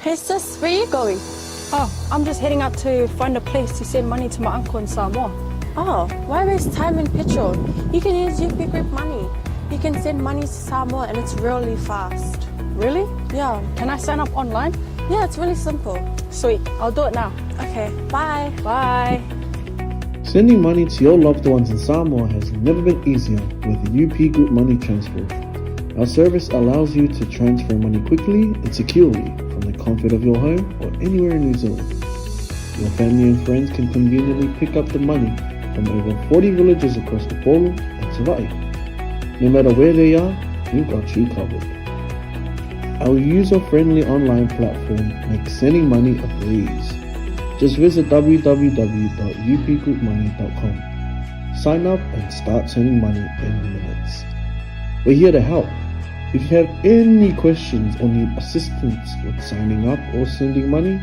Hey sis, where you going? Oh, I'm just heading out to find a place to send money to my uncle in Samoa. Oh, why waste time and petrol? You can use UP Group Money. You can send money to Samoa and it's really fast. Really? Yeah. Can I sign up online? Yeah, it's really simple. Sweet, I'll do it now. Okay, bye. Bye. Sending money to your loved ones in Samoa has never been easier with UP Group Money Transfer. Our service allows you to transfer money quickly and securely from the comfort of your home or anywhere in New Zealand. Your family and friends can conveniently pick up the money from over 40 villages across the Polo and Savai'i. No matter where they are, we've got you covered. Our user-friendly online platform makes sending money a breeze. Just visit www.upgroupmoney.com. Sign up and start sending money in minutes. We're here to help. If you have any questions or need assistance with signing up or sending money,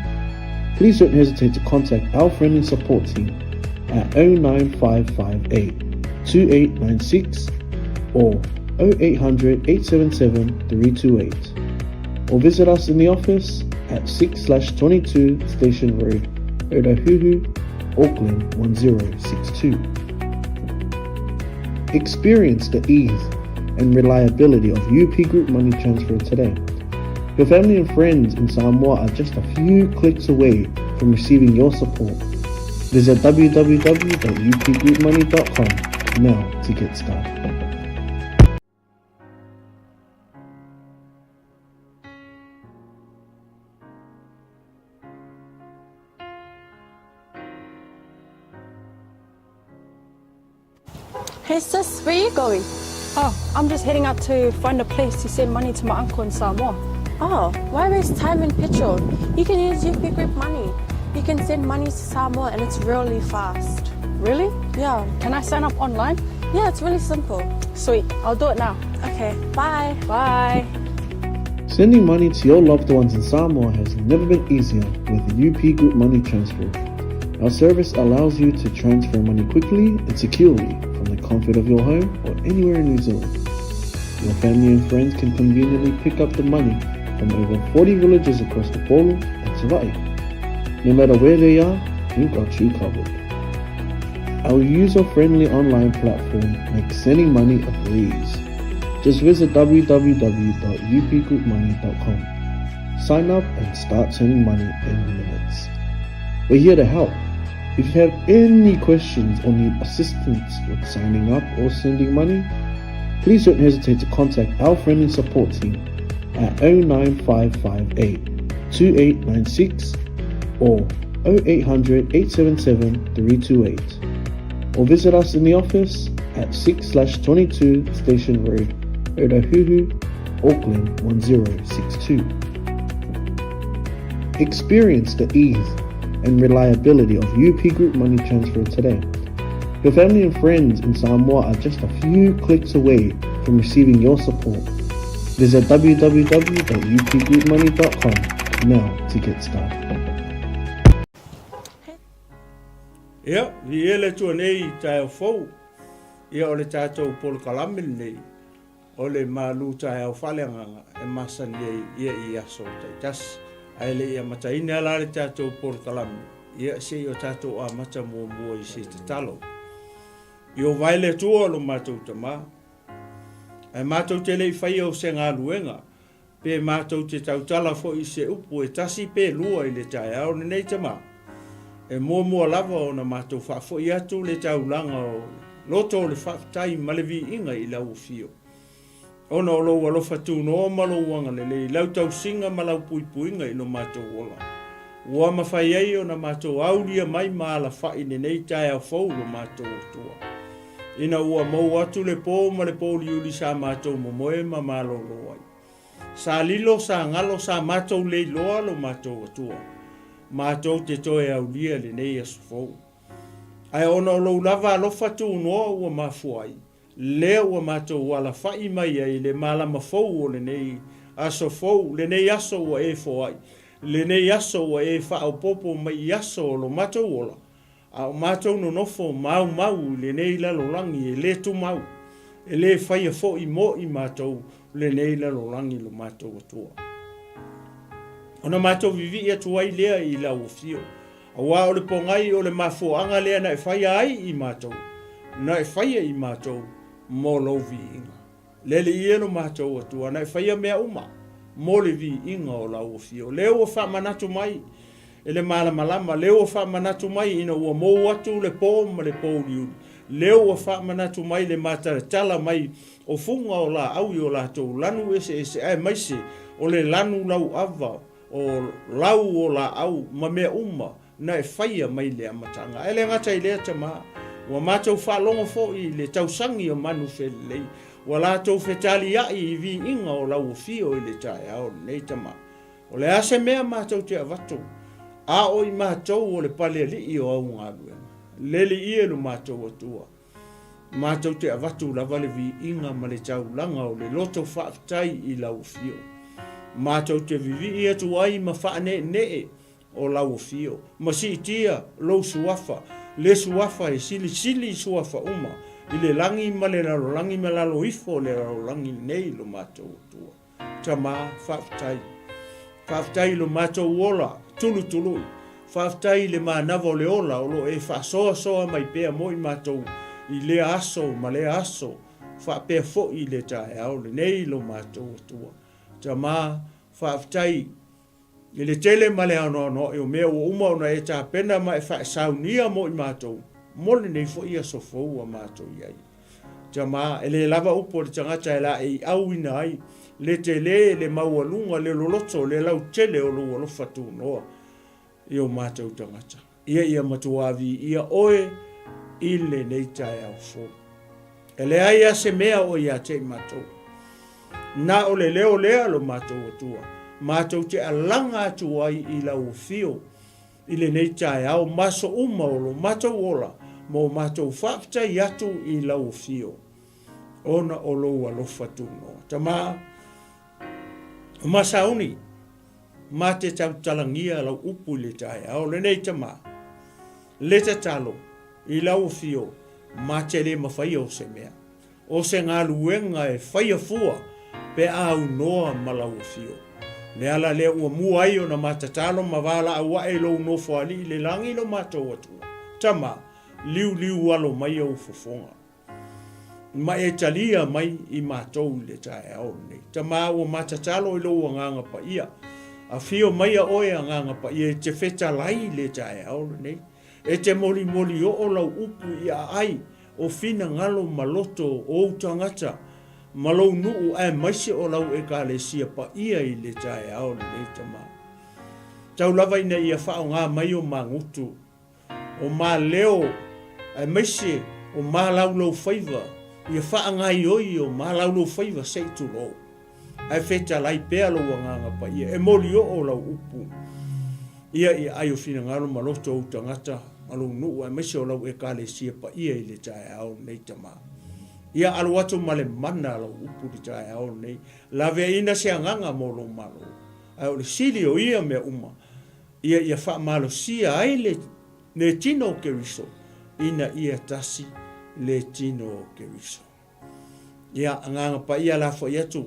please don't hesitate to contact our friendly support team at 09558 2896 or 0800 877 328 or visit us in the office at 6 22 Station Road, Otahuhu, Auckland 1062. Experience the ease and reliability of UP Group Money Transfer today. Your family and friends in Samoa are just a few clicks away from receiving your support. Visit www.upgroupmoney.com now to get started. Hey sis, where you going? Oh, I'm just heading out to find a place to send money to my uncle in Samoa. Oh, why waste time and petrol? You can use UP Group Money. You can send money to Samoa and it's really fast. Really? Yeah. Can I sign up online? Yeah, it's really simple. Sweet, I'll do it now. Okay, bye. Bye. Sending money to your loved ones in Samoa has never been easier with UP Group Money Transfer. Our service allows you to transfer money quickly and securely from the comfort of your home or anywhere in New Zealand. Your family and friends can conveniently pick up the money from over 40 villages across the Polo and Savai'i. No matter where they are, we've got you covered. Our user-friendly online platform makes sending money a breeze. Just visit www.upgroupmoney.com. Sign up and start sending money in minutes. We're here to help. If you have any questions or need assistance with signing up or sending money, please don't hesitate to contact our friendly support team at 09558 2896 or 0800 877 328 or visit us in the office at 6 22 Station Road, Otahuhu, Auckland 1062. Experience the ease and reliability of UP Group Money Transfer today. Your family and friends in Samoa are just a few clicks away from receiving your support. Visit www.upgroupmoney.com now to get started. Ia, viia le Atua nei i taeao fou, ia o le tatou polokalame lenei, o le malu taeao faaleagaga e masani ai ia i aso taitasi. Ae le i amataina la le tatou polokalame, ia se i o tatou amata muamua i se tatalo. I o vae le Atua o lo matou Tama, ae matou te le i faia o se galuega, Pe matou te tautala foi i se upu e tasi pe lua i le taeao lenei tama, e muamua lava ona matou faafoi atu le taulaga o le loto o le faafetai ma le viiga i lau afio, ona o lou alofa tunoa ma lou agalelei, lau tausiga ma lau puipuiga i lo matou ola, ua mafai ai ona matou aulia mai ma alafai lenei taeao fou lo matou Atua. Ina ua mou atu le po ma le pouliuli sa matou momoe ma malolo ai. Sa lilo, sa galo, sa matou leiloa lo matou Atua. Matou te toe aulia lenei aso fou. Ae ona o lou lava alofa tunoa ua mafua ai, lea ua matou alafa'i mai ai le malama fou o lenei aso fou, lenei aso ua e foai, lenei aso ua e faaopoopo mai i aso o lo matou ola, A o matou nonofo maumau i lenei lalolagi e le tumau, e le faia foi mo i matou lenei lalolagi lo matou Atua. Ona matou vivii atu ai lea i lau afio, aua o le pogai o le mafuaaga lea na e faia ai i matou, na e faia i matou mo lou viiga. Le Alii e lo matou Atua, na e faia mea uma mo le viiga o lau afio. Lea ua faamanatu mai e le malamalama, lea ua faamanatu mai ina ua mou atu le po ma le pouliuli, lea ua faamanatu mai le matalatala mai o fuga o laau i o latou lanu eseese, aemaise o le lanu lauava o lau o laau ma mea uma na e faia mai le amataga. Ae le gata i lea, Tama, ua matou faalogo foi i le tausagi o manu felelei, ua latou fetaliai i viiga o lau afio i le taeao lenei, Tama. O le a se mea matou te avatu, a o i matou o le palealii o au galuega? Leli ia lo matou Atua. Matou te avatu lava le viiga ma le taulaga o le loto faafetai i lau afio. Matou te vivii atu ai ma faaneenee o lau afio, ma siitia lou suafa, le suafa e silisili i suafa uma i le lagi ma le lalolagi ma lalo ifo o le lalolagi nei lo matou Atua. Tama, faafetai. Faafetai i lo matou ola tulutului. Faafetai i le manava o le ola o lo o e faasoasoa mai pea mo i matou i lea aso ma lea aso, faapea foi i le taeao lenei lo matou Atua. Tama, faafetai i le tele ma le anoanoai o mea ua uma ona e tapena ma e faesaunia mo i matou mo lenei foi aso fou ua matou i ai. Tama, e le lava upu a le tagata e laeiauina ai le tele, le maualuga, le loloto, le lautele o lou alofa tunoa i o matou tagata. Ia ia matuā viia oe i lenei taeao fou. E leai a se mea o ia te i matou. Na o le leo lea lo matou Atua, matou te alaga atu ai i lau afio i lenei taeao ma aso uma o lo matou ola, ma o matou faafetai atu i lau afio, ona o lou alofa tunoa. Tama, o Masauni, ma te tautalagia lau upu i le taeao lenei, Tama, le tatalo i lau afio, ma te le mafaia o se mea, o se galuega e faia fua pe a aunoa ma lau afio. Le ala lea ua mua ai ona ma tatalo ma valaau ae i lou Nofoalii i le lagi lo matou Atua. Tama, liuliu alo mai ou fofoga. Ma e talia mai i matou i le taeao lenei. Tama, ua ma tatalo i lou Agaga Paia. Afio maia oe Agaga Paia e te fetalai i le taeao lenei. E te molimoli oo lau upu i aai o finagalo ma loto o ou tagata ma lou nuu aemaise o lau Ekalesia paia i le taeao lenei, Tama. Tau lava ina ia faaaoga mai o magutu, o maleo aemaise o malaulaufaiva ia faagaoioi o malaulaufaiva se i tulou. Ae fetalai pea lou Agaga Paia e molioo lau upu ia i aai o finagalo ma loto ou tagata ma lou nuu aemaise o lau Ekalesia paia i le taeao lenei, Tama. Ia alo atu ma le mana lau upu i le taeao lenei, laveaiina se agaga mo lou Malo. Ae o le sili o ia mea uma, ia ia faamalosia ai le le tino o Keriso ina ia tasi le tino o Keriso. Ia, Agaga Paia la foi atu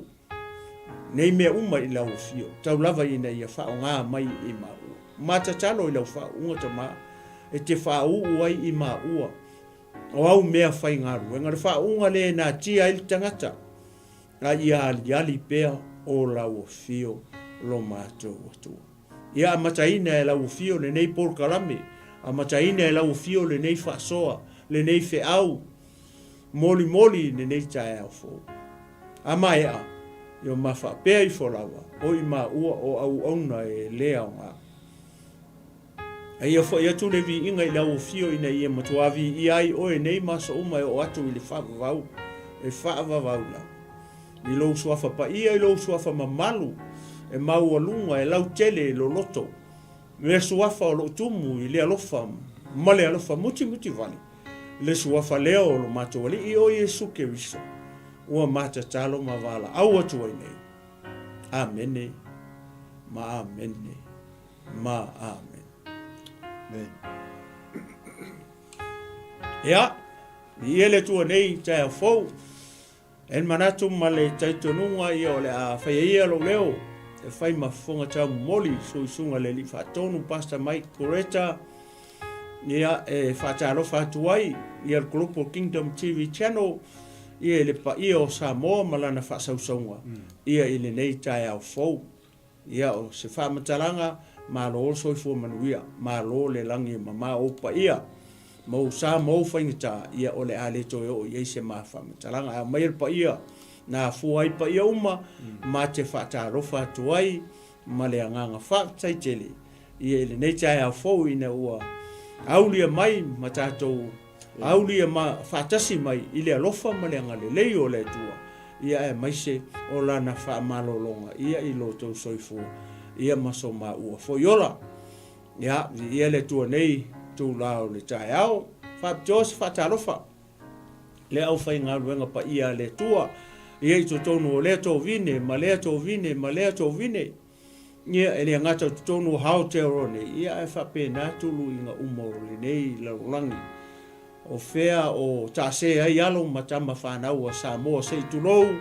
nei mea uma i lau afio, tau lava ina ia faaaoga mai i maua. Ma tatalo i lau faauuga Tama, e te faauu ai i maua o au mea faigaluega, le faauuga le natia ai le tagata, a ia aliali pea o lau afio lo matou Atua. Ia amataina e lau afio lenei polokalame, amataina e lau afio lenei faasoa, lenei feau molimoli i lenei taeao fou. A maea, ia ma faapea ifo lava, o i maua o auauna e le aoga. A ia foi atu le viiga i lau afio ina ia matuā viia ai oe nei ma aso uma e oo atu i le faavavau, e faavavau lava. I lou suafa paia, i lou suafa mamalu, e maualuga, e lautele, e loloto, le suafa o lou tumu i le alofa ma le alofa mutimuti vale, le suafa lea o lo matou Alii o Iesu Keriso, ua matatalo ma valaau atu ai nei. Amene ma amene ma amene. Amen. Ia, viia le Atua nei i taeao fou. E manatu ma le talitonuga ia o le a faia ia lou leo. e fai ma fofoga taumomoli suisuga le alii faatonu Pastor Mike Coretta ia e faatalofa atu ai ia le Global Kingdom TV Channel ia i le paia o Samoa ma lana faasausauga ia i lenei taeao fou. Ia o se faamatalaga, malo le soifua manuia, malo le lagi e mama ou paia ma ou sa ma ou faigata, ia o le a le toe oo i ai se ma faamatalaga. Ae aumaia le paia na afua ai paia uma, ma te faatalofa atu ai ma le agaga faafetai tele ia i lenei taeao fou ina ua aulia mai ma tatou aulia ma faatasi mai i le alofa ma le agalelei o le Atua, ia aemaise o Lana faamalologa ia i lo outou soifua ia ma so maua foi ola. Ia, viia le Atua nei itula o le taeao. Faapitoa se faatalofa le aufaigaluega paia a le Atua ia i totonu o lea tovine ma lea tovine ma lea tovine. Ia, e le gata i totonu o Aotearoa nei, ia ae faapena tuluiga uma o lenei lalolagi. O fea o taase ai alo ma tama fanau a Samoa se i tulou,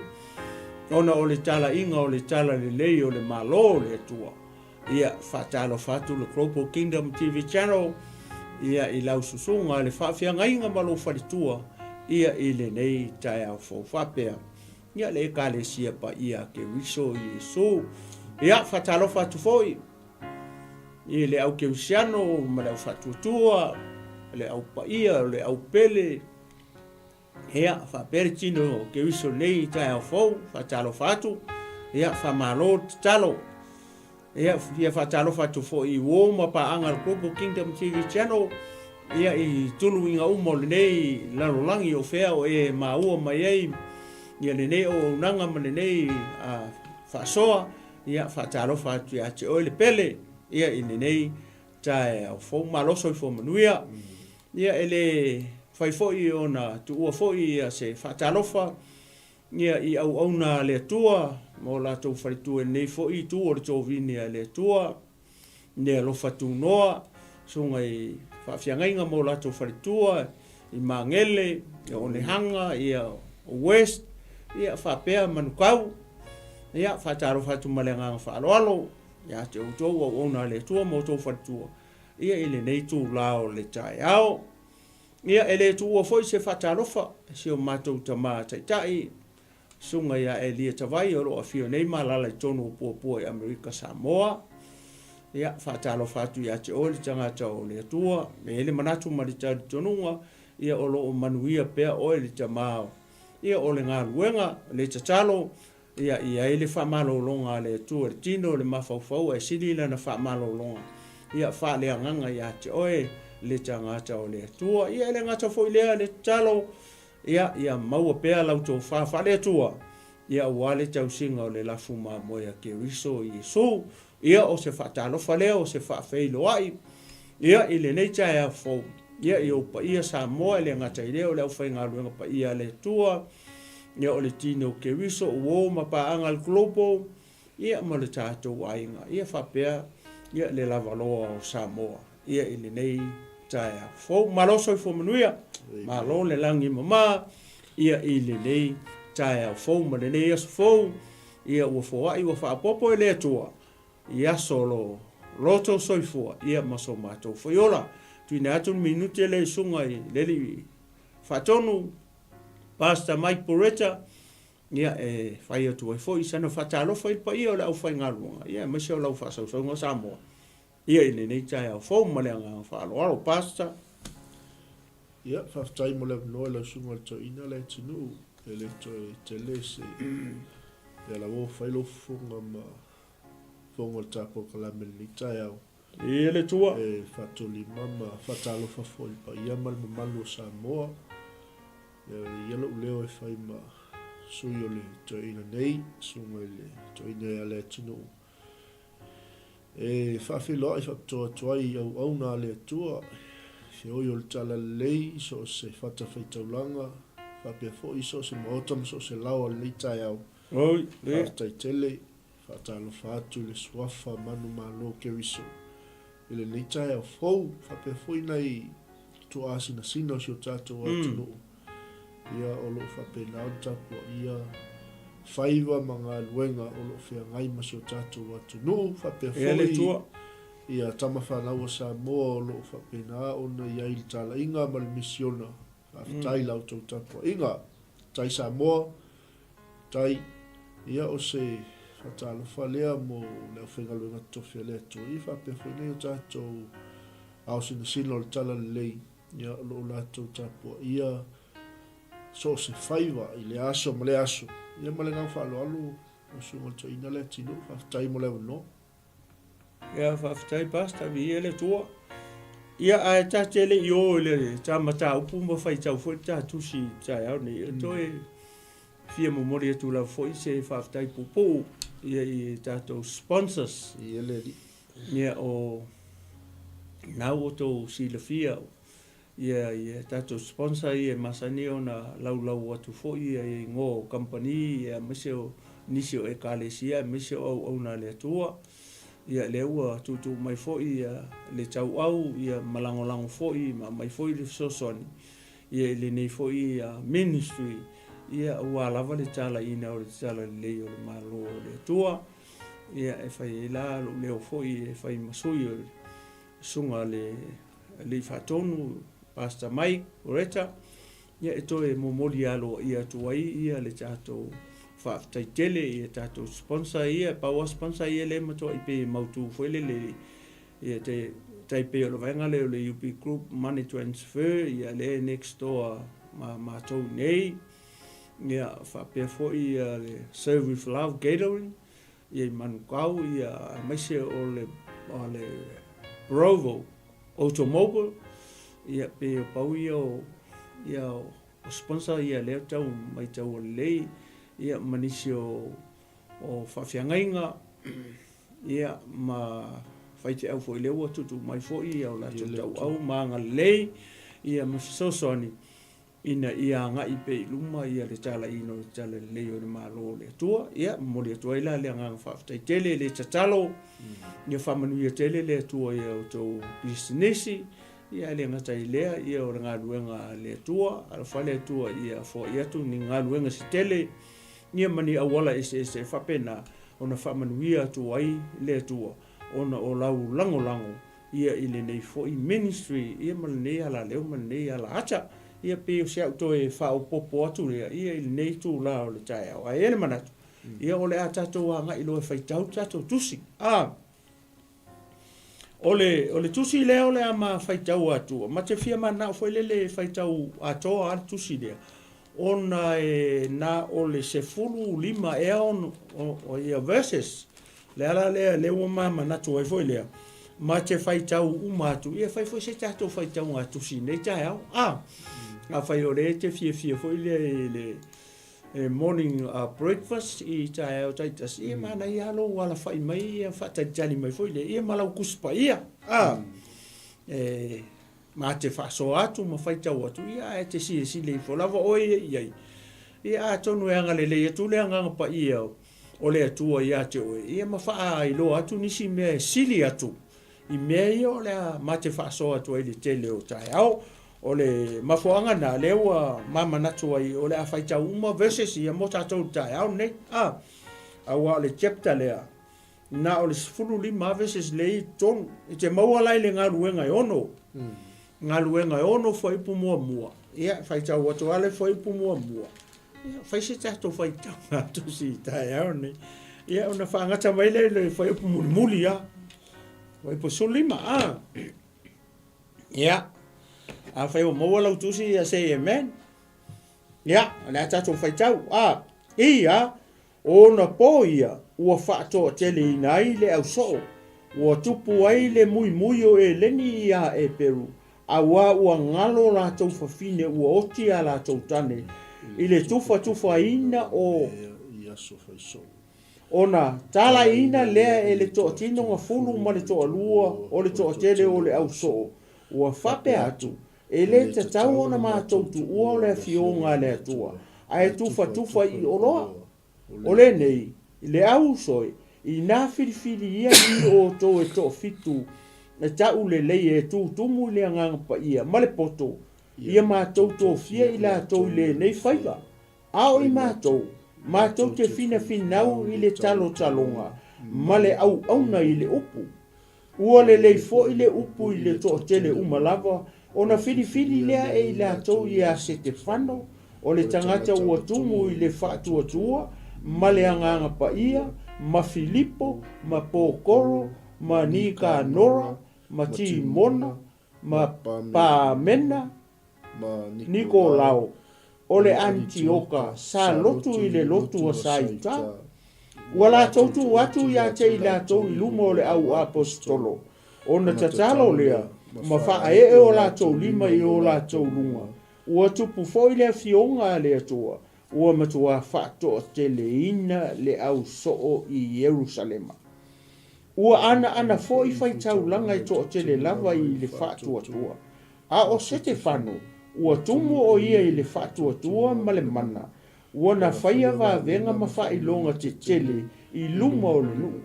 ona o le talaiga o le talalelei o le Malo o le Atua. Ia, faatalofa atu le Global Kingdom TV Channel, ia i lau susuga le faafeagaiga ma lou faletua, ia i lenei taeao fou faapea. Ia le Ekalesia Paia a Keriso Iesu. Ia, faatalofa atu foi i le au Kerisiano ma le au faatuatua, le au paia, le au pele. Ia, faapea le tino o Keriso nei i taeao fou, faatalofa atu. Ia, faamalo le tatalo. Ia, fia faatalofa atu foi i uo ma paaga a le Global Kingdom TV Channel, ia i tuluiga uma o lenei lalolagi o fea o e maua mai ai ia lenei auaunaga ma lenei faasoa. Ia, faatalofa atu ia te oe le pele, ia i lenei taeao fou. Malo soifua manuia. Ia, e le mafai foi ona tuua foi ia se faatalofa Ia, i auauna a le Atua, ma o latou faletua i lenei foi itu o le tovine a le Atua, le alofa tunoa, susuga i faafeagaiga ma o latou faletua, i Magele, ia Onehanga, ia o West, ia faapea Manukau. Ia, faatalofa atu ma le agaga faaaloalo ia te outou auauna a le Atua ma outou faletua, ia i lenei itula o le taeao. Ia, e le tuua foi se faatalofa i si o matou tama taitai, Susuga ia Elia Tavai o lo o afio nei ma alaala i totonu o Puapua i Amerika Samoa. Ia, faatalofa atu ia te oe le tagata o le Atua, e i ai le manatu ma le talitonuga, ia o lo o manuia pea oe le tama ia o le galuega, le tatalo, Ia i ai le faamalologa a le Atua i le tino, le mafaufau ae sili lana faamalologa ia faaleagaga ia te oe le tagata o le Atua. Ia e le gata foi lea le tatalo, ia ia maua pea lau tofa faale-Atua, ia aua le tausiga o le lafu mamoe a Keriso Iesu. Ia o se faatalofa lea, o se faafeiloai, ia i lenei taeao fou, ia i ou paia Samoa, e le gata i lea o le aufaigaluega paia a le Atua, ia o le tino o Keriso, uo ma paaga a le Global, ia ma le tatou aiga, ia faapea ia le lavaloa o Samoa, ia i lenei taeao fou. Malo soifua manuia, malo le lagi e mama, ia i lenei taeao fou ma lenei aso fou, Ia ua foai ua faaopoopo e le Atua i aso o lo loto soifua ia ma so matou foi ola. Tuuina atu le minute lea i susuga i le alii faatonu Pastor Mike Poretta ia e fai atu ai foi sana faatalofa i le paia o le aufaigaluega ia aemaise o lau faasausauga Samoa ia i lenei taeao fou ma le agaga faaaloalo Pastor. Ia, faafetai mo le avanoa i lau susuga i le toeaina Leatinuu. E le toe tele se mea lava ua fai lou fofoga ma fofoga o le ta polokalame i lenei taeao. E le Atua. E faatolima ma faatalofa foi i le paia ma le mamalu o Samoa. Ia, ia lou leo e fai ma sui o le toeaina nei, susuga i le toeaina ia Leatinuu. E faafeiloai faapitoa atu ai i auauna a le Atua, feoi o le Talalelei i so o se fatafaitaulaga, faapea foi i so o se maota ma so o se laoa o lenei taeao. Faafetai tele, faatalofa atu i le Suafa manumalo Keriso i lenei taeao fou, faapea foi nai tuaasinasina o si o tatou atunuu. Ia, o lo o faapena ona tapuaia. faiva ma galuega o lo o feagai ma si o tatou atunuu, faapea E le foi Atua. ia tama fanau a Samoa o lo o faapena ona i ai i le talaiga ma le misiona. Faafetai i la outou tapuaiga. Tai Samoa, tai, ia o se faatalofa lea mo le aufaigaluega totofi a le Atua, ia faapea foi nai o tatou ao sinasina o le Talalelei, ia o lo o latou tapuaia so o se faiva i lea aso ma lea aso. Ia ma le agaga faaaloalo lau Susuga i le Toeaina Leatinuu, faafetai mo le avanoa. Ia faafetai Pastor, viia le Atua. Ia ae ta te le i o i le ta mataupu ma faitau foi le ta tusi i le taeao nei, e toe fia momoli atu lava foi se faafetai puupuu ia i tatou sponsors. Ia le Alii. Ia o na ua outou silafia ia ia tatou sponsor ia e masani ona laulau atu foi ia igoa o kamupani ia aemaise o nisi o ekalesia aemaise o auauna a le Atua. Ia lea ua tuutuu mai foi ia le tauau ia ma lagolago foi ma aumai foi le fesoasoani ia i lenei foi ministry ia aua lava le talaiina o le talalelei o le Malo o le Atua. Ia e fai ai la lou leo foi e fai ma sui o le susuga a le Alii Faatonu, Pastor Mike Loretta, ia e toe momoli aloaia atu ai ia le tatou faafetai tele i a tatou sponsor ia, pau lava sponsor ia lea e matuai pei e mautu foi lele ia te tai pei o le vaega lea o le UP Group Money Transfer, ia lea e next door ma matou nei, ia faapea foi ia le Serve with Love Catering, ia i Manukau, ia aemaise o le, o le Provo Automobile, ia pei o pau ia o, ia o sponsor ia lea tau maitaua lelei, ia ma nisi o, o faafeagaiga, ia ma faifeau foi lea ua tuutuu mai foi ia o latou tauau ma agalelei, ia ma fesoasoani ina ia agai pea i luma ia le talaiina o le talalelei o le Malo o le Atua. Ia, momoli atu ai la le agaga faafetai tele, le tatalo, ia faamanuia tele le Atua i a outou pisinisi, ia ae le gata i lea, ia o le galuega a le Atua, alofa le Atua ia foai atu ni galuega se tele, ia ma ni auala eseese e faapena ona faamanuia atu ai le Atua ona o lau lagolago ia i lenei foi ministry ia ma lenei alaleo ma lenei alaata. Ia pei o se au toe faaopoopo atu lea ia i lenei itula o le taeao. Ae i ai le manatu, ia o le a tatou agai loa e faitau le tatou tusi. A, o le, o le tusi lea o le a ma faitau atu, ma te fia mananao foi lele e faitau atoa lava le tusi lea, ona e na o le 15 ea o ia verses. Le ala lea, lea ua ma manatu ai foi lea, ma te faitau uma atu, ia fai foi se tatou faitauga tusi i nei taeao. A, afai o lea e te fiafia foi lea i le e morning breakfast i taeao taitasi, ia manaia lava lou alafai mai, ia faatalitali mai foi lea, ia ma lau Tusi Paia. A, e ma te faasoa atu ma faitau atu, ia ae te silasila ifo lava oe ia i ai. Ia atonu e agalelei atu le Agaga Paia o le Atua ia te oe, ia ma faailoa atu nisi mea e sili atu i mea ia o le a ma te faasoa atu ai i le tele o taeao. O le mafuaaga lena lea ua ma manatu ai o le a faitau uma verses ia mo tatou i le taeao lenei. A, aua o le chapter lea, na o le 15 verses lea i totonu. E te maua la i le galuega e ono. Galuega e ono fuaiupu muamua. Ia, faitau atu lava le fuaiupu muamua. Ia, fai se tatou faitauga tusi i taeao nei. Ia, ona faagata mai lea i le fuaiupu mulimuli lava. Fuaiupu 15, a. Ia, afai ua maua lau tusi, ia say amen. Ia, o le a tatou faitau. A, ia, O ona po ia ua faatoateleina ai le ausoo, ua tupu ai le muimui o Eleni iā Eperu, auā ua ngalo latou fafine ua oti a latou tane i le tufatufaina o ona talaiina lea e le toatino gafulu ma le toalua o le toatele o le ausoo, ua faapea atu, E le tatau ona matou tuua o le Afioga a le Atua, ae tufatufa i oloa. O lenei, le au uso e, inā filifili ia i outou e toafitu e ta'u lelei e tutumu i le Agaga Paia ma le poto, ia matou tofia i latou i lenei faiva, a o i matou. Matou te finafinau i le talotaloga ma le auauna i le upu. Ua lelei foi le upu i le toatele uma lava, ona filifili lea e i latou ia Setefano, o le tagata ua tumu i le faatuatua ma le Agaga Paia, ma Filipo, ma Pokoro, ma Nikanora, ma Timona, ma Pamena, Nikolao, o le Anitioka, sa lotu i le lotu a Saita. Ua latou tuu atu ia te i latou i luma o le au aposetolo, ona tatalo lea, ma faaee o latou lima i o latou luga. Ua tupu foi le afioga a le Atua, ua matuā faatoateleina le au soo i Ierusalema. Ua anaana foi faitaulaga e toatele lava i le faatuatua. A o Setefano, ua tumu o ia i le faatuatua ma le mana, ua na faia vavega ma faailoga tetele i luma o le nuu.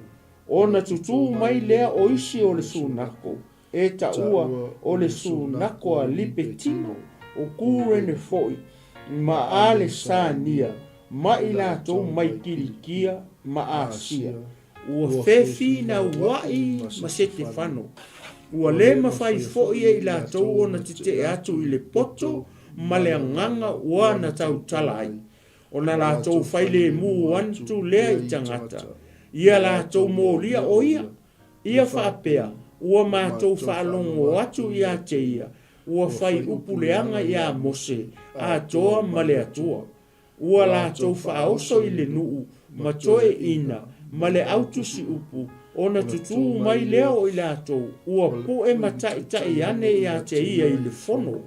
Ona tutū mai lea o isi o le sunako, e taua o le sunako a Lipetino, o Kurene foi, ma Alesania, ma i latou mai Kilikia ma Asia. Ua fefinauai ma Setefano. Ua le mafai foi e i latou ona tetee atu i le poto ma le agaga ua na tautala ai, ona latou failemu atu lea i tagata, ia latou molia o ia. Ia faapea, ua matou faalogo atu ia te ia, ua fai upu leaga ia Mose atoa ma le Atua. Ua latou faaoso i le nuu ma toeaiina ma le au tusiupu, ona tutū mai lea o i latou, ua puʻe ma taʻitaʻi ane ia te ia i le fono.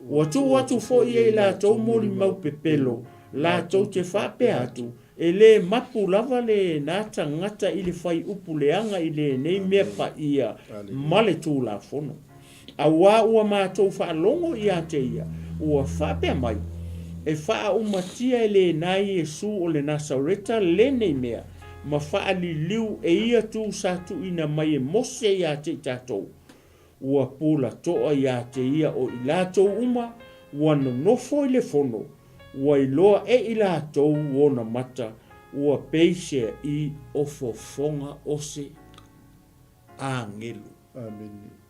Ua tuu atu foi e i latou molimau pepelo, latou te faapea atu, E lē mapu lava lena tagata i le fai upu leaga i lenei mea paia ma le Tulafono. Auā ua matou faalogo ia te ia, ua faapea mai, E faaumatia e lena Iesu o le Nasareta lenei mea, ma faaliliu e ia tu sa tuuina mai e Mose ia te i tatou. Ua pula toa ia te ia o i latou uma ua nonofo i le fono, ua iloa e i latou ona mata, ua peisea i o fofoga o se agelu. Amene.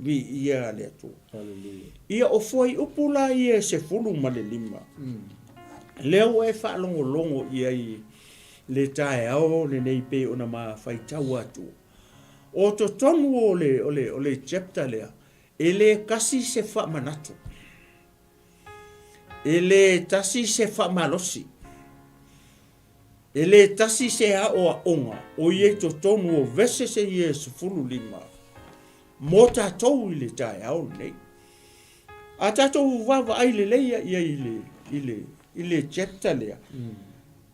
Viia le Atua. Haleluia. Ia o fuaiupu la ia e 15, lea ua e faalogologo i ai i le taeao lenei pei ona ma faitau atu. O totonu o le, o le, o le chapter lea, e le tasi se faamanatu. E le tasi se faamalosi. E le tasi se aoaoga o ia i totonu o vese ia e 15 mo tatou i le taeao lenei. A tatou vaavaai lelei ia i le, i le, i le chapter lea,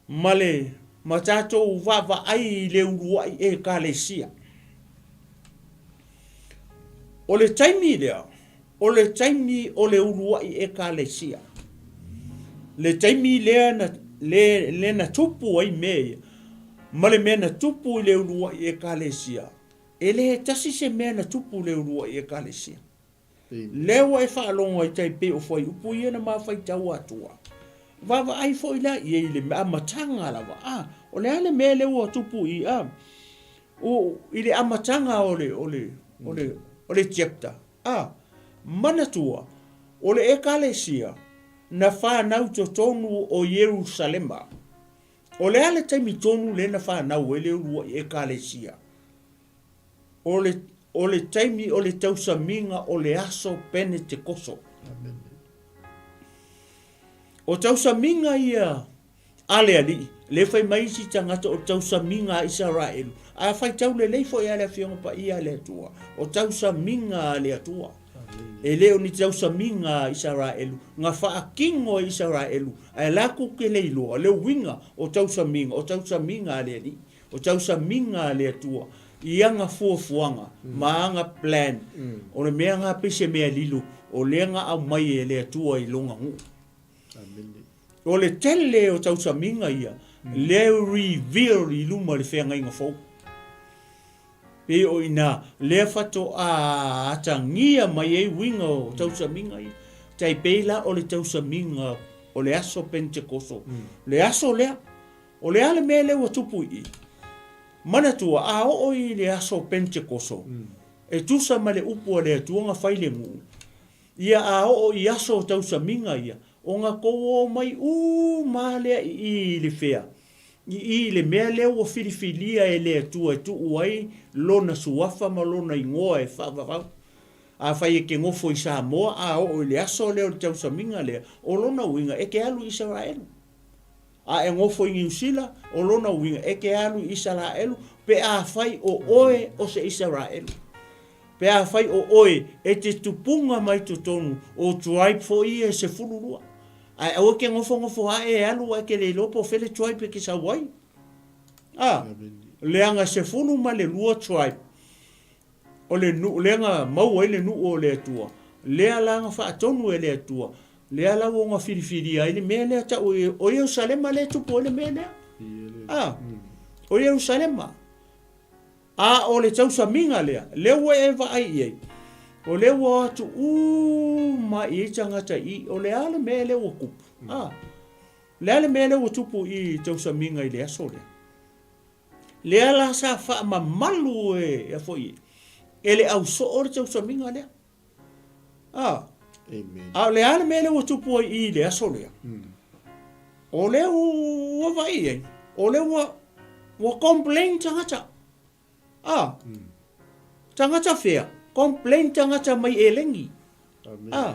ma le, ma tatou vaavaai i le uluai Ekalesia. O le taimi lea, O le taimi o le uluai Ekalesia, le taimi lea na, le, le na tupu ai mea ia, ma le mea na tupu i le uluai Ekalesia, e le tasi se mea na tupu i le uluai Ekalesia. Lea ua e faalogo ai tai pei o fuaiupu ia na ma faitau atua. Vaavaai foi la i ai i le amataga lava, a, o le a le mea lea ua tupu i, a, o, i le amataga o le, o le, o le, o le chapter, A, manatua, o le Ekalesia na fanau totonu o Ierusalema. O le a le taimi tonu lea na fanau ai le uluai Ekalesia? O le, o le taimi o le tausamiga o le aso Penetekoso. O tausamiga ia A le Alii, lea fai mai isi tagata o tausamiga a Isaraelu, a faitau lelei foi a le Afioga Paia a le Atua, o tausamiga a le Atua. E le o ni tausamiga a Isaraelu, na faatino e Isaraelu, ae latou te le iloa le uiga o tausamiga, o tausamiga a le Alii, o tausamiga a le Atua i ana fuafuaga ma ana plan. O le mea na pei se mea lilo, o lea na aumai e le Atua i lona nuu. O le tele o tausamiga ia, lea e reveal i luma i le feagaiga fou. Pei o i ina lea faatoa atagia mai ai uiga o tausamiga ia. Tai pei la o le tausamiga o le aso Penetekoso, le aso lea. O le a le mea lea ua tupu i i? Manatua, a oo i le aso Penetekoso, e tusa ma le upu a le Atua na fai le nuu, ia a oo i aso o tausamiga ia, ona tou o mai uma lea i i i le fea? I i i le mea lea ua filifilia e le Atua e tuu ai Lona suafa ma Lona igoa e faavavau. Afai e te nofo i Samoa a oo i le aso lea o le tausamiga lea, o lona uiga e te alu i Isaraelu. A e nofo i Niu Sila, o lona uiga e te alu i Isaraelu pe afai o oe o se Isaraelu. Pe afai o oe e te tupuga mai totonu o tribe foi ia e 12. Ae aua e te nofonofo ae e alu ae te le iloa po o fea le tribe e te sau ai. A, leaga e 12 tribe O le nuu lea na maua ai le nuu o le Atua, lea la na faatonu e le Atua, lea la ua na filifilia ai le mea lea tau o Ierusalema lea e tupu ai le mea lea. A, o Ierusalema. A o le tausamiga lea, lea ua e vaai i ai, o lea ua o atu uma i ai tagata i, o le a le mea lea ua tupu? A, le a le mea lea ua tupu i tausamiga i le aso lea? Lea la sa faamamalu e a foi e le au soo le tausamiga lea. A. Amen. A o le a le mea lea ua tupu ai i le aso lea? O lea ua vaai ai, o lea ua ua complain tagata. A. Tagata fea? Complain tagata mai elegi. A,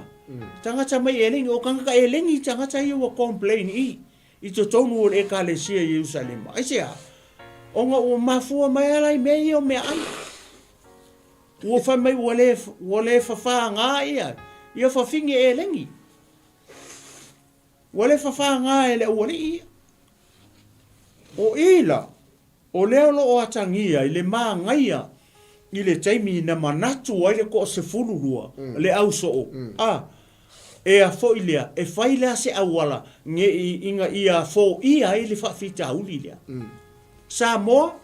tagata mai elegi, o tagata elegi tagata ia ua complain i, i totonu o le ekalesia i Ierusalema. Aisea? Ona ua mafua mai ala i mea ia o meaai. Ua fai mai ua le, ua le fafāgā ia, ia fafine elegi. Ua le fafāgā e le aualii ia. O i la, O lea o lo o atagia i le māgaia i le taimi na manatu ai le toa-12 le au soo, a ea foi lea e fai lea se auala ne i ina ia foia ai le faafitauli lea. Samoa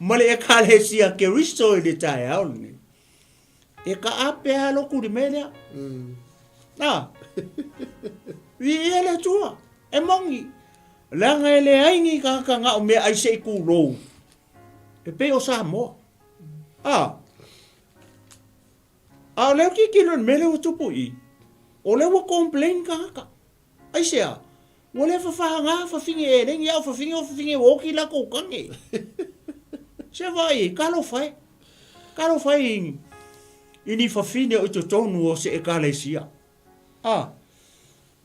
ma le Ekalesia Keriso i le taeao lenei, e kaape lava lotu i le mea lea. A, viia le Atua, e moni. Leaga e leai ni tagata na o meaai se i tulou e pei o Samoa. A, a o lea ou tilotilo i le mea lea ua tupu i i, o lea ua complain tagata. Aisea? Ua le fafaga fafine eleni, a o fafine o fafine ua oti latou tane. Se vaai ai, talofa e. Talofa e i ni fafine o i totonu o se ekalesia. A,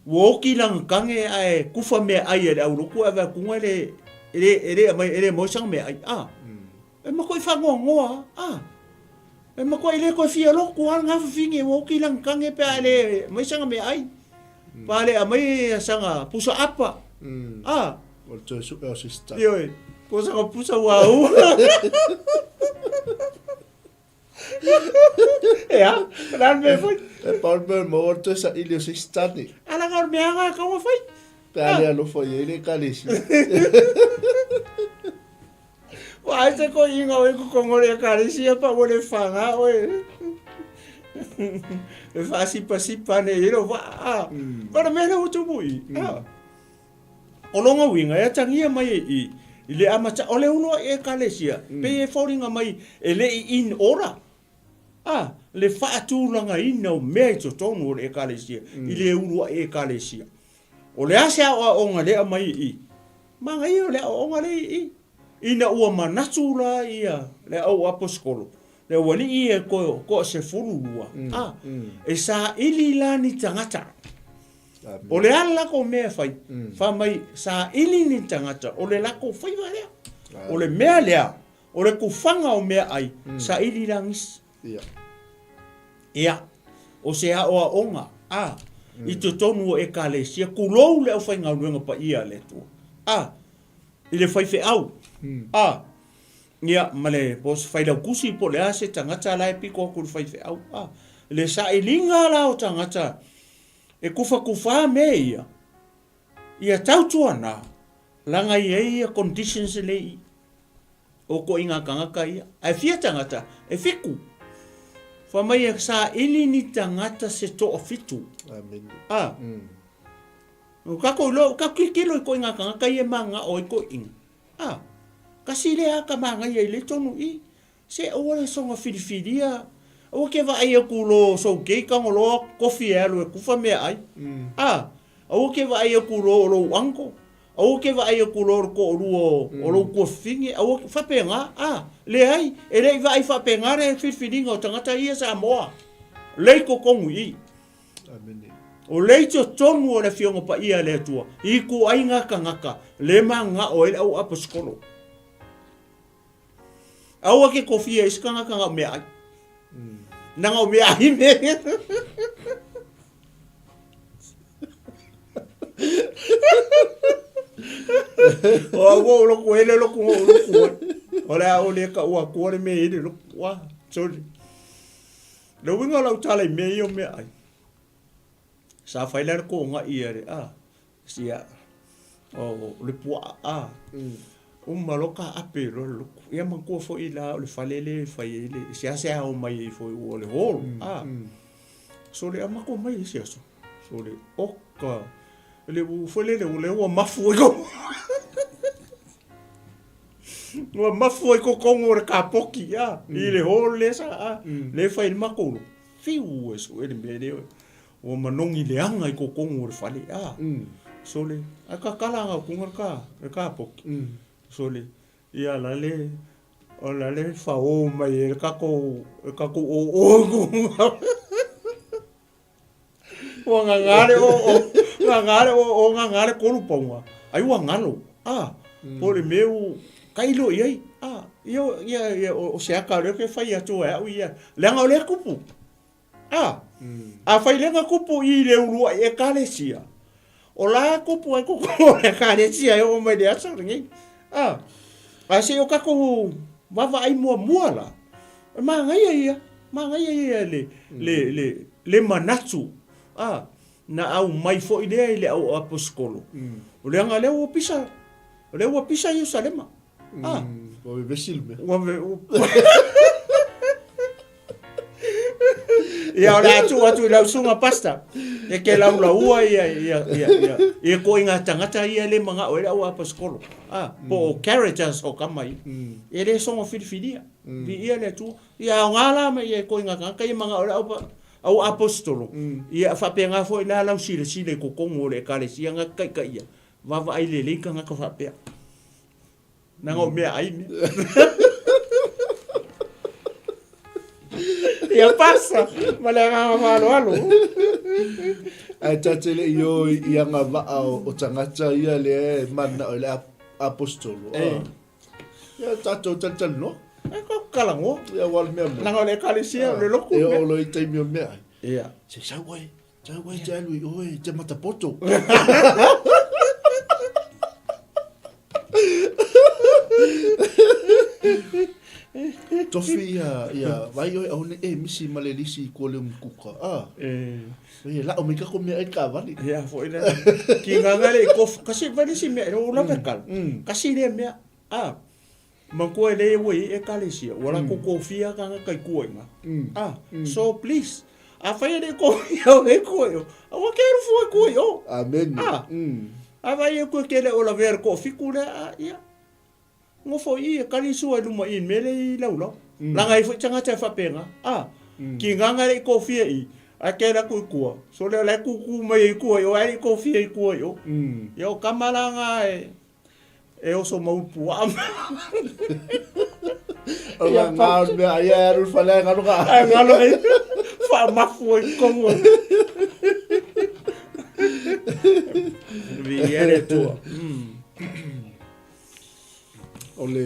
ua oti lana tane ae kufa meaai a le aulotu ae vaai atu e le, e le, e le aumai, e le maua sana meaai. A, e matuai faanoanoa lava. A, e matuai le toe fia lotu lava lena fafine ua oti lana tane pe a le aumai sana meaai. Pa a le aumai sana pusa apa. A. O le toe sue o se isi tane. Ioe, po o sana pusa ua ua. Ea, o le a le mea e fai? E pau le mea e maua le toe saili o se isi tane. A leaga o le mea lava e tatau ona fai. Pe a le alofa i ai le ekalesia. Ua ai se koiina o e kokongo le ekalesia pa ua le whanga oe. E whaasipasipa ne i ro waa. Mm. O le mea lea ua tupu i. Mm. O lona uiga, e atagia mai e i, i le amata, o le uluai Ekalesia, pei e foliga mai e le i in order, a, le faatulagaina o mea i totonu o le Ekalesia, i le uluai Ekalesia. O le a se aoaoga lea aumai i i? Manaia o le aoaoga lea i i. Ina ua manatu la ia le au aposetolo, le aualii ia e toa-12, a, e saili la ni tagata. O le a le latou mea e fai? Fai mai, saili ni tagata, o le latou faiva lea. O le mea lea, o le tufaga o meaai, saili la nisi. Ia, o se aoaoga, a, i totonu o Ekalesia, tulou le aufaigaluega paia a le Atua, a, i le faifeau, a, ia, ma le, po o se failautusi po o le a se tagata la e pito atu i le faifeau, a, le sailiga la o tagata E kufakufā mea ia, ia tautuana, leaga e i ai ia conditions nei i o koʻiga tagata ia. Ae fia tagata? E fitu. Fai mai e saili ni tagata se toafitu. Amen. A. O kakou iloa, ka tilotilo i koʻiga tagata ia e mananao ai toeʻina. A, kasi lea ka manaia i lea tonu i, se aua le soga filifilia, aua ke vaai atu lo sou kei tago loa kofi e alu e kufa meaai. A, aua ke vaai atu lo o lou uncle, aua ke vaai atu lo o le toalua o lou tuafafine, aua ke, faapena, a, leai, e le i vaai faapena le filifiliga o tagata ia Samoa, lea i totonu i i. Amene. O lea i totonu o le Afioga Paia a le Atua, i ituaiga tagata le mananao ai le au aposetolo. Aua ke kofia i se tagata na o meaai. Nanga o meaai me. O au o loku ele loku o loku. O le a o le ka ua kua le me ele loku. Wa, sorry. Le uiga o lau tala i mea ia o meaai, sa fai la le kogai a le, a, sia, o le puaa, a, uma loa taape loa le lotu. Ia manatua foi la o le fale lea e fai ai le, e seasea omai ai foi ua o le hall, a. Sole, a matou omai i le isi aso, sole, oka, le foi lele, o lea ua mafu ai ko. Ua mafu ai totonu o le kapoki, a, i le hall lea sa, a, lea e fai ai le matou lotu. Fiu e sue le mea lea, ua manogi leaga i totonu o le fale, a. Sole, ae tatala ana atuga le ka, le kapoki. Sole, ia la le, o la le fao mai e le tatou, le tatou oo i luga. Ua gagā le oo, gagā le oo, gagā le 3 pauga. Ai ua galo, a, po o le mea ua tailo i ai, a, ia, ia, ia, o se ata o lea ou te fai atu ai au ia, leaga o lea e tupu. A, afai lea na tupu i le uluai Ekalesia, o la e tupu ai totonu o le Ekalesia e oo mai le aso lenei. A, ae se i o tatou vaavaai muamua la, e manaia ia, manaia ia le, le, le, le manatu, a, na aumai foi lea i le au aposetolo, leaga lea ua pisa, o lea ua pisa Ierusalema. Ah. Ua vevesi le mea. Ua ve... Ia, o le a tuu atu i lau susuga pastor, e ke laulaua ia, ia, ia, ia, ia koʻiga tagata ia le manao ai le au aposetolo. Ah, po o characters o kama ia. E le soga filifilia. Viia le Atua. Ia aoga la ma ia koʻiga tagata ia manao ai le au au aposetolo. Ia faapena foi la lau silasila i totonu o le ekalesia na taitaia. Vaavaai lelei tagata faapea. Leaga o meaai mea. Ia pasa, ma le agaga faaaloalo. Ae ta te le i o i agavaa o tagata ia lea e mananao i le aposetolo. Eh. Ia tatou talatalanoa. E ka talanoa. Ia aua o le mea moni. Leaga o le ekalesia, o le lotu. E oo loa i taimi o meaai. Ia. Se sau oe, Tau e te alu i oe, te matapoto. Tofi ia, ia vai oe au ne e misi ma le lisi i kua leo mukuka. Ah. E. E la'o mai kako mea ai kaavale. Ia foi le. Ki nganga le i kof, kasi vai le si mea, o lava kala. Kasi le mea. Ah. Manatua e lea ua i ai Ekalesia, ua latou kofia tagata i tua i ina. Ah, so please, afai e le i kofia oe i tua i o, aua ke alu fua i tua i o. Amen. Ah, afai e koe ke le o lavea i le toafitu lea, ah, ia, nofo i i e kali sua i luma i i le mea lea i Laulau. Leaga e i ai foi tagata e faapena, ah, kinaga e le i kofia i i, ae ke alu atu i tua, so lea o la e tūtū mai ai i tua i o, ae le i kofia i tua i o. Ia o tama la na e, E oso mau puaa ma. O ngā ngā o mea ai e aru whale ai ngaro ka. Ai ngaro ai. Whaamafu ai kongo. Viia le Atua. O le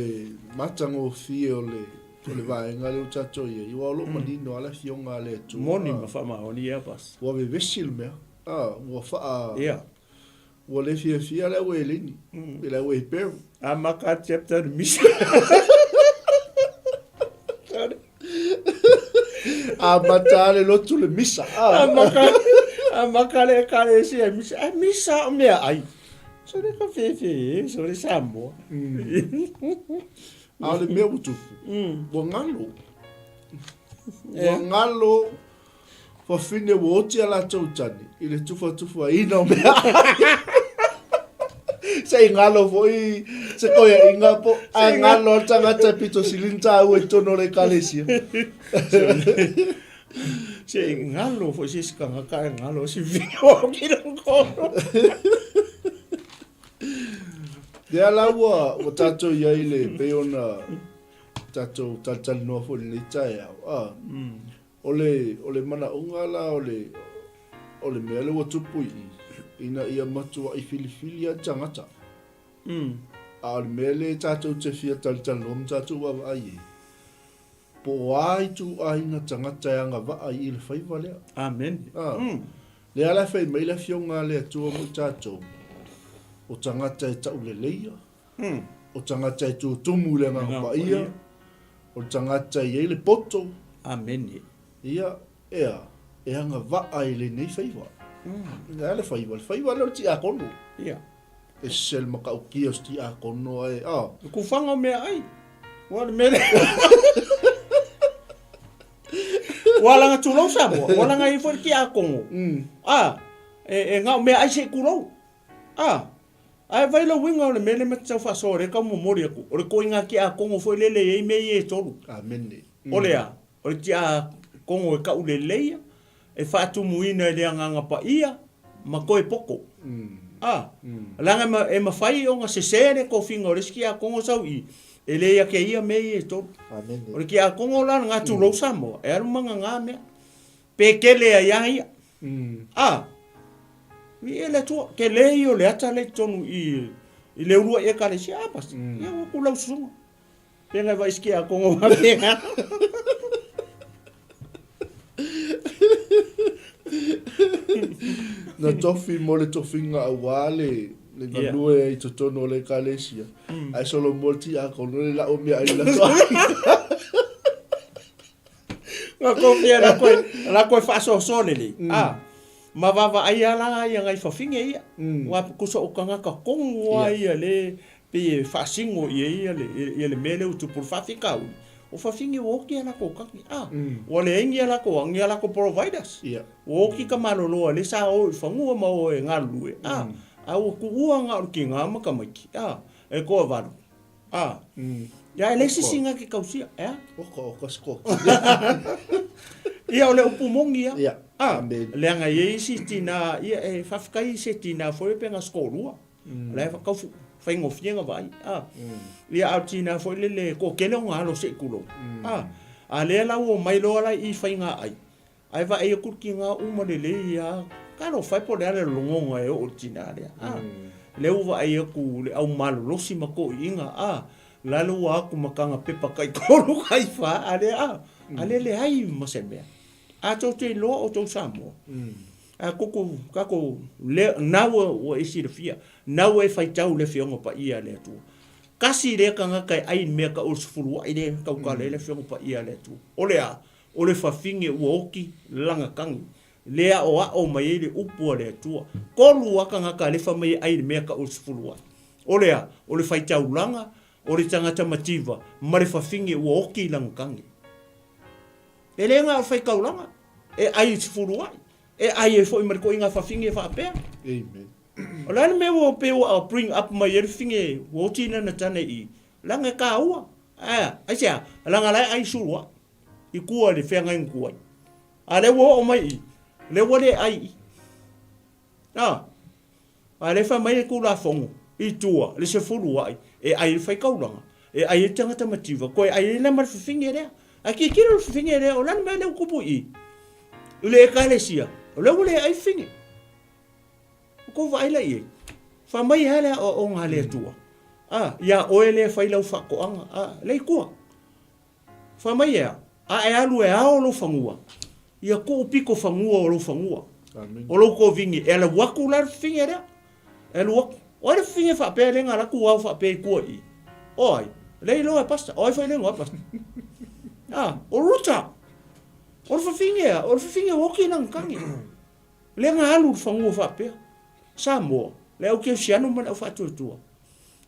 matagofie o le o le vaega lea ua tatou i ai, aua o lo o manino lava le Afioga a le Atua. Moni ma faamaoni ia pas. Ua vevesi le mea, a, ua whaa... Ia. Ua le fiafia le au eleni, i le au Heperu. Amata chapter le misa. Amata le lotu le misa. Amata, amata le ekalesia e misa. Ai misa o mea ai. Sole ka fefe e, sole Samoa. A o le mea ua tupu, ua galo. Ua galo Fafine ua oti a latou tani i le tufatufaina o meaai. Se i galo foi se koeaiga po a galo a le tagata e pito sili ona taua i totonu o le ekalesia. Se i galo foi se isi tagata ae galo si fio ki longolo. Lea la ua, ua tatou i ai le pei ona tatou talitalinoa foi i lenei taeao. Ah, mm. O le, o le manaoga la o le, o le mea lea ua tupu i i, ina ia matuai filifili lava le tagata. Mm. A o le mea lea tatou te fia talitalinoa ma tatou vaavaai i ai, po o a ituaiga tagata e agavaa i i le faiva lea. Amen. Ah. Mm. Lea la e fai mai le Afioga a le Atua mo i tatou, o tagata e tauleleia, Mm. O tagata e tutumu i le Agaga Paia, o le tagata e i ai le poto. Amene. Ia, ea, e agavaa i lenei faiva. Mm. Ea le faiva, le faiva lea o le tiakono. Ia. E se le matautia o se tiakono ae, a. Le kufaga o meaai. Ua le mea lea. Ua laga tulou Samoa, ua laga i foi le tiakono. Mm. A, e, e gao meaai se i tulou. A, ae vai le uiga o le mea lea ma te tau faasoa lea tau momoli atu, o le koiga tiakono foi lele e i ai mea ia e tolu. Amene. O le a? O le tiakono e tauleleia, e faatumuina e le Agaga Paia ma toe poto. A, leaga e mafai ona sese le tofiga o le isi tiakono sau i i, e le ia te ia mea ia e tolu. Amene. O le tiakono la lena tulou Samoa, e alu ma gagā mea. Pe tele ai a ia. A, i le Atua, tele ia o le ata lea i totonu i, i le uluai ekalesia, a pasi, ia ua ku lau susuga. Pe ngai vai skia kongo ma pe Na tofi mo le tofiga aua le le galue ai i totonu o le ekalesia. Ae solomua le tiakono le lau meaai i le latou aiga. Nga kofia la koe, la koe faasoasoa lelei. Mm. Ah, ma vaavaai a la ia ngai fafine ia. Mm. Ua kusa o kangaka kongu a ia le pe e faasino ia ia le ia le mea lea ua tupu le faafitauli. O fafine ua oti a latou kagi. Ah, Mm. ua leai ni a latou ni a latou providers. Ia. Ua oti ka malolo a le sa o i fanua ma o e galulue. Ah, a ua tuua na o le tiga ma tamaiti. Ah, e toavalu. A. Ia, e leai se isi ke kausia, e a? Oka, oka se koki. Ia, o le upu moni ia. Ia, A, amen. leaga e i ai isi tina, ia, e faafetai i se tina foi pe na se toalua. Mm. O la e tau faigofie na vaai. A, Mm. ia, a o le tina foi lele, toatele ona alo se i tulou. Mm. A, a lea la ua omai loa la i faiga ai, Ae vaai atu le tina uma lelei ia, talofa e po o le a le logona e oo i le tina lea. A, lea ua vaai atu le au malolosi ma toeaiina, a, lalo ua atu ma kana pepa taitolu taifa, a lea, a, a lea leai ma se mea. A tou te iloa o tou Samoa, a koko, kako, lea, na ua, ua e silafia, na ua e faitau le Afioga Paia a le Atua. Kasi lea tagata e ai i le mea tau o le sefuluai lea e tautala ai le Afioga Paia a le Atua. O le a? O le fafine ua oti lagatagi, le aoao mai ai le upu a le Atua. Kolu a tagata le fa mai e ai le mea tau o le sefuluai. O le a? O le faitaulaga, o le tagata mativa, ma le fafine ua oti lagatagi. E le na o le faitaulaga e ai i le sefuluai, e ai ai foi ma le toaiga fafine faapea. Amen. O le a le mea ua pei ua bring up mai ai le fafine ua oti lana tane i i? Leaga e taua. Ae, aisea? Leaga la e ai suluai. i kua i le feagaiga tuai. A lea ua oo mai i, lea ua le ai i. A, a lea fai mai le Tulafono i tua, le sefulu ai, e ai le faitaulaga, e ai le tagata mativa, toe ai ai la ma le fafine lea. Ae tilotilo le fafine lea, o le a le mea lea ua tupu i i? I le Ekalesia, o lea ua le ai fafine. Ua tou vaai la i ai? Fai mai lava le aoaoga a le Atua, a, iā oe lea e fai lau faatoaga, a, lea i tua. Fai mai e a? A e alu e ao lou fanua, ia tuu pito fanua o lou fanua, o lou kovini, e alu atu la le fafine lea. E alu atu. O ai le fafine faapea lea na alu atu ao faapea i tua i i? O ai? Lea iloa e Pastor. O ai foi lea igoa Pastor? A, o Ruta. O le fafine a, o le fafine ua oti lana tagi. Lea na alu i le fanua faapea. Samoa, le au kerisiano ma le au faatuatua.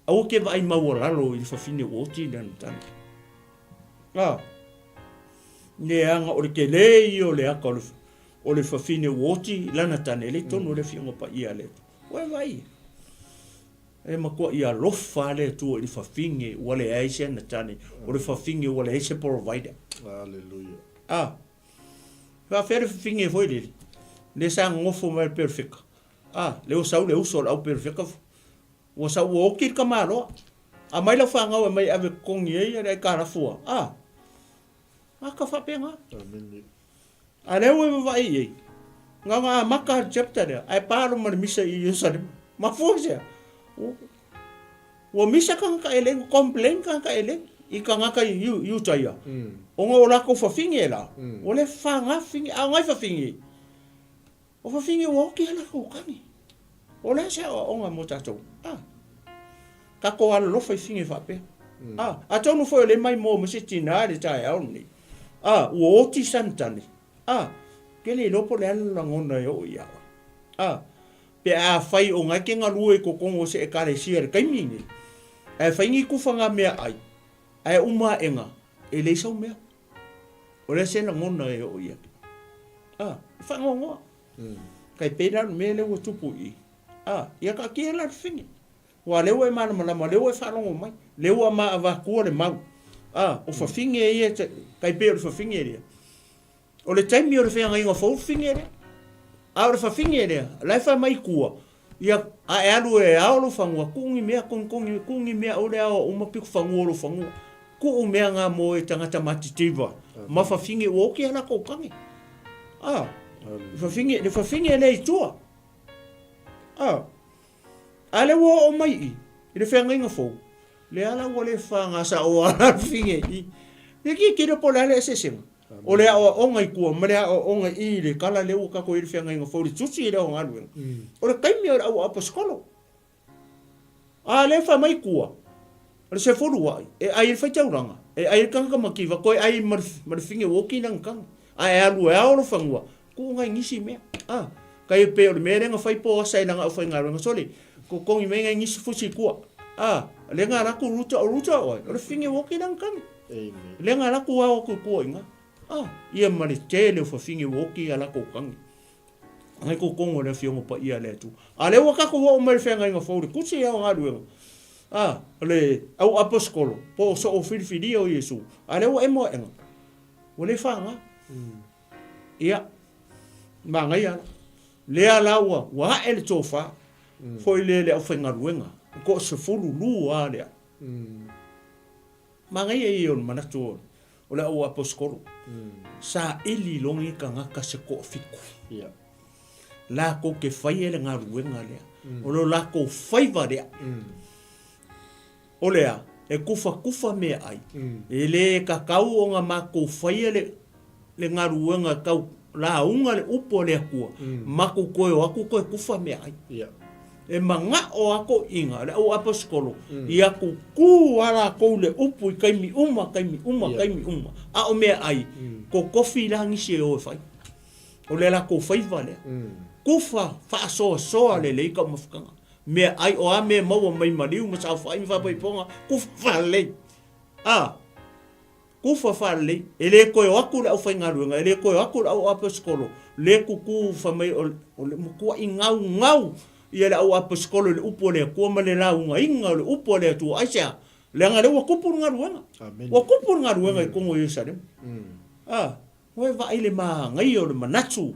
Aua ke vaai maualalo i le fafine ua oti lana tala. A, leaga o le tele ia o le aka o le, o le fafine ua oti lana tane, le tonu o le Afioga Paia a le Atua. Ua e vaai. E matuaʻi alofa lava le Atua i le fafine ua leai se ana tane, o le fafine ua leai se provider. Aleluia. A, faafefea le fafine foi lele, lea sa nonofo mai le perofeta, a, lea ua sau le uso o le au perofeta, ua sau ua oti le tamaloa, aumai lau fanau e aumai e ave e totogi ai le aitalafu a, a, ata faapena. Amene. A lea ua e vavaai i ai, na ona amata le chapter lea, ae pa loa ma le misa i Ierusalema. Mafua i se a? Ua misa tagata eleni, ua complain tagata eleni i tagata i Iutaia, ona o latou fafine la, ua le faga fafine, a o nai fafine, o fafine ua oti a latou tane. O le a se aoaoga mo tatou? A, tatou alolofa i fine faapea. A, atonu foi o lea e maimoa mai se tina i le taeao lenei. A, ua oti sana tane. A, ke le iloa po o le a le lagona e oo ia oe. A, pe afai o na e te galue i totonu o se Ekalesia i le taimi lenei, ae fai ni tufaga meaai, ae uma aʻega, e leai sau mea. O le a se lagona e oo ia te oe? A, e faanoanoa. Tai pei la o le mea lea ua tupu i i. A, ia taatia la le fine. Aua o lea ua e malamalama, o lea ua e faalogo mai, o lea ua ma avatua le mau. A, o fafine ia, tai pei o le fafine lea. O le taimi o le feagaiga fou le fafine lea. A o le fafine lea, o la e fai mai i tua, ia, a e alu e ao lou fanua, tuu ni mea togitogi, tuu ni mea aua le aoa uma pito fanua o lou fanua. Tuu mea na mo e tagata matitiva ma fafine ua oti a latou tane. A, le fafine, le fafine lea i tua. A, a lea ua oo mai i, i le feagaiga fou, lea la ua le faga saoa la le fafine i. Ia tilotilo po o le a le eseesega. O le aoaoga i tua ma le aoaoga i i le tala lea ua tatou i ai i le feagaiga fou i le tusi lea o galuega. O le taimi o le au aposetolo. A lea e fai mai tua, o le sefulu aʻi, e ʻai ai le faitaulaga, e ʻai ai le tagata mativa, toe ʻai ai ma le fine ua oti lana tagi. A e alu e ao lou fanua, tuu nai nisi mea. A, tai pei o le mea lea na fai Poasa i lana aufaigaluega, sole, totogi mai nai nisi fusi i tua. A, lea na alu atu Ruta, o Ruta o ai? O le fine ua oti lana tagi. Lea na alu atu ao atu i tua i ina. A, ia ma le tele o fafine ua oti a latou tagi. Ngai kokongo o le Afioga Paia a le Atua. A lea ua tatou oo mai i le feagaiga fou i le tusi ia o galuega, a, o le au aposetolo, po o soo filifilia o Iesu, a lea ua emo aʻega, ua le faga. Ia, manaia la. Lea la ua, ua ae le tofa, foi lea i le aufaigaluega, e toa-12 lea. Manaia ia o le manatu o le au aposetolo, saili loa ni tagata se toafitu, latou te faia le galuega lea, o lo latou faiva lea. O le a? E tufatufa meaai, e le tatau ona matou faia le le galuega tau lauga le upu a le Atua, matou toe o atu toe tufa meaai. E manao a toeaiina le au aposetolo ia tutu a latou le upu i taimi uma, taimi uma, taimi uma. A o meaai, totofi la nisi e o e fai. O le latou faiva lea. Tufa faasoasoa lelei taumafataga. Meaai, o a mea e maua mai maliu ma saofai ma faapaipoga, tufa faalelei. A! Kufa faalelei, e le toe o atu le aufaigaluega, e le toe o atu le au aposetolo, le tutu fai mai o le matuaʻi gaugau ia le au aposetolo i le upu a le Atua ma le laugaina o le upu a le Atua. Aisea? Leaga lea ua tupu le galuega. Ua tupu le galuega i totonu o Ierusalema. A, ua e vaai i le manaia o le manatu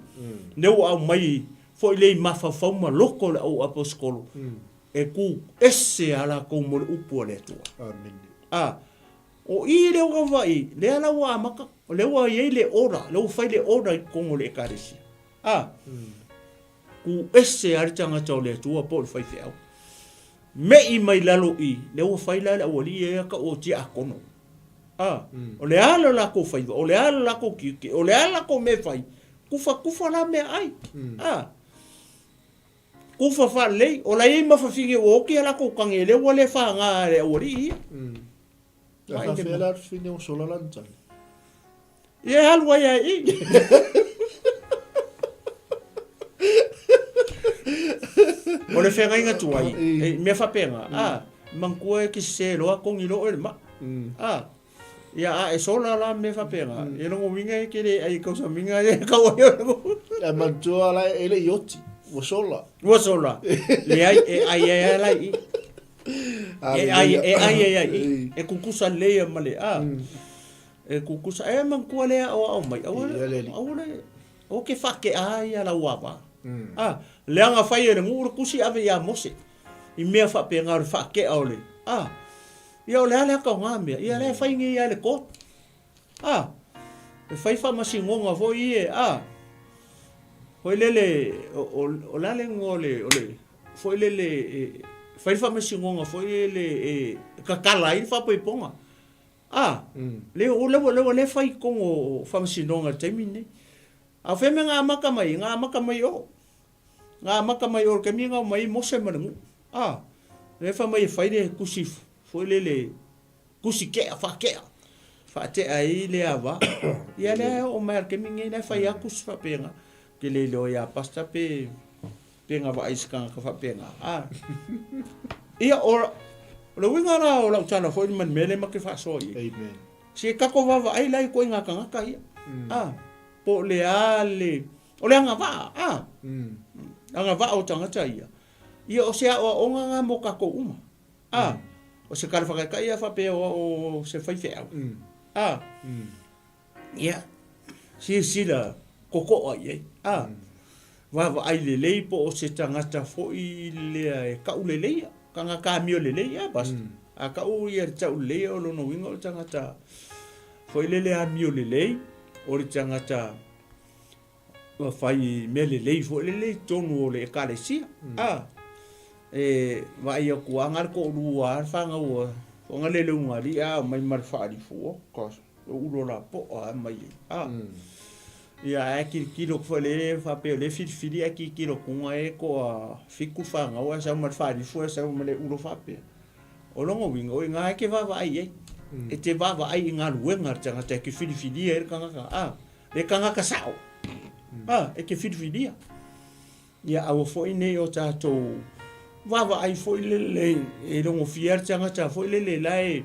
lea ua aumai foi lea i mafaufau ma loto o le au aposetolo e tu ese a latou mo le upu a le Atua. A, O i lea ua vaai, lea la ua amata, lea ua i ai le order, lea ua fai le order i totonu o le Ekalesia. A, tu ese lava le tagata o le Atua po o le faifeau. Me'i mai lalo i, lea ua fai la le aualii ia tau o tiakono. A, o le a le latou faiva, o le a le latou tiute, o le a le latou mea e fai, tufatufa la meaai. A, Kufa faalelei, o la e i ai ma fafine ua oti a latou tagi, lea ua le faga e le aualii ia. E faafefea la le fafine ua sola lana tagi? Ia e alu ai lava i i. O le feagaiga tuai, e mea faapena, a, manatua e te sese loa togi loa oe i le maa. A, Ia, a e sola la mea faapena, ia lona uiga e te le ai i tausamiga ia e tau ai oe. Ae manatua la e le i oti, ua sola. Ua sola. Leai, e ai ai lava la i i. E ai, e ai ai ai, e kukusa lelei ia ma le, a, e kukusa, e manatua le aoao mai, aua le, aua le, aua ke faatea ia lau ava. A, leaga fai e le nuu le tusi ave ia Mose, i mea faapena o le faatea o le, a, ia o le a le ata o na mea, ia lea e fai nei ia le court. A, e fai faamasinoga foi ia, a, foi lele, o, o, o le a le igoa o le, o le, foi lele, e fai le faamasinoga foi lele e tatala ai le faaipoipoga. A, le, o lea ua, lea ua le fai i totonu o faamasinoga i le taimi lenei. A o fea mea na amata mai ai? Na amata mai o. Na amata mai o i le taimi na omai ai Mose ma le nuu. A, lea fai mai e fai le tusi foi lele tusi tea, faatea, faatea ai le ava. Ia lea e oo mai lava i le taimi lenei, la e fai lava tusi faapena. Ou te le iloa ia Pastor pe pe na vaai i se tagata faapena. A. Ia, o, o le uiga la o lau tala foi ma le mea lea ma te faasoa i ai. Amen. Se tatou vaavaai la i ituaiga tagata ia. A. Po o le a le, o le agavaa, a. Agavaa o tagata ia. Ia o se aoaoga na mo tatou uma. A, o se tala faataitai ia faapea o se faifeau. A, ia, silasila totoa i ai. A, vaavaai lelei po o se tagata foi lea e tau lelei, tagata amio lelei, a, basta. A tau ia le tau lelei, o lona uiga o le tagata foi lele amio lelei, o le tagata Ua fai mea lelei foi lele i totonu o le ekalesia. A, e vaai atu lava na le toalua lava le fanau a Fagalele Ugalii a omai ma le faalifu, oh gosh, e ulo lapoa lava mai ai. A, ia ae tilotilo atu foi lea faapea o lea e filifili ae tilotilo atu e toa fitu fanau ae sau ma le faalifu ae sau ma le ulo faapea. O lona uiga, o i ina e te vaavaai i ai. E te vaavaai i galuega a le tagata e te filifilia ai le tagata. A, Le tagata sao, a, e te filifilia. Ia aua foi ne i o tatou vaavaai foi lele e logofia le tagata foi lele la e,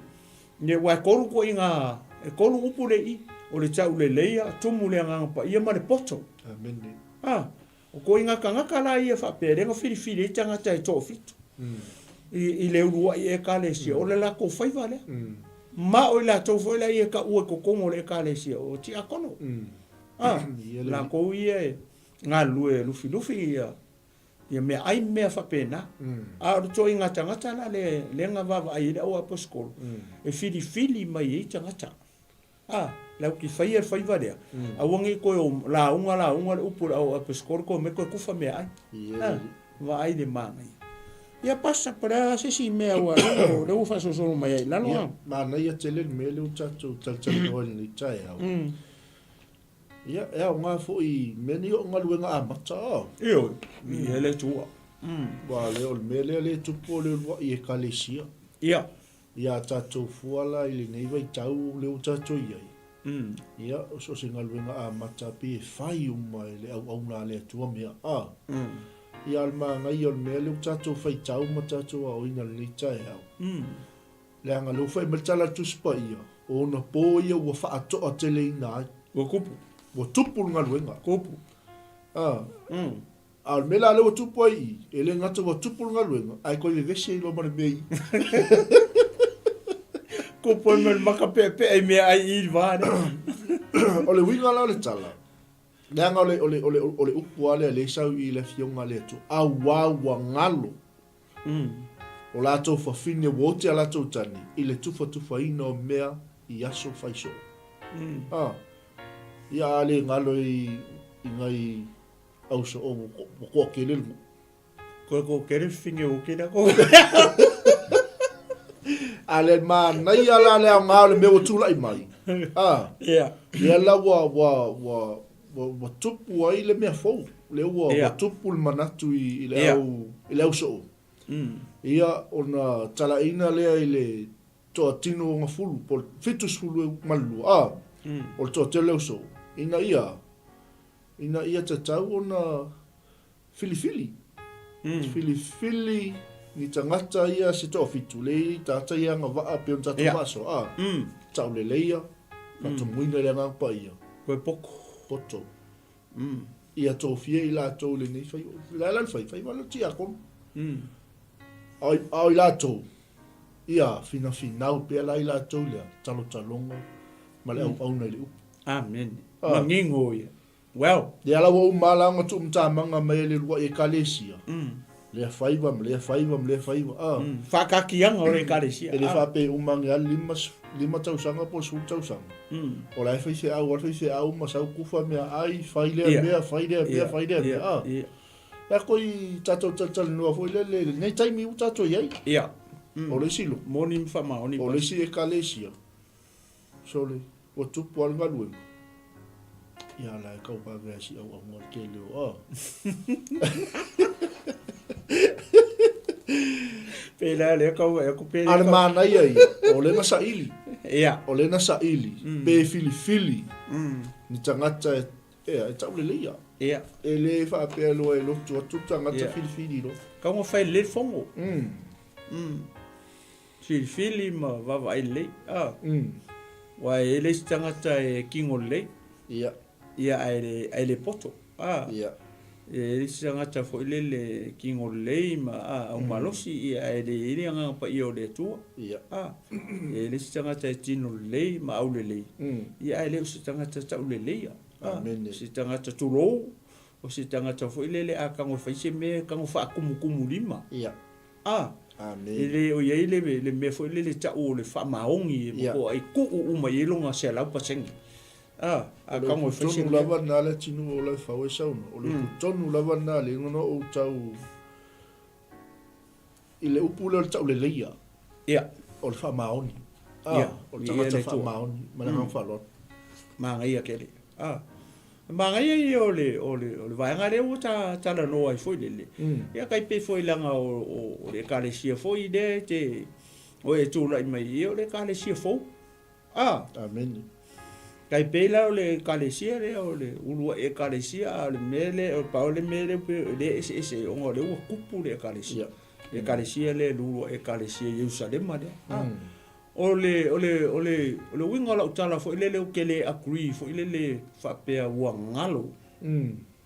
ne aua e kolu ituaiga, e kolu upu le i, o le tauleleia, tumu le Agaga Paia ma le poto. Amene. A, O ituaiga tagata la ia faapea lea na filifili ai tagata e toafitu i le uluai Ekalesia, o le latou faiva lea. Ma o i latou foi la ia e taua i totonu o le Ekalesia, o tiakono. A, latou ia e galulue e lufilufi ia ia meaai ma mea faapena. A o le ituaiga tagata la lea na vaavaai ai le au aposetolo, e filifili mai ai tagata. A, lau te faia le faiva lea, aua ne i toe o lauga lauga le upu i le au aposetolo toe omai toe tufa meaai. A, vaai le manaia. Ia pasa, po o le a se isi mea ua lea ua faasolosolo mai ai i lalo. Ia, manaia tele le mea lea ua tatou talatalanoa i lenei taeao. Ia, e aoga foi i mea nei o galuega amata. Ioe, i le Atua. Aua o lea o le mea lea lea e tupu o le uluai ekalesia. Ia. Ia a tatou fua la i lenei vaitau lea ua tatou i ai, ia, o so o se galuega amata pei e fai uma e le auauna a le Atua mea a. Ia a o le manaia o le mea lea ua tatou faitau ma tatou aoina i lenei taeao, leaga lea ua fai mai le Tala a le Tusi Paia, o ona po ia ua faatoateleina ai. Ua tupu. Ua tupu le galuega. Tupu. A. A o le mea la lea ua tupu ai i i, e le gata ua tupu le galuega, ae toe vevesi ai loa ma le mea i i. Tupu ai ma le maka peapea i meaai i le va lea. O le uiga la o le tala, leaga o le, o le, o le, o le upu lava lea o lea e sau i le Afioga a le Atua, auā ua galo o latou fafine ua oti a latou tani i le tufatufaina o mea i aso fai soo. A, ia a le galo i, i nai Auso o ua toatele le nuu. Koe toatele fafine ua tele atu. A le manaia la le aoga o le mea ua tulai mai. A. Ia. Lea la ua ua ua ua, ua tupu ai le mea fou. Lea ua, Ia. ua tupu le manatu i, i le Ia. au i le ausoo. Ia ona talaina lea i le toatino o gafulu po o le 72 a. O le toatele o le ausoo ina ia Ina ia tatau ona filifili, filifili ni tagata ia se toafitu le i tata ia agavaa pei ona tatou faasoa, a, tauleleia, faatomuina i le Agaga Paia. Koe poto. Poto. Ia tofia i latou i lenei fai, le a la le fai, fai vale o tiakono. A o i latou, ia, finafinau pea la i latou i le talotaloga ma le auauna i le upu. Amene. Manino ia. Well. Lea la ua uma la ona tuumatamaga mai e le uluai Ekalesia, lea faiva ma lea faiva ma lea faiva, a. Faataatiaga o le Ekalesia. E le faapea e uma ane lava le 5 tausaga po o le 10 tausaga, o la e faifeau lava le faifeau ma sau kufa meaai, fai lea mea, fai lea mea, fai lea mea, a. E a koi tatou talatalanoa foi lele i lenei taimi ua tatou i ai. Ia. O le isi lotu. Moni ma faamaoni. O le isi Ekalesia. Sole, ua tupu lava le galuega. Ia la e tau vave ai si auauna le tele o a. Pe la le kau e ku pe. A le manaia ia, o lea na saili. Ia. O lea na saili, pe filifili ni tagata e Ea, e tau lelei a. Ia. E le faapea loa e lotu atu le tagata filifili loa. Kau na fai lelei le fono. Mm. Filifili ma vaavaai lelei. Ah. Aua e i ai le isi tagata e kino lelei. Ia. Ia, ae le poto. Ah. Ia. E i ai le isi tagata foi lele e kino lelei ma aumalosi, ia, ae le i ai le Agaga Paia o le Atua. Ia. Ah. E i ai le isi tagata e tino lelei ma aulelei, ia, ae le o se tagata tauleleia. Amene. Se tagata tulou, o se tagata foi lele a tago e fai se mea e tago faakumukumulima. Ia. A. Amene. E le o i ai le, le mea foi lele tau o le faamaoni e matua ai tuu uma i ai lona 100%. A, a tago e fai se mea. O le upu tonu lava lena le atunuu o Laufau e saunoa, o le upu tonu lava lena lea na ou tau i le upu lea o le tauleleia. Ia. O le faamaoni. A, Ia. o le tagata faamaoni ma le agaga faaaloalo. Manaia tele. A. Manaia ia o le, o le, o le vaega lea ua ta talanoa ai foi lele. Ia tai pei foi leaga o, o, o le Ekalesia foi lea e te, o e tulai mai ia o le Ekalesia fou. A. Amene. Tai pei la o le Ekalesia lea o le uluai Ekalesia, a o le mea lea, o pau le mea lea pei lea e eseese ai ona o lea ua tupu le Ekalesia. Le Ekalesia lea, le uluai Ekalesia i Ierusalema lea. A. O le, o le, o le, o le uiga o lau tala foi lele ou te le agree foi lele faapea ua galo.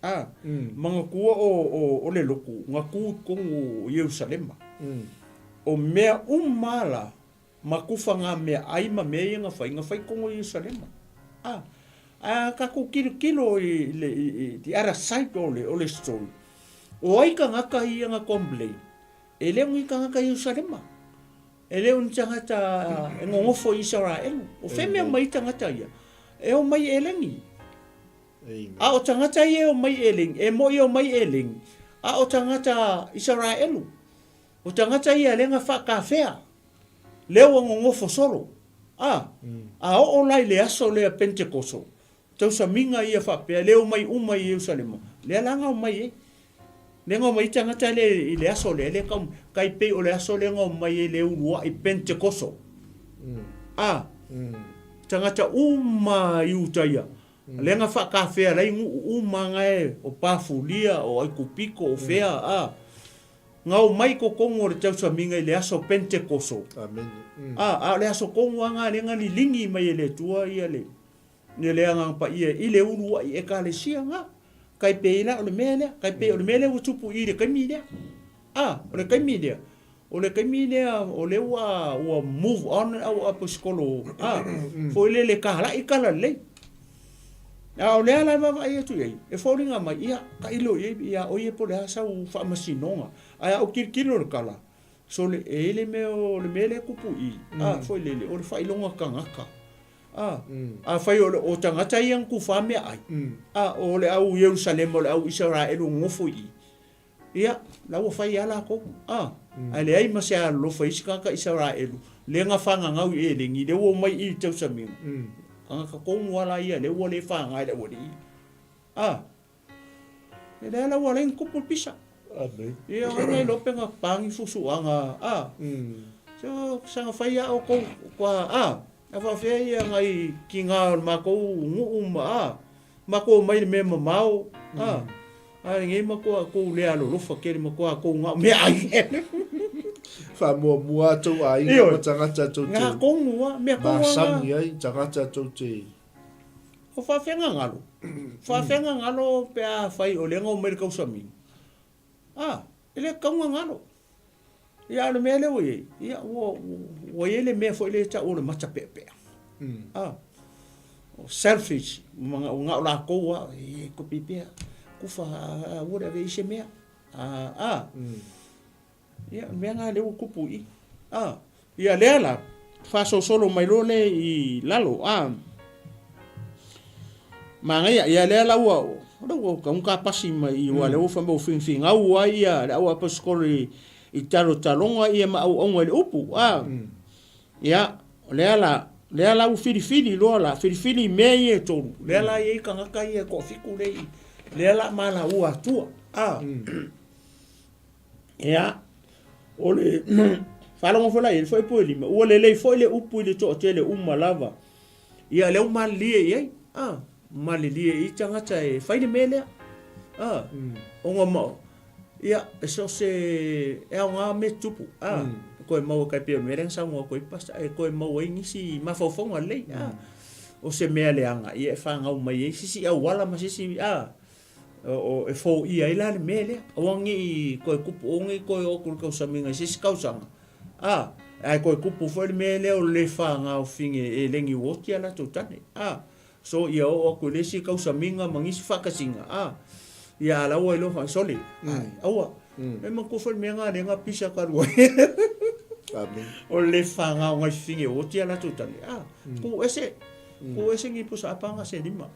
A. Manatua o, o, o le lotu na tu i totonu o Ierusalema. O mea uma la ma kufa ngā mea ai ma mea ia na whai, na whai kongo i Ierusalema. A, a tatou tilotilo i le, i, i, the other side o le, o le story. O ai tagata ia na complain? E le o ni tagata i Ierusalema. E le o ni tagata e nonofo i Isaraelu. O fea mea mai tagata ia? E o mai eleni. A o tagata ia e o mai eleni, e moi e o mai eleni, a o tagata Isaraelu. O tagata ia lea na faatafea, lea ua nonofo solo. A, a oo la i le aso lea Pentekoso, tausamiga ia faapea, lea omai uma i Ierusalema, lea la na omai ai. Lea na omai ai tagata lea i le aso lea, lea ka, kai pei o le aso lea na omai ai le uluai Pentekoso. A, tagata uma i uta ia, lea na faatafea lai nuu uma na e, o Pafulia, o Aikupito, o fea, a. Ngau mai totonu o le tausamiga i le aso Pentekoso. Amene. A, a o le aso tonu lava lena lea na liligi mai e le Atua ia le, ia le Agaga Paia i le uluai Ekalesia na. Kai pei la o le mea lea, kai pei o le mea lea ua tupu i i le taimi lea. A, o le taimi lea, o le taimi lea o lea ua, ua move on le au aposikolo, a, foi lele talai tala lelei. A o lea la e vaavaai atu i ai, e foliga mai, ia, tailo i ai ia oe po o le a sau faamasinoga. Ae a ou tilotilo i le tala, sole, e i ai le mea o le mea lea e tupu i i, a, foi lele, o le faailoga tagata. A, afai o, o tagata ia na tufa meaai, a, o le au Ierusalema, o le au Isaraelu o nonofo i i, Ia, la ua fai lava latou, a, ae leai ma se alolofa i isi tagata Isaraelu, lea na fagagau i Eleni, lea ua omai i i le tausamiga. Tagata tonu lava la ia, lea ua le faga e le aualii ia. A, e lea la ua alai ona tupu le pisa. Ia, ona iloa pe na pa ni fusuaga, a, so, saga fai lava outou, kua, a, a faapefea ia nai tiga o le matou nuu ma, a, Matou omai i le mea mamao, a, a lenei matua tou le alolofa tele matua tou gao meaai. Faamuamua a tou aiga ma tagata tou te. Nga tonu a, mea tonu a. Masani ai tagata tou te. O faafeaga galo, faafeaga galo pe a fai o lea na omai le kausamiga. A, e le tatau ona galo. Ia, a o le mea lea ua i ai, ia, ua, ua i ai le mea foi lea e tau o le matapeapea. A, o selfish, ua na o latou lava, e kopi pea, kufa, aua le ave i ai se mea. A, ia, o le mea lena lea ua tupu i i. A, ia lea la, faasolosolo mai loa lea i lalo, a, manaia, ia lea la ua, o lea ua taugata pasi mai i, aua o lea ua fai mai ua finafingau ai ia le au aposetolo i talotaloga ia ma auauga i le upu, a, ia, o lea la, lea la ua filifili loa la, filifili i mea ia e tolu, lea la e i ai tagata ia e toafitu lea i, lea la malaua atua, a. Ia, o le faalogo foi la i ai, le fuaiupu e 5, ua lelei foi le upu i le toatele uma lava. Ia, lea ua malilie i ai, a, malilie i ai tagata e fai le mea lea. A, ona ma, ia, e so o se, e aoga mea tutupu, a, e toe maua tai pei o le mea lea na saunoa atu ai Pastor, e toe maua ai nisi mafaufauga lelei, a, o se mea leaga, ia e fanau mai ai se isi auala ma se isi, a, E foia ai la le mea lea. Aua ne i toe kupu, aua ne i toe oo atu i le tausamiga i se isi tausaga, a, ae toe kupu foi le mea lea o le le fagaofine e eleni ua oti a latou tane, a. So ia oo atu i le isi tausamiga ma nisi faatasiga, a, ia a la ua iloa faa, sole, ai, aua. E manatua foi le mea lena lea na pisa talu ai. Amen. O le le fagaogaifine ua oti a latou tane, a, tuu ese, tuu ese ni pusa apaga se lima.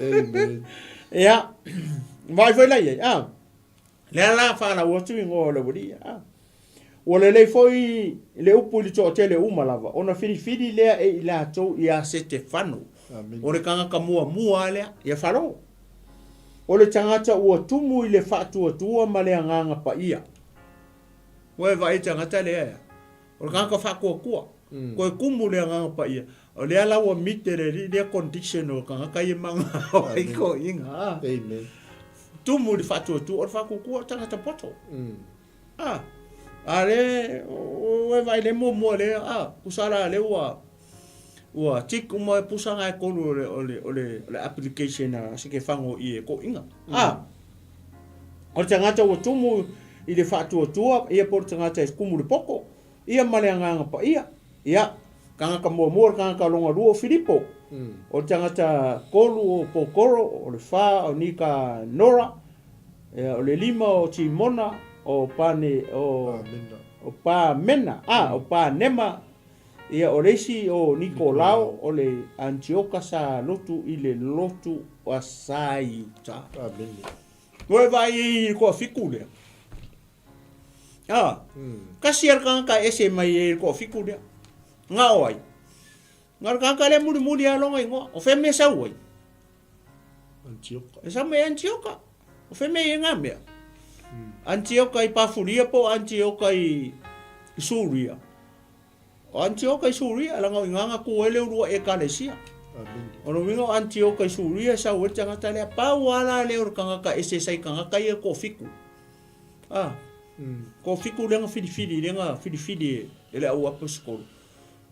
Amen. Ia, vaai foi la i ai, a. Lea la faalau atu igoa o le aualii, a. Ua lelei foi le upu i le toatele uma lava, ona filifili lea e i latou ia Setefano, o le tagata muamua lea, ia Falo. O le tagata ua tumu i le faatuatua ma le agaga paia. Ua e vaai i le tagata lea ea? O le tagata faatuatua, toe tumu le Agaga Paia, o lea la ua mite le alii lea condition o le tagata ia e manao ai toeaiina, a. Amen. Tumu i le faatuatua, o le faatuatua o le tagata poto. A, a le, ua e vaai le muamua lea, a, tusa la lea ua, ua tick uma pusa na e tolu o le, o le, o le, o le application a Setefano i e toeaiina. A, O le tagata ua tumu i le faatuatua, ia po o le tagata e tumu i le poto, ia ma le Agaga Paia. Ia, tagata muamua o le tagata lona lua o Filipo, o le tagata tolu o Pokoro, o le fa o Nikanora, ia, o le lima o Timona, o Pane, o, o Pamena, a, o Panema, ia, o le isi o Nikolao, o le Antioka sa lotu i le lotu a Saiuta. Amene. Ua e vaai i le toafitu lea. A, kasi a le tagata e ese mai ai i le toafitu lea. Na o ai? Na o le tagata lea mulimuli lava lona igoa. O fea mea e sau ai? Antioka. E sau mai Antioka. O fea mea e i ai na mea? Antioka i Pafuria po o Antioka i Suria. O Antioka i Suria, leaga o i ina na tu ai le uluai Ekalesia. O lona uiga o Antioka i Suria e sau ai le tagata lea, pau lava la lea o le tagata ese sa i tagata ia e toafitu. A, toafitu lea na filifili, lea na filifili e le au aposetolo.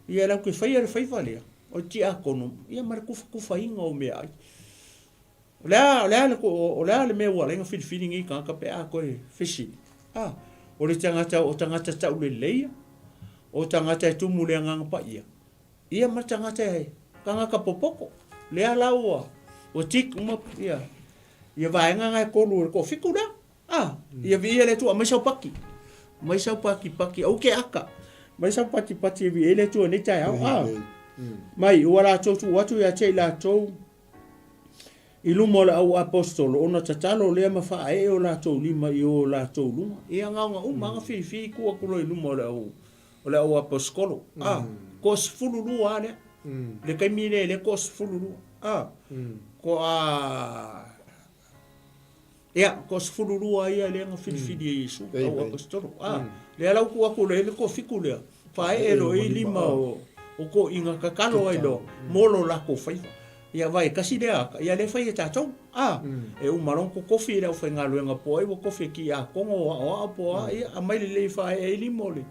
Ia latou te faia le faiva lea, o le tiakono, ia ma le tufatufaina o meaai. O le a, o le a le, o le a le mea ua ala ai ona filifili nei tagata pe a toe fesili? A, o le tagata, o tagata tauleleia, o tagata e tumu i le Agaga Paia, ia ma tagata e, tagata popoto. Lea la ua, ua tick uma ia, ia vaega na e tolu o le toafitu lea. A, ia viia le Atua, aumai sau paki. Aumai sau paki paki, aua ke aka. Aumai sau pati pati e viia ai le Atua i nei taeao. A, mai, ua latou tuu atu ia te i latou, I luma o le au aposetolo, ona tatalo lea ma faaee o latou lima i o latou luga. Ia na ona uma lava filifili tuu atu loa i luma o le au o le au aposetolo. A, toa 12 lava lea. I le taimi lea lea toa 12. A, toa Ia, toa 12 ia lea na filifili e Iesu, au aposetolo. A, lea la ua tuu atu loa i ai le toafitu lea, faaee loa i ai lima o toeaiina tatalo ai loa mo lo latou faiva. Ia vaai, tasi lea ata, ia lea e fai e tatou. A, e uma loa ona totofi e le aufaigaluega po o ai ua tofi e tiakono o aoao po o a, ia aumai lelei e faaee ai lima o le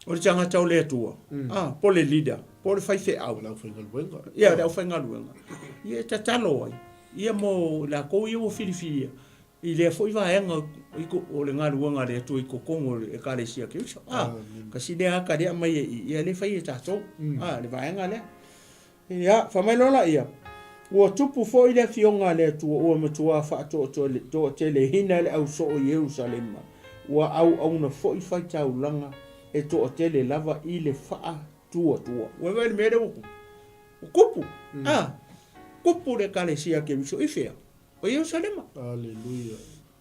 o le tagata o le Atua, a, po o le leader, po o le faifeau. Le aufaigaluega. Ia, le aufaigaluega. Ia e tatalo ai, ia mo i latou ia ua filifilia. I lea foi vaega o le galuega a le Atua i totonu o le Ekalesia Keriso. A, kasi lea ata lea aumai e i, ia lea e fai e tatou, a, le vaega lea. Ia, fai mai loa laia, Ua tupu foi le Afioga a le Atua ua matua faatoateleina le ausoo i Ierusalema, ua auauna foi faitaulaga e toatele lava i le faatuatua. Ua vaai i le mea lea ua tupu? Ua tupu, a, tupu le Ekalesia Keriso i fea? O Ierusalema. Aleluia.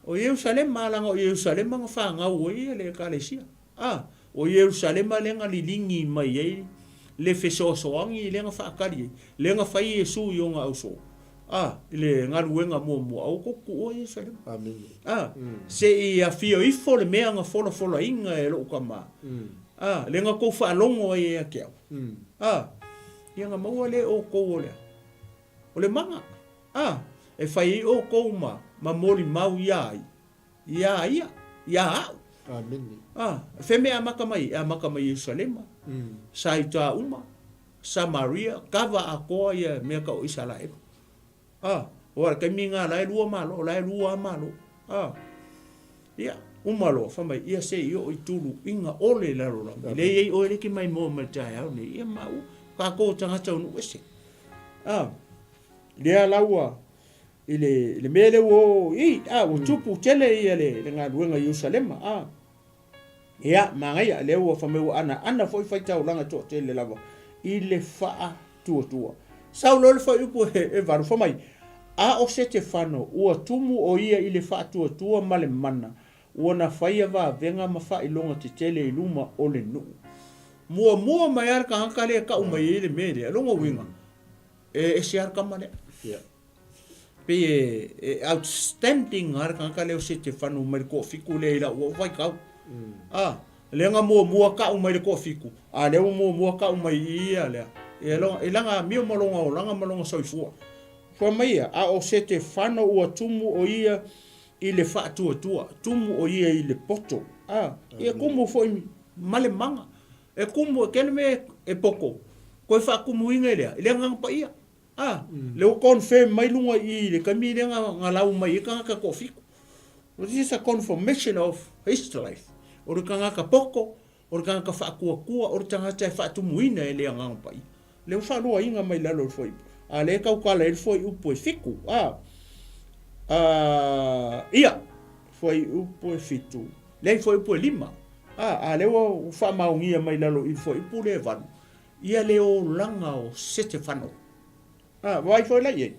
O Ierusalema, leaga o Ierusalema na fanau ai le Ekalesia. A, o Ierusalema lea na liligi mai ai le fesoasoani lea na faatali ai, lea na fai Iesu i ona ausoo, a, i le galuega muamua, aua tou te tuua Ierusalema. Amene. A, se i afio ifo le mea na folafolaina e lou tama, a, lea na tou faalogo ai ia te au, a, ia na maua lea e outou o le a? O le mana. A, e fai ai outou ma, ma molimau iā ai, iā ia, iā aʻu. Amene. A, fea mea e amata mai ai? E amata mai Ierusalema, sa Iuta uma, Samaria, kava atoa ia mea tau o Isaraelu. A, aua o le taimi lena la e lua malo, la e lua lava malo. A, ia, uma loa, fai mai, ia se i oo i tuluiga o le lalolagi, lea e i ai oe lea e te maimoa mai i le taeao lenei, ia ma au, tatou o tagata o nuu ese. A, Lea la ua, i le, le mea lea ua oo i, a, ua tupu tele ia le, le galuega i Ierusalema, a. Ia, manaia, lea ua fai mai ua anaana foi faitaulaga toatele lava i le faatuatua. Sau loa le fuaiupu e, e valu, fai mai, A o Setefano, ua tumu o ia i le faatuatua ma le mana, ua na faia vavega ma faailoga tetele i luma o le nuu. Muamua mai lava le tagata lea e tau mai ai le mea lea, lona uiga, E ese lava le tama lea. Yeah. Pei e, e outstanding lava le tagata lea o Setefano mai le toafitu lea i lau au vaitau. Ah, lea na muamua tau mai le toafitu, a lea ua muamua tau mai i ia lea. E, lo, e lana amio ma lona olaga ma lona soifua. Fai mai ia, a o Setefano ua tumu o ia i le faatuatua, tumu o ia i le poto. Ah, ia tumu foi ma le maga. E kumu, e kele mea e poko, koe faakumuina i lea, i le Agaga Paia. A, lea ua confirm mai luga i i le taimi lea na, na lau mai ai tagata toafitu. This is a confirmation of his life. O le tagata poto, o le tagata faatuatua, o le tagata e faatumuina e le Agaga Paia. Lea ua faaluaina mai lalo o le fuaiupu, a lea e tautala ai le fuaiupu e fitu, a, a, ia, fuaiupu e fitu, leai, fuaiupu e lima, a, a lea ua faamaonia mai lalo i le fuaiupu lea e valu, ia le olaga o Setefano. A, vaai foi la i ai.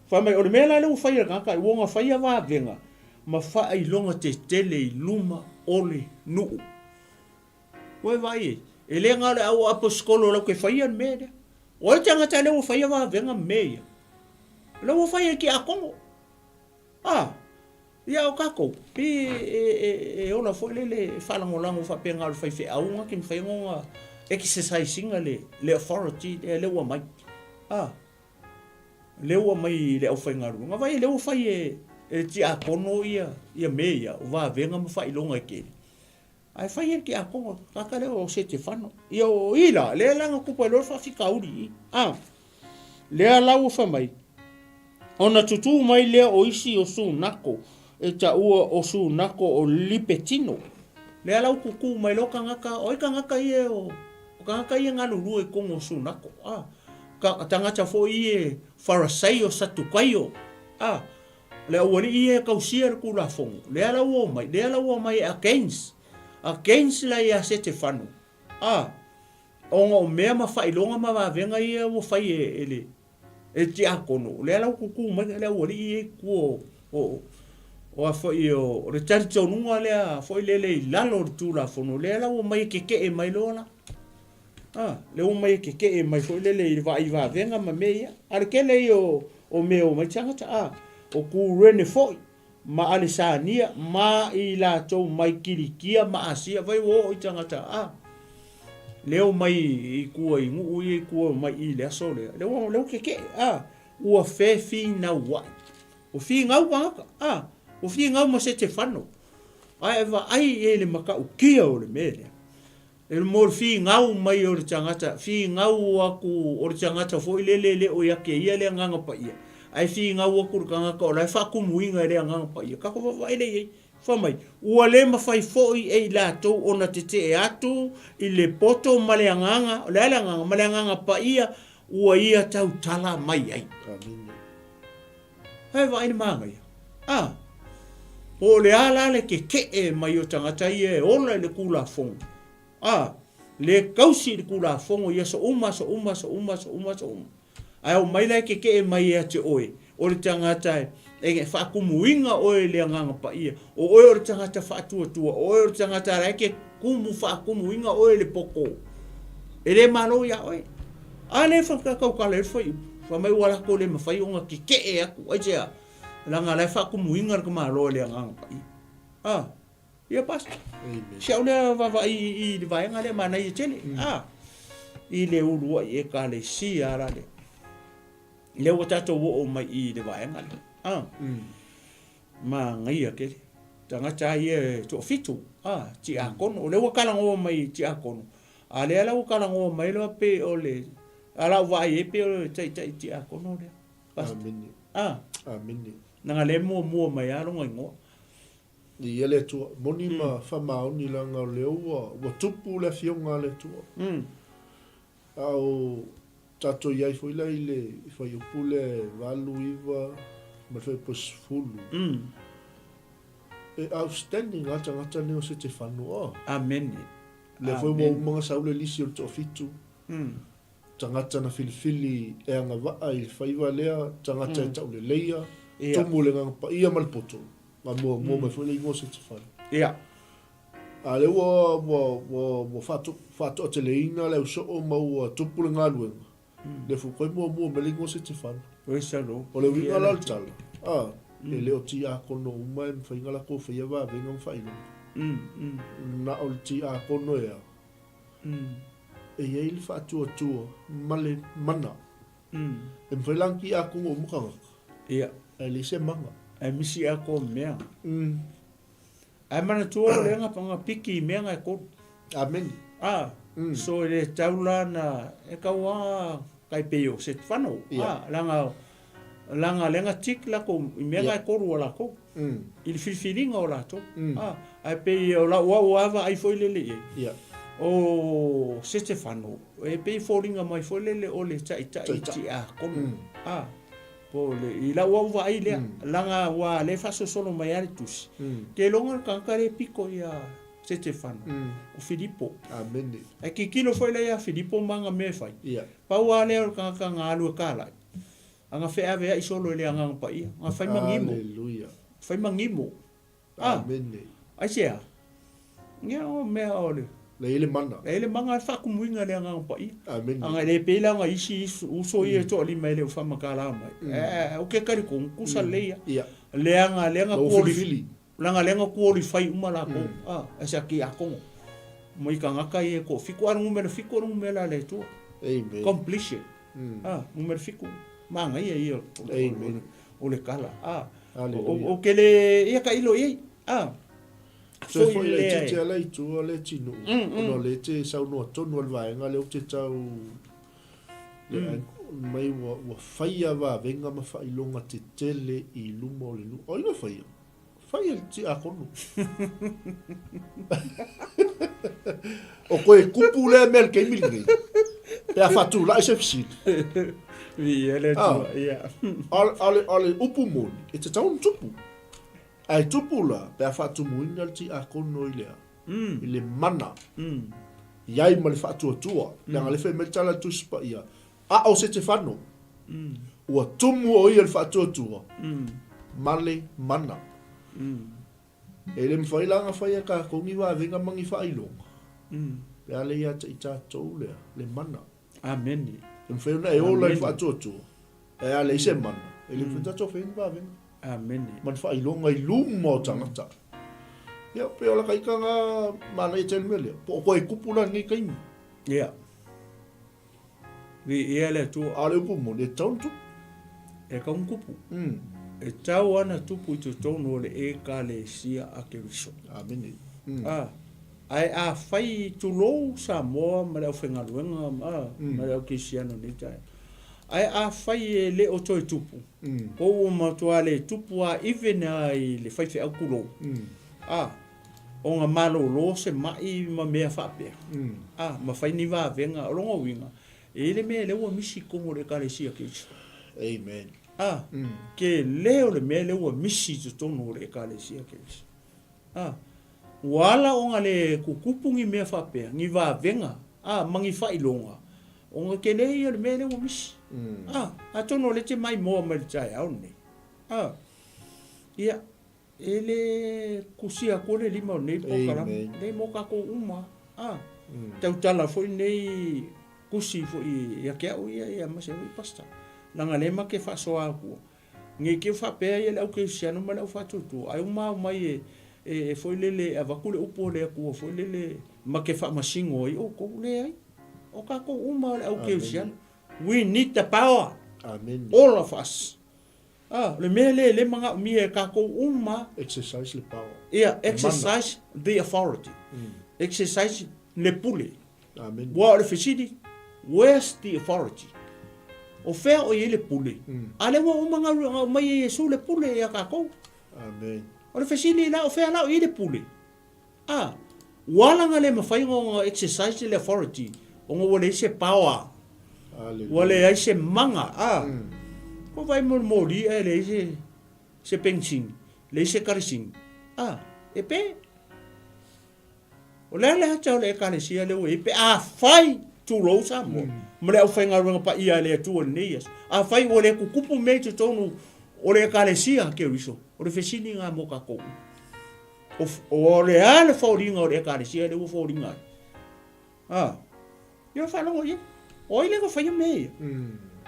Fai mai, o le mea la lea ua fai e le tagata, ua ona faia vavega ma faailoga tetele i luma o le nuu. Ua e vaai ai? E le na o le au aposetolo latou te faia le mea lea. O ai le tagata lea ua faia vavega ma mea ia? O lea ua fai e le tiakono. A, ia o tatou, pei e, e, e ola foi lele e faalagolago faapea na o le faifeau na te mafai ona exercise ina le, le authority lea, lea ua aumai. A, lea ua aumai i le aufaigaluega. Vaai, lea ua fai e, e le tiakono ia, ia mea ia, o vavega ma faailoga e tele. Ae fai e le tiakono, tagata lea o Setefano. Ia o i la, lea la na tupu ai loa le faafitauli i i. A, lea la ua fai mai, ona tutū mai lea o isi o Sunako, e taua o Sunako o Lipetino. Lea la ua tutū mai loa tagata, o ai tagata ia o, o tagata ia e galulue i totonu o Sunako, a, ta, tagata foi ia e Farasaio, Satukaio, a, Le aualii ia e tausia le Tulafono, lea la ua omai, lea la ua omai e against, against la ia Setefano, a, ona o mea ma faailoga ma vavega ia ua fai e, e le, e le tiakono, lea la ua tutū mai le aualii ia i tua o, o, o a foi o, o le talitonuga lea foi lele i lalo o le Tulafono, lea la ua omai e keke'e mai loa la. A, lea ua omai e keke'e mai foi lele i le vaai vavega ma mea ia. A o le tele ia o, o mea e omai tagata, a, o Kurene foi, ma Alesania, ma i latou mai Kilikia ma Asia, vai ua oo i tagata, a, lea omai i tua i nuu ia i tua omai i le aso lea, lea ua, lea ua keke'e, a, ua fefinaua'i. Ua finau tagata, a, ua finau ma Setefano, ae e vaai i ai i le matautia o le mea lea. E mo le finau mai o le tagata, finau aku o le tagata foi lele e le o ia te ia le Agaga Paia. Ae finau atu le tagata o la e faatumuina e le Agaga Paia, tatou vaavaai lea i ai. Fai mai, ua le mafai foi e i latou ona tetee atu i le poto ma le Agaga, o le a le Agaga? Ma le Agaga Paia ua ia tautala mai ai. Amene. Ae vaai le manaia. A! Po o le a la le tetee mai o tagata ia e ola i le Tulafono? A! Le tausi i le Tulafono i aso uma, aso uma, aso uma, aso uma, aso uma. Ae omai la e tetee mai ia te oe, o le tagata e faatumuina oe i le Agaga Paia, o oe o le tagata faatuatua, o oe o le tagata la e te tumu faatumuina oe i le poto, e le malo ia oe. A lea e tautala ai le fuaiupu, fai mai ua latou le mafai ona tetee atu, aisea? Leaga la e faatumuina le tamaloa e le Agaga Paia. A, ia Pastor, si au lea vaavaai i le vaega lea manaia tele, a, i le uluai Ekalesia la lea. Lea ua tatou oo mai i le vaega lea. A, manaia tele. Tagata lava ia e toafitu, a, tiakono. O lea ua talanoa mai i tiakono, a lea la ua talanoa mai loa pei o le, a lau vaai ai pei o le taitai tiakono lea. Amene. A. Amene. Leaga lea e muamua mai lava lona igoa. Ia le Atua, moni ma faamaoni leaga o lea ua, ua tupu le Afioga a le Atua. A o tatou i ai foi la i le fuaiupu lea e 8, 9 ma le fuaiupu e 10, e outstanding lava tagata nei o Setefano. Oh. Amene. Lea foi ua uma ona sau le lisi o le toafitu, tagata na filifili e agavaa i le faiva lea, tagata e tauleleia, tumu i le Agaga Paia ma le poto. Na muamua mai foi le igoa o Setefano. Ia. A lea ua, ua, ua, ua faato, faatoateleina le ausoo ma ua tupu le galuega, lea foi koe muamua mai le igoa o Setefano. Praise the Lord. O le uiga la o le tala, a, e le o tiakono uma e mafai ona latou faia vavega ma faailoga. Na o le tiakono e a, e i ai le faatuatua ma le mana. E mafai la ona tiakono uma tagata. Ia. Ae leai se mana. Ae misi atoa mea. Ae manatua o lea na piki i mea na e kolu. Amene. A, so e le tau la na, e tau a kai pei o Setefano. A, leaga, leaga lea na tick latou i mea na e kolu a latou. I le filifiliga o latou. A, ae pei o lau au a vaai foi lele i ai. O Setefano, e pei e foliga mai foi lele o le taitai tiakono. A. Po o le, i lau au vaai lea, leaga ua lea e faasolosolo mai lava le tusi, keiloga le tagata lea e pito ia Setefano, o Filipo. Amene. Ae tilotilo foi la ia Filipo ma ana mea e fai, Ia. pau lava lea o le tagata na alu e kalai, ana feaveai solo i le Agaga Paia, na fai ma gimo. Aleluia. Fai ma gimo. Ah. Amene. Aisea? Ia o mea o le. Le i ai le mana. Le i ai le mana, le faatumuina i le Agaga Paia. Amene. Aga e le pei la ona isi uso ia e toalima e le o faamatala mai. Ae ou te talitonu, tusa lelei ia. Ia. Leaga, leaga Ua filifili. Leaga lea na qualify uma latou. Ah, as a tiakono. Mai tagata ia e toafitu, a o le numera fitu o le numera a le Atua. Amen. Completion. Ah, numera fitu, manaia ia o le tala. Ah, ou te le, ia tailo i ai. Ah, Toe foi laitiiti lava la i tua le tinuu, ona o lea e te saunoa tonu a le vaega lea ou te tau le mai ua, ua faia vavega ma faailoga tetele i luma o le nuu. O ai na faia? Fai e le tiakono. O koe kupu lea mea i le taimi lenei, pe a faatulai se fesili. Viia le Atua, ia. A o le upu moni, e tatau ona tupu. Ae tupu la, pe a faatumuina le tiakono i le a? I le mana. I ai ma le faatuatua. Leaga o lea e fai mai le tala a le Tusi Paia, A o Setefano, ua tumu o ia i le faatuatua ma le mana. E le mafai la ona fai e tatou ni vavega ma ni faailoga, pe a le ia te i tatou lea, le mana. Amene. E mafai ona e ola i le faatuatua, ae a leai se mana, e le mafai ona tatou faia ni vavega. Amene. Ma ni faailoga i luma o tagata. Ia, pei o laka ika nga manaia tele mea lea. Po o koe kupu la lenei taimi. Ia. Viia le Atua. A o le upu moni, e tatau ona tupu. E tatau ona tupu. E tatau ona tupu i totonu o le Ekalesia a Keriso. Amene. A, ae afai, tulou Samoa ma le aufaigaluega ma le au kerisiano i lenei taeao. Ae afai e le o toe tupu, po ua matua le tupu lava even lava i le faifeau tulou, a, ona malolo se mai ma mea faapea, a, ma fai ni vavega, o lona uiga, e i ai le mea lea ua misi i totonu o le Ekalesia Keriso. Amen. A, tele o le mea lea ua misi i totonu o le Ekalesia Keriso. A, ua ala ona le tutupu ni mea faapea, ni vavega, a, ma ni faailoga, ona tele ia o le mea lea ua misi. A, atonu o lea e te maimoa mai i le taeao lenei. A, ia, e le kusia atua le lima o lenei polokalame, lenei mo tatou uma. A, tautala foi lenei tusi foi ia te au ia, ia aemaise foi Pastor, leaga o lea ma te faasoa atua, Ne i te i ua faapea ia le au kerisiano ma le au faatuatua, ai uma omai e, e, e foi lele e avatu le upu a le Atua foi lele ma te faamasino ai outou. Leai. O tatou uma o le au kerisiano. We need the power. Amen. All of us. Ah, o le mea lea e le manaomia e tatou uma. Exercise le power. Ia, exercise the authority. Exercise le pule. Amene. Ua o le fesili, where's the authority? O fea o i ai le pule? A lea ua uma na aumai e Iesu le pule ia tatou. Amen. O le fesili la, o fea la o i ai le pule? A, ua ala na le mafai ona exercise le authority, ona ua leai se power. Hallelujah. Ua leai se mana. A, ko vai mo le moli ae leai se, se penisini, leai se karisini. A, e pe. O le a le ata o le Ekalesia lea ua i ai pe afai, tulou Samoa, ma le aufaigaluega paia a le Atua i lenei aso, afai ua le tutupu mea i totonu o le Ekalesia a Keriso, o le fesili lena mo tatou uma. O, o le a le foliga o le Ekalesia lea ua foliga ai? A, ia faalogo i ai. O ai lea na faia mea ia?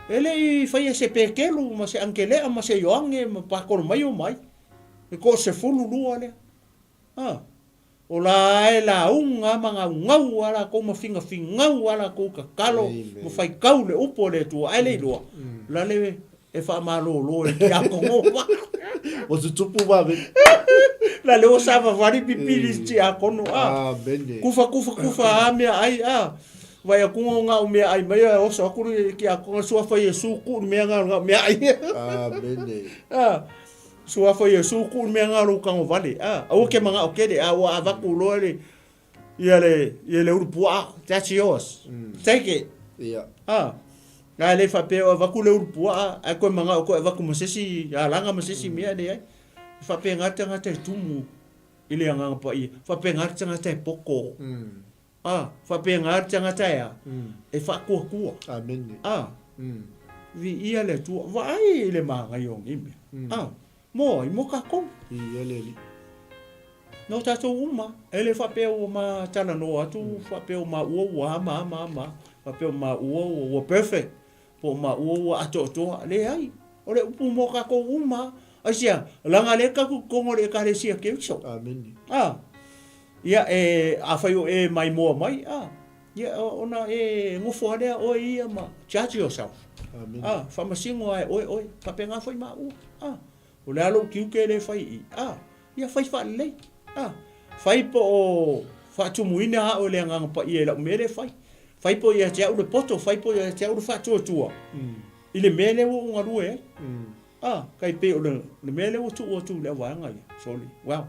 E le i faia e se Petelu ma se Akelea ma se Ioane ma Patolomaio ma ai. E toasefulu lua lea. A, o la e lauga ma gaugau a lakou ma figafigau a lakou tatalo ma faitau le upu a le Atua, ae le iloa, la le e faamalolo e le tiakono ma. Ua tutupu vave. La le ua savavali pipili i tiakono, a. Amene. Kufa, kufa, kufa a mea ai, a. Vai aku ngo ngau mea ai mai, a oso aku le tiakono, suafa Iesu ku le mea ngau mea ai. Amene. A. Suafa Iesu kuu le mea nga lou tago vale a aua ke manao tele a ua avatu loa le ia le ia le ulu puaa that's yours take it Ia. a ae le faapea o avatu le ulu puaa ae koe manao koe avatu ma se isi alaga ma se isi mea leai e faapena le tagata e tumu i le Agaga Paia faapena le tagata e poto A, faapena le tagata e a? E faatuatua. Amene. A, viia le Atua, vaai i le manaia o nei mea. A, mo ai, mo tatou. Viia le Alii. No tatou uma, e le faapea ua ma talanoa atu, faapea o maua ua a ma a ma a ma a, faapea o maua ua perfect, Po o maua ua atoatoa. Leai. O le upu mo tatou uma. Aisea? Leaga lea tatou te togo i le Ekalesia Keriso. Amene. A. Ia, e, afai o e maimoa mai, a, ia, ona e nofo lava lea oe ia ma judge yourself. Amene. A, faamasino lava e oe oe. Faapena foi maua. A. O le a lou tiute lea e fai i i? A. Ia fai faalelei. A. Fai po o faatumuina au e le Agaga Paia i lau mea lea e fai. Fai po ia te au le poto, fai po ia te au le faatuatua i le mea lea ua ou galue ai. A, tai pei o le, le mea lea ua tuu atu i le auvaega ia, soli. Well,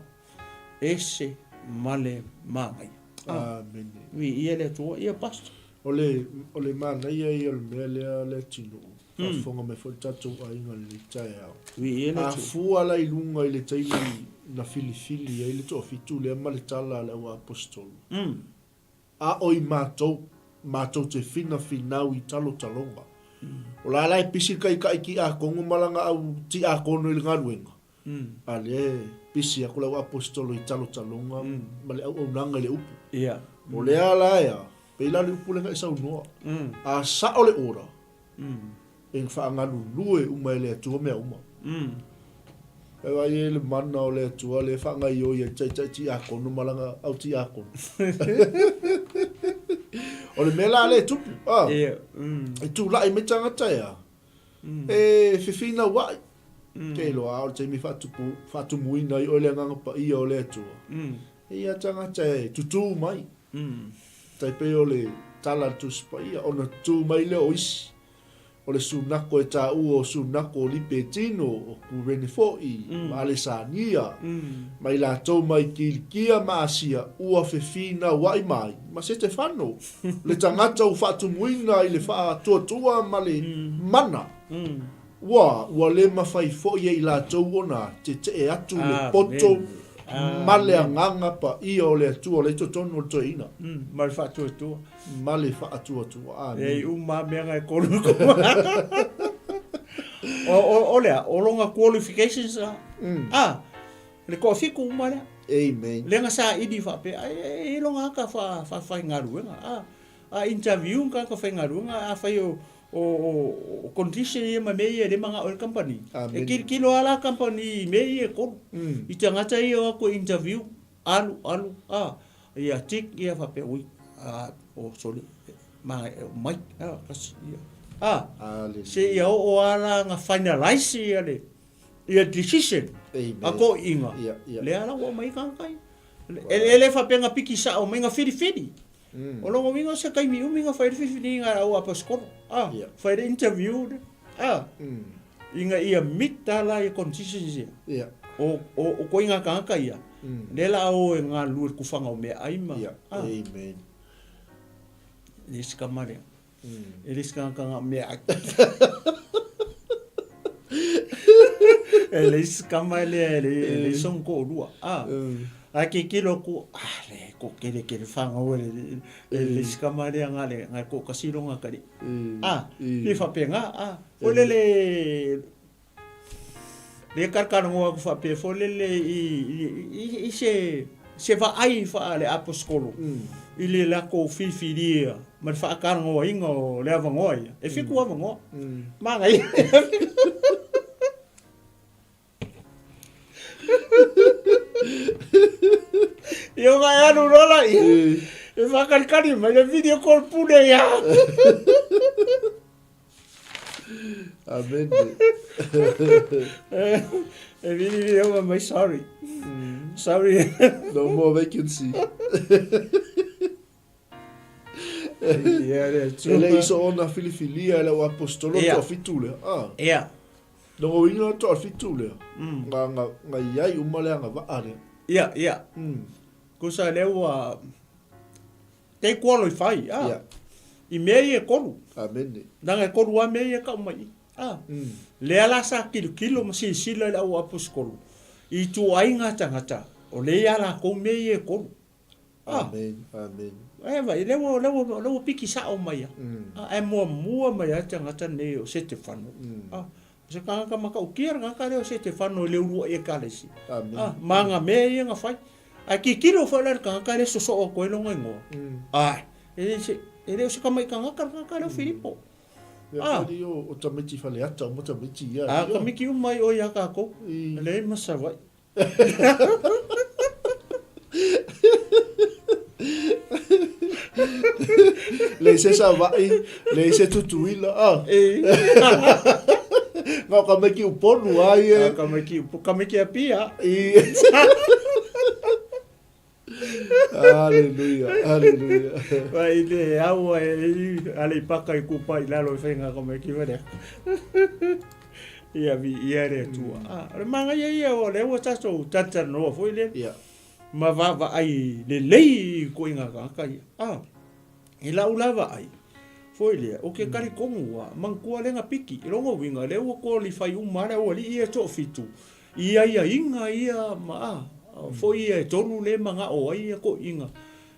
ese ma le manaia. A, Amene. viia le Atua. Ia, Pastor. O le, o le manaia ia o le mea lea le atunuu, faafofoga mai foi le tatou aiga i lenei taeao. Viia le A Atua. fua la i luga i le taimi na filifili ai le toafitu lea ma le tala a le auaposetolo, A o i matou, matou te finafinau i talotaloga. O la la e pisi le taitai tiakono ma lana au tiakono i le galuega, a lea e pisi aku le au aposetolo i talotaloga ma le auaunaga i le upu. O lea la e a, pei la le upu lea na e saunoa, a sao le order, E faagalulue uma e le Atua mea uma. E vaai ai le mana o le Atua lea e faagaoioi ai le taitai tiakono ma lana au tiakono. O le mea la lea e tupu, a, e tulai mai tagata e a, e fefinauai. Te iloa a o le taimi e faatupu, faatumuina ai oe le Agaga Paia o le Atua, e ia tagata e tutū mai. Tai pei o le tala a le Tusi Paia, ona tutū mai lea o isi. O le sunako e taua o sunako o Lipetino, o Kurene foʻi, ma Alesania, ma i latou mai Kilikia ma Asia, ua fefinauaʻi mai ma Setefano, le tagata ua faatumuina i le faatuatua ma le mana. Ua, ua le mafai foʻi e i latou ona tetee atu le poto ma le agaga paia o le Atua o la i totonu o le toeaina. Ma le faatuatua. Ma le faatuatua. Amene. E uma lava mea na e kolu. O, o, lea, o lona qualifications la. Ah, le toafitu uma lea. Amen. Lea na saili faapea, ai, e i lona ata fa, fa, faigaluega. Ah, a interview ni tagata faigaluega, afai o, o, o, o condition ia ma mea ia e le manao ai le kamupani. E kilokilo lava la kamupani i mea ia e kolu. I tagata ia o atu e interview, alu, alu, a, ia tick ia faapea, ui, a, o, sole, ma, mai, a, kasi, ia. A, se ia oo lava la na finalize ia le, ia decision a toeaiina, lea la ua aumai ai tagata ia. E le faapea na piki sao mai, na filifili. O lona uiga o se taimi umi na fai ai le filifiliga a le au aposetolo, a, fai le interview le, a, ina ia meet a la ia conditions ia. O, o, o koiga tagata ia, lea la a o e galulue i le tufaga o meaai ma, a. Amen. Le isi tama lea. E le isi tagata na o meaai. E le isi tama lea e le, e le isi ona toalua, a. Ae tilotilo atu, ah, le ko kele kele whanau e le, le, le isi tama lea na le, na e toatasi lona atalii. A, pei faapena, a. Foi lele, Le talatalanoa atu faapea foi lele i, i, i se, se vaai faale-aposetolo i le latou filifilia ma le faatalanoaina o le avanoa ia. E fitu avanoa. Manaia. Ia ona e alu loa laia, e faakalikali mai le video call pule ia. Amen. E vili vili oma mai sorry. Sorry. No more vacancy. Ia le E le i soona filifilia e le au apostolo toafitu lea. Ah. Ia. Lona uiga toafitu lea. Nga, nga, nga iai uma le agavaa lea. Ia, ia. Kusa lea ua Te qualify, a. Ia. I mea ia e kolu. Amene. Leaga e kolu lava mea ia e tau mai i. A. Lea la sa kilokilo ma silasila i le au aposetolo i ituaiga tagata o lea ia latou mea ia e kolu. A. Amen. Amen. E vaai, lea ua, lea ua, lea ua piki sao mai a. A, ae muamua mai lava le tagata lenei o Setefano. A, o se tagata matautia le tagata lea o Setefano i le uluai ekalesia. Amen. A, ma ana mea ia na fai. Ae tilotilo foi la i le tagata lea e sosoo atu ai lona igoa. Ae, e le se, e le o se tamai tagata le tagata lea o Filipo. Mea Ah. foi o, o tamaiti Faleata uma tamaiti ia. A, tamaiti uma ai oe ia tatou. E leai ma Savaii. Leai se Savaii, leai se Tutuila. Ah. E. Na o ka maiki Upolu a ia. A, ka maiki, ka maiki Apia. I. Hallelujah, hallelujah. Vai le aua e i Aleipata i kupa i lalo i whainga ka mai ki warea. Ia vi ia le atua. Ah, o le manaia ia o lea ua tatou talatalanoa foi lea. Ia. Ma vaavaai lelei i koiga tagata ia. Ah, i lau la vaai, foi lea, o ke talitonu ua manatua lea na piki. I lona uiga, lea ua qualify uma lava le aualii ia e toafitu i aiaiga ia ma, ah, foi ia e tolu lea e manao ai ia toeaiina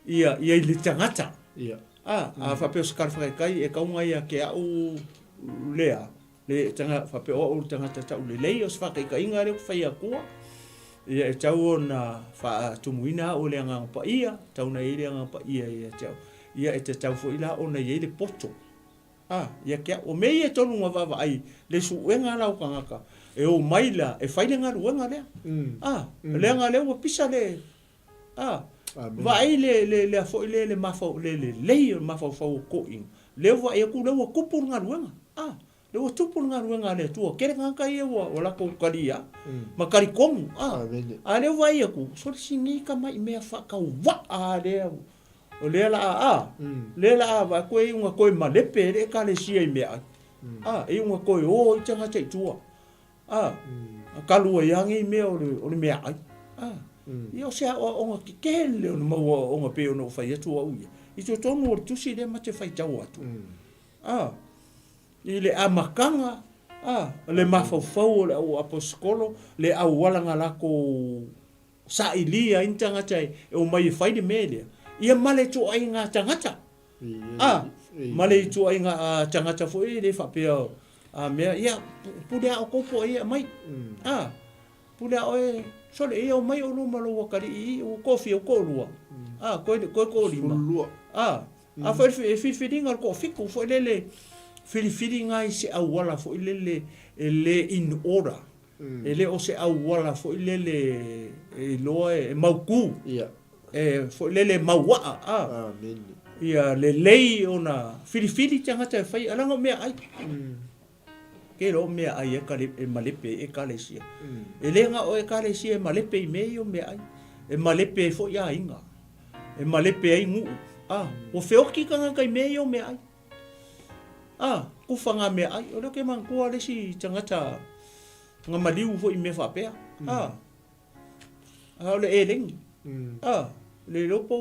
ia, ia i le tagata. Ia. Ah, a faapea o se tala faataitai e tau ia te au lea, le tanga, faapea o au le tagata taulelei, o se faataitaiga lea ou te fai atua, ia e tau ona faatumuina au e le Agaga Paia, tau ona i ai le Agaga Paia ia te au, ia e tatau foi la ona i ai le poto. Ah, ia te au. O mea ia e tolu na vaavaai, le suega la o tagata, e omai la, e fai le galuega lea. Ah, leaga lea ua pisa le, A, vaai le, le, lea foi le, le mafau, le lelei o le mafaufau o toeaiina, lea ua vaai atu lea ua tupu le galuega. A, lea ua tupu le galuega a le Atua. Tele tagata ia ua, ua latou talia ma talitonu. A, a lea ua vaai atu, sole sini tamai mea faatauvaa a lea, o lea la a, a, lea la a vaai atu e iu ina toe malepe ai le Ekalesia i meaai. A, e iuga toe o ai tagata i tua. A, talu ai lava nei mea o le, o le meaai. A, ia o se aoaoga tetele o le mau aoaoga pei ona ou fai atu au ia, i totonu o le tusi lea ma te faitau atu. A, i le amataga, a, le mafaufau o le au aposetolo, le auala na latou sailia ai ni tagata e omai e fai le mea lea, ia ma le ituaiga tagata. A, ma le ituaiga tagata foi e le faapea a mea, ia, pule a outou po o ai e aumai. A, pule a oe, sole, ia omai oulua ma lou atalii i, ua toafia, ua toalua. A, toe, toe toalima. A, a foi e filifiliga o le toafitu foi lele, filifiliga i se auala foi lele e le in order. E le o se auala foi lele e iloa e mautu, e foi lele e mauaa, a. Ia lelei ona filifili tagata e fai, leaga o meaai. Ke iloa o meaai e malepe ai Ekalesia. E le na o Ekalesia e malepe i mea ia o meaai. E malepe ai foi aiga. E malepe ai nuu. A, ua feoti tagata i mea ia o meaai. A, kufa ngā meaai. O lea ou te manatua le isi tagata na maliu foi i mea faapea. A, a o le elegi. A, le iloa po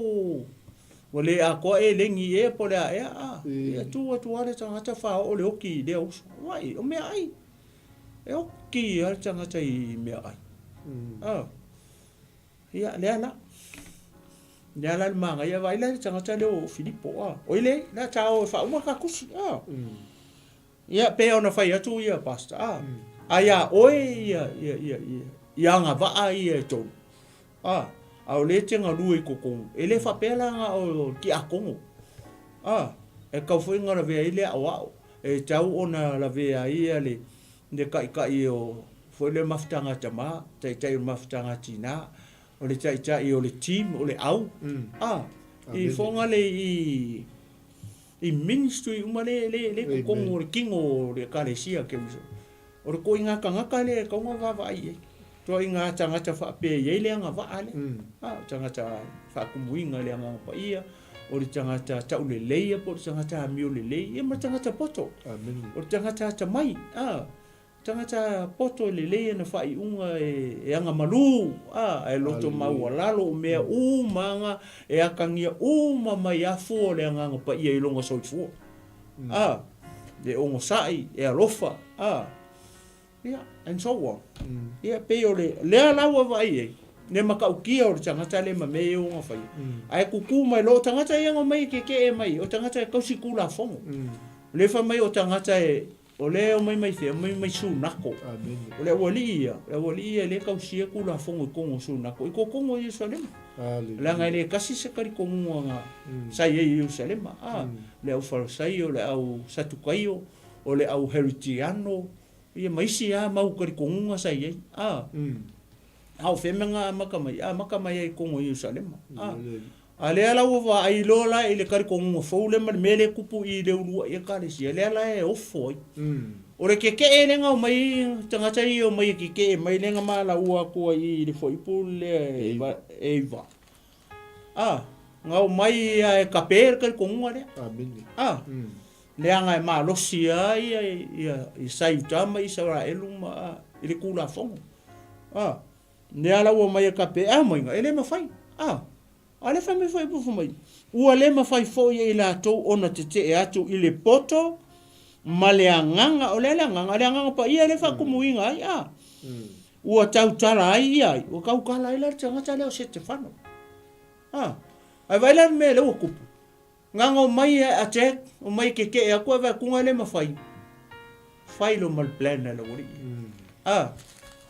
ua le atoa elegi ea po o le a ea. A, ia tu atu lava le tagata faaoo le oti i lea uso. Vaai, o meaai. E oti lava le tagata i meaai. A. Ia, lea la. Lea la le manaia, vaai la i le tagata lea o Filipo, a. Oi le, lea ta o e faauma ta tusi, a. Ia, pei ona fai atu ia Pastor, a. A iā oe ia, ia, ia, ia, ia agavaa ia e tolu, a. A o lea e te galue i totonu, e le faapea la na o le tiakono, a. E tatau foi ona lavea ai le aoao, e tatau ona lavea ai ia le, le taitai o foi le mafutaga a tama, taitai o le mafutaga a tina, o le taitai o le team, o le au, a, i foga le i, i ministry uma le, le, le totonu o le kino o le Ekalesia Keriso. O le toaiga tagata lea e tatau ona vaavaai i ai. Toaiga tagata faapea e i ai le agavaa lea. A, o tagata faatumuina i le Agaga Paia, o le tagata tauleleia po o le tagata amio lelei, ia ma le tagata poto. O le tagata atamai, a, tagata poto e lelei ana faaiuga e agamalu, a, ae loto maualalo, o mea uma aga e atagia uma mai afua o le Agaga Paia i lona soifua. A, e onosai, e alofa, a, Ia, and so on. Ia, pei o le, lea la ua vaai ai, le matautia o le tagata lea ma mea ia ua faia. Ae tutū mai loa, o tagata ia na omai e kekeʻe mai, o tagata e tausi Tulafono. O lea e fai mai o tagata e, o lea e omai mai fea, omai mai Sunako. O le aualii ia, o le aualii ia e le tausia Tulafono i totonu o Sunako, i totonu o Ierusalema. Leaga e le tasi se talitonuga na sa i ai i Ierusalema. A, le au Farisaio, le au Satukaio, o le au Heritiano, Ia ma isi lava mau talitonuga sa i ai, a. A o fea mea na amata mai? Amata mai ai i totonu o Ierusalema, a. A lea la ua vaai loa la i le talitonuga fou lea ma le mea lea e tupu i le uluai Ekalesia, lea la e ofo ai. O le kekeʻe lea na omai tagata ia e omai e kekeʻe mai lea na malaua atu ai i le fuaiupu lea e 9. A, na omai lava e kape le talitonuga lea. A. Leaga e malosi ai ia Iuta ma Isaraelu ma i le Tulafono. A, lea la ua omai e kape, a omaiga, e le mafai. A, a lea fai mai foi e mai, ua le mafai foi e i latou ona tetee atu i le poto ma le agaga, o le a le agaga? O le agaga paia lea e faatumuina ai, a. Ua tautala ai ia ai, ua tautala ai la le tagata lea o Setefano. A, ae vaai la le mea lea ua tupu. Gaga omai e attack, omai e kekeʻe atu ae vaeatuga e le mafai. Fai lo ma le plan a le aualii. Ah,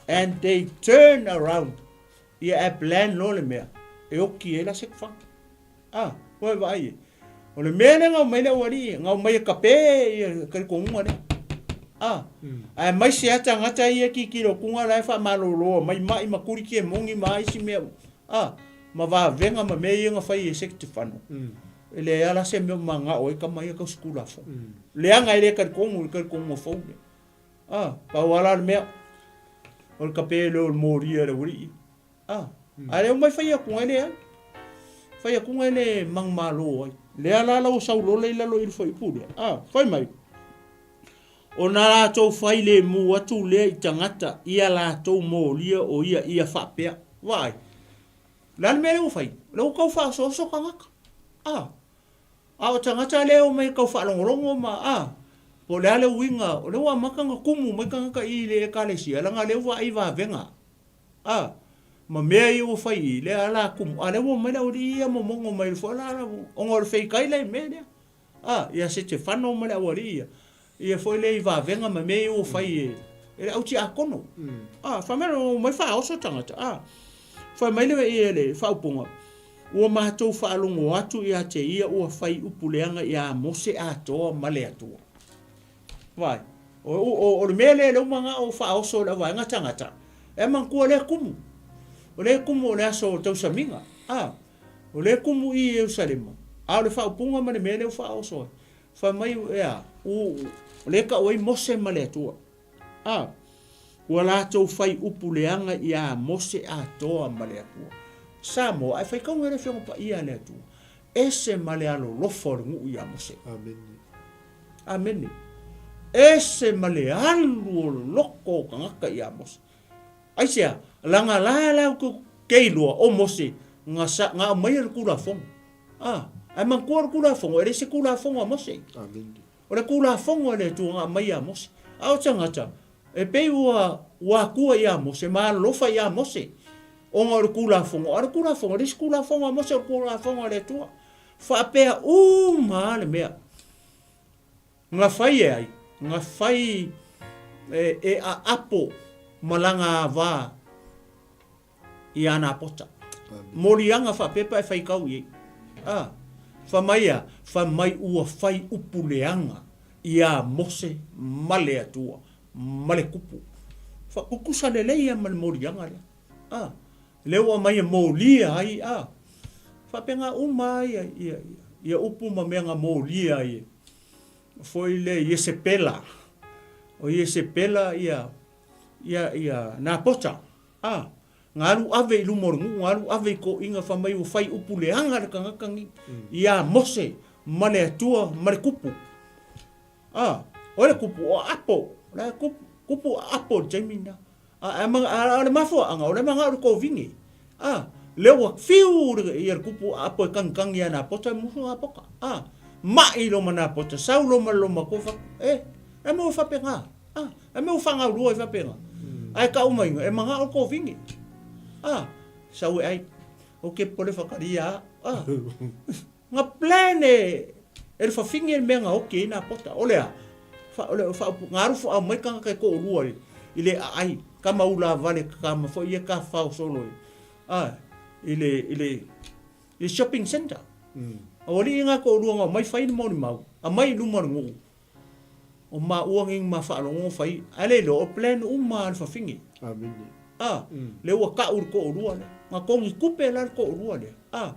and they turn around. Ia e plan loa le mea e oki ai la Setefano. Ah, ua e vaai e. O le mea lea na omai le aualii, na omai e kape ia talitonuga lea. Ah, aemaise lava tagata ia tilotilo atuga la e faamalolo mai mai ma tuli kemoni ma isi mea uma. Ah, ma vavega ma mea ia na fai e Setefano. E leai lava la se mea o manao ai tama ia tausi Tulafono. Leaga e le talitonu i le talitonuga fou lea. Ah, pau lava la le mea, o le kape lea o le molia e le aualii. Ah, a lea omai fai atuga e leai. Fai atuga e le manumalo ai. Lea la la ua sau lola i lalo i le fuaiupu lea. Ah, fai mai. Ona latou failemu atu lea i tagata ia latou molia o ia ia faapea, Vaai, o le a le mea lea ua fai? O lea ua tau faaosooso tagata. A, a o tagata lea e omai e tau faalogologo ma, a, po o le a le uiga, o lea ua amata ona tumu mai tagata i i le Ekalesia, leaga o lea ua vaai i vavega, a, ma mea ia ua fai i i, lea la tumu, a o lea ua omai le aualii ia momono mai foi la, ona o le feitai la i mea lea. A, ia Setefano ma le aualii ia, ia foi lea i vavega ma mea ia ua fai e, e le au tiakono. A, fai mai, omai faaoso tagata, a. Fai mai le, ia le faaupuga, ua matou faalogo atu ia te ia ua fai upu leaga ia Mose atoa ma le Atua. Vaai, o, o, o le mea lea lea ua manao faaoso e le auvaega tagata, e manatua lea tumu. O lea tumu o le aso o tausamiga. A, O lea kumu i Ierusalema, a o le faaupuga ma le mea lea ua faaoso ai, fai mai, e a, u, o lea e tau ai Mose ma le Atua. A, ua latou fai upu leaga iā Mose atoa ma le Atua. Samoa, ae faitauga le Afioga Paia a le Atua, ese ma le alolofa o le nuu iā Mose. Amene. Amene. Ese ma le alu o loko o tagata iā Mose. Aisea? Laga la la outou ke iloa, o Mose, nga sa, nga aumaia le Tulafono. A, ae manatua o le Tulafono, e le se Tulafono a Mose. Amene. O le Tulafono a le Atua nga aumai ia Mose. A o tagata, e pei ua, ua atua ia Mose, ma alolofa ia Mose, ona o le Tulafono. A o le Tulafono, e le se Tulafono a Mose, o le Tulafono a le Atua. Faapea uma lava le mea. Nga fai e ai, nga fai e, e aapo ma langa ava i ana pota. Moliaga faapepa e faitau i ai. A, fa mai a, fa mai ua fai upu leaga iā Mose ma le Atua, ma le kupu. Fa tutusa lelei a ma le moliaga lea. A, lea ua aumai e molia ai, a, faapena uma ai ia, ia, ia upu ma mea na molia ai e, foi lea Iesepela. O Iesepela ia, ia, ia Napota, a, na alu ave i luma o le nuu, na alu ave i toeaiina fai mai ua fai upu leaga le tagata nei, iā Mose ma le Atua ma le kupu. A, o le kupu o apo, o la e kupu, kupu apo i le taimi lena. A, a, a, o le mafuaaga, o lea e manao i le kovine. A, lea ua fiu le, ia le kupu apo e kagikagi ia Napota, e musu Napota. A, mai loma Napota, sau loma le loma matua fatu, e, e mea ua faapena. A, e mea ua faagaulua ai faapena. Ae tau maiga, e manao le kovine. A, sau e ai, o ke pole whakaria a. A. Nga plan e e le fafine le mea nga oki ai Napota. O le a? Fa, o le, fa, nga alu fo mai kangaka e to'olua i, i le aai, kama ula vale kama foi ia ka fao solo i, a, i le, i le, i le shopping centre. A ua alii nga to'olua nga omai fai le molimau, aumai i luma o le nuu, o maua nei ma faalogo fai, ae le iloa o plan uma a le fafine. Amene. A, lea ua ta'u le to'olua lea. Nga togi tupe la le to'olua lea. A,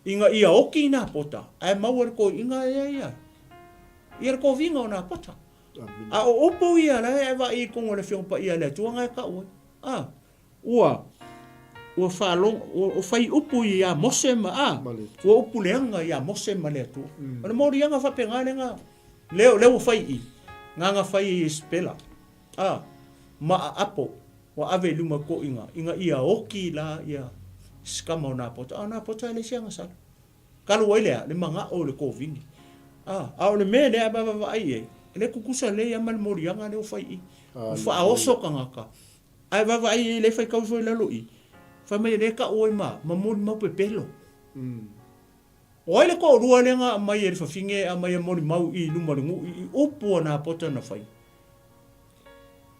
Ina ia oki Napota, ae maua le toeaina ea ia, ia le toviga o Napota. A o upu ia la e vaai i totonu o le Afioga Paia a le Atua na e tau ai. A, ua, ua faalogo, ua fai upu ia Mose ma, a, ua upu leaga ia Mose ma le Atua. O le moliaga faapena lea na, lea, lea ua fai i i, na na fai e Iesepela, a, ma aapo. Ua ave i luma toʻiga ina ia oki la ia sikama o Napota, a o Napota e leai se agasala. Talu ai le a? Le manao i le kovine. A, a o le mea lea a vaavaai i ai, e le tutusa lelei lava ma le moliaga lea ua fai i i. Ua faaoso tagata, ae vaavaai i ai lea e faitau ifo i lalo i i, fai mai e le tau ai ma, ma molimau pepelo. O ai le toalua lea na aumai e le fafine e aumai e molimau i luma o le nuu i upu a Napota na fai?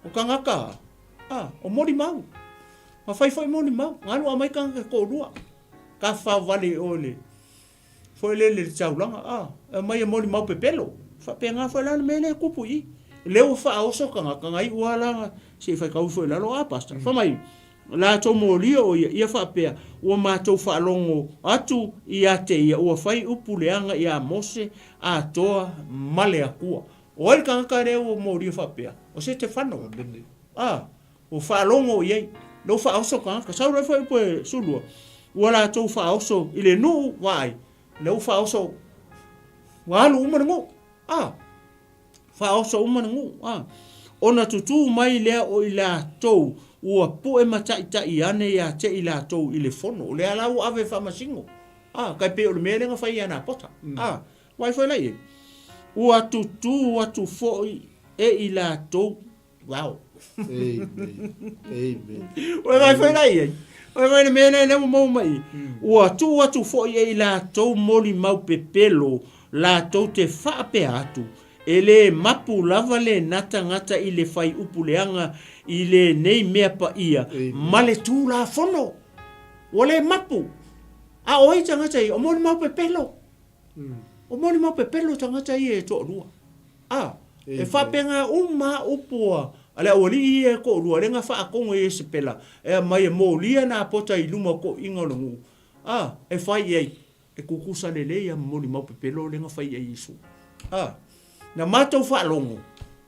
O tagata a, o molimau. Na fai foi molimau, na alu aumai tagata e toalua. Tafafao vale i o i le foi lele i le taulaga, a, e aumai e molimau pepelo. Faapena foi la le mea lea e tupu i i. Lea ua faaoso tagata, na iu lava la se i faitau ifo i lalo, a pastor, fai mai, Latou molia o ia, ia faapea, Ua matou faalogo atu ia te ia, ua fai upu leaga iā Mose atoa ma le Atua. O ai le tagata lea ua molia faapea? O Setefano. A, ua faalogo i ai, lea ua faaoso tagata. Sau loa foi upu e sulua, ua latou faaoso i le nuu, vaai, lea ua faaoso, ua alu uma le nuu. A. Faaoso uma le nuu, a. Ona tutū mai lea o i latou ua pu'e ma taʻitaʻi ane iā te i latou i le fono. O lea la ua ave e faamasino, a, tai pei o le mea lea na fai ia Napota, a. Vaai foi la i ai. Ua tutū atu foi e i latou Wow. Amen. Amen. Ua vaai foi la i ai. Ua vaai le mea lea lea ua maua mai i. Ua tuu atu foi e i latou molimau pepelo latou te faapea atu, e le mapu lava lena tagata i le fai upu leaga i lenei mea paia ma le Tulafono. Ua le mapu. A o ai tagata ia? O molimau pepelo. O molimau pepelo tagata ia e toalua. A, e faapena uma lava upu a le aualii ia e toalua, lea na faatonu e Iesepela e aumai e molia Napota i luma o toeaiina o le nuu, a, e fai i ai, e tutusa lelei lava ma molimau pepelo lea na fai i ai Iesu. A, na matou faalogo,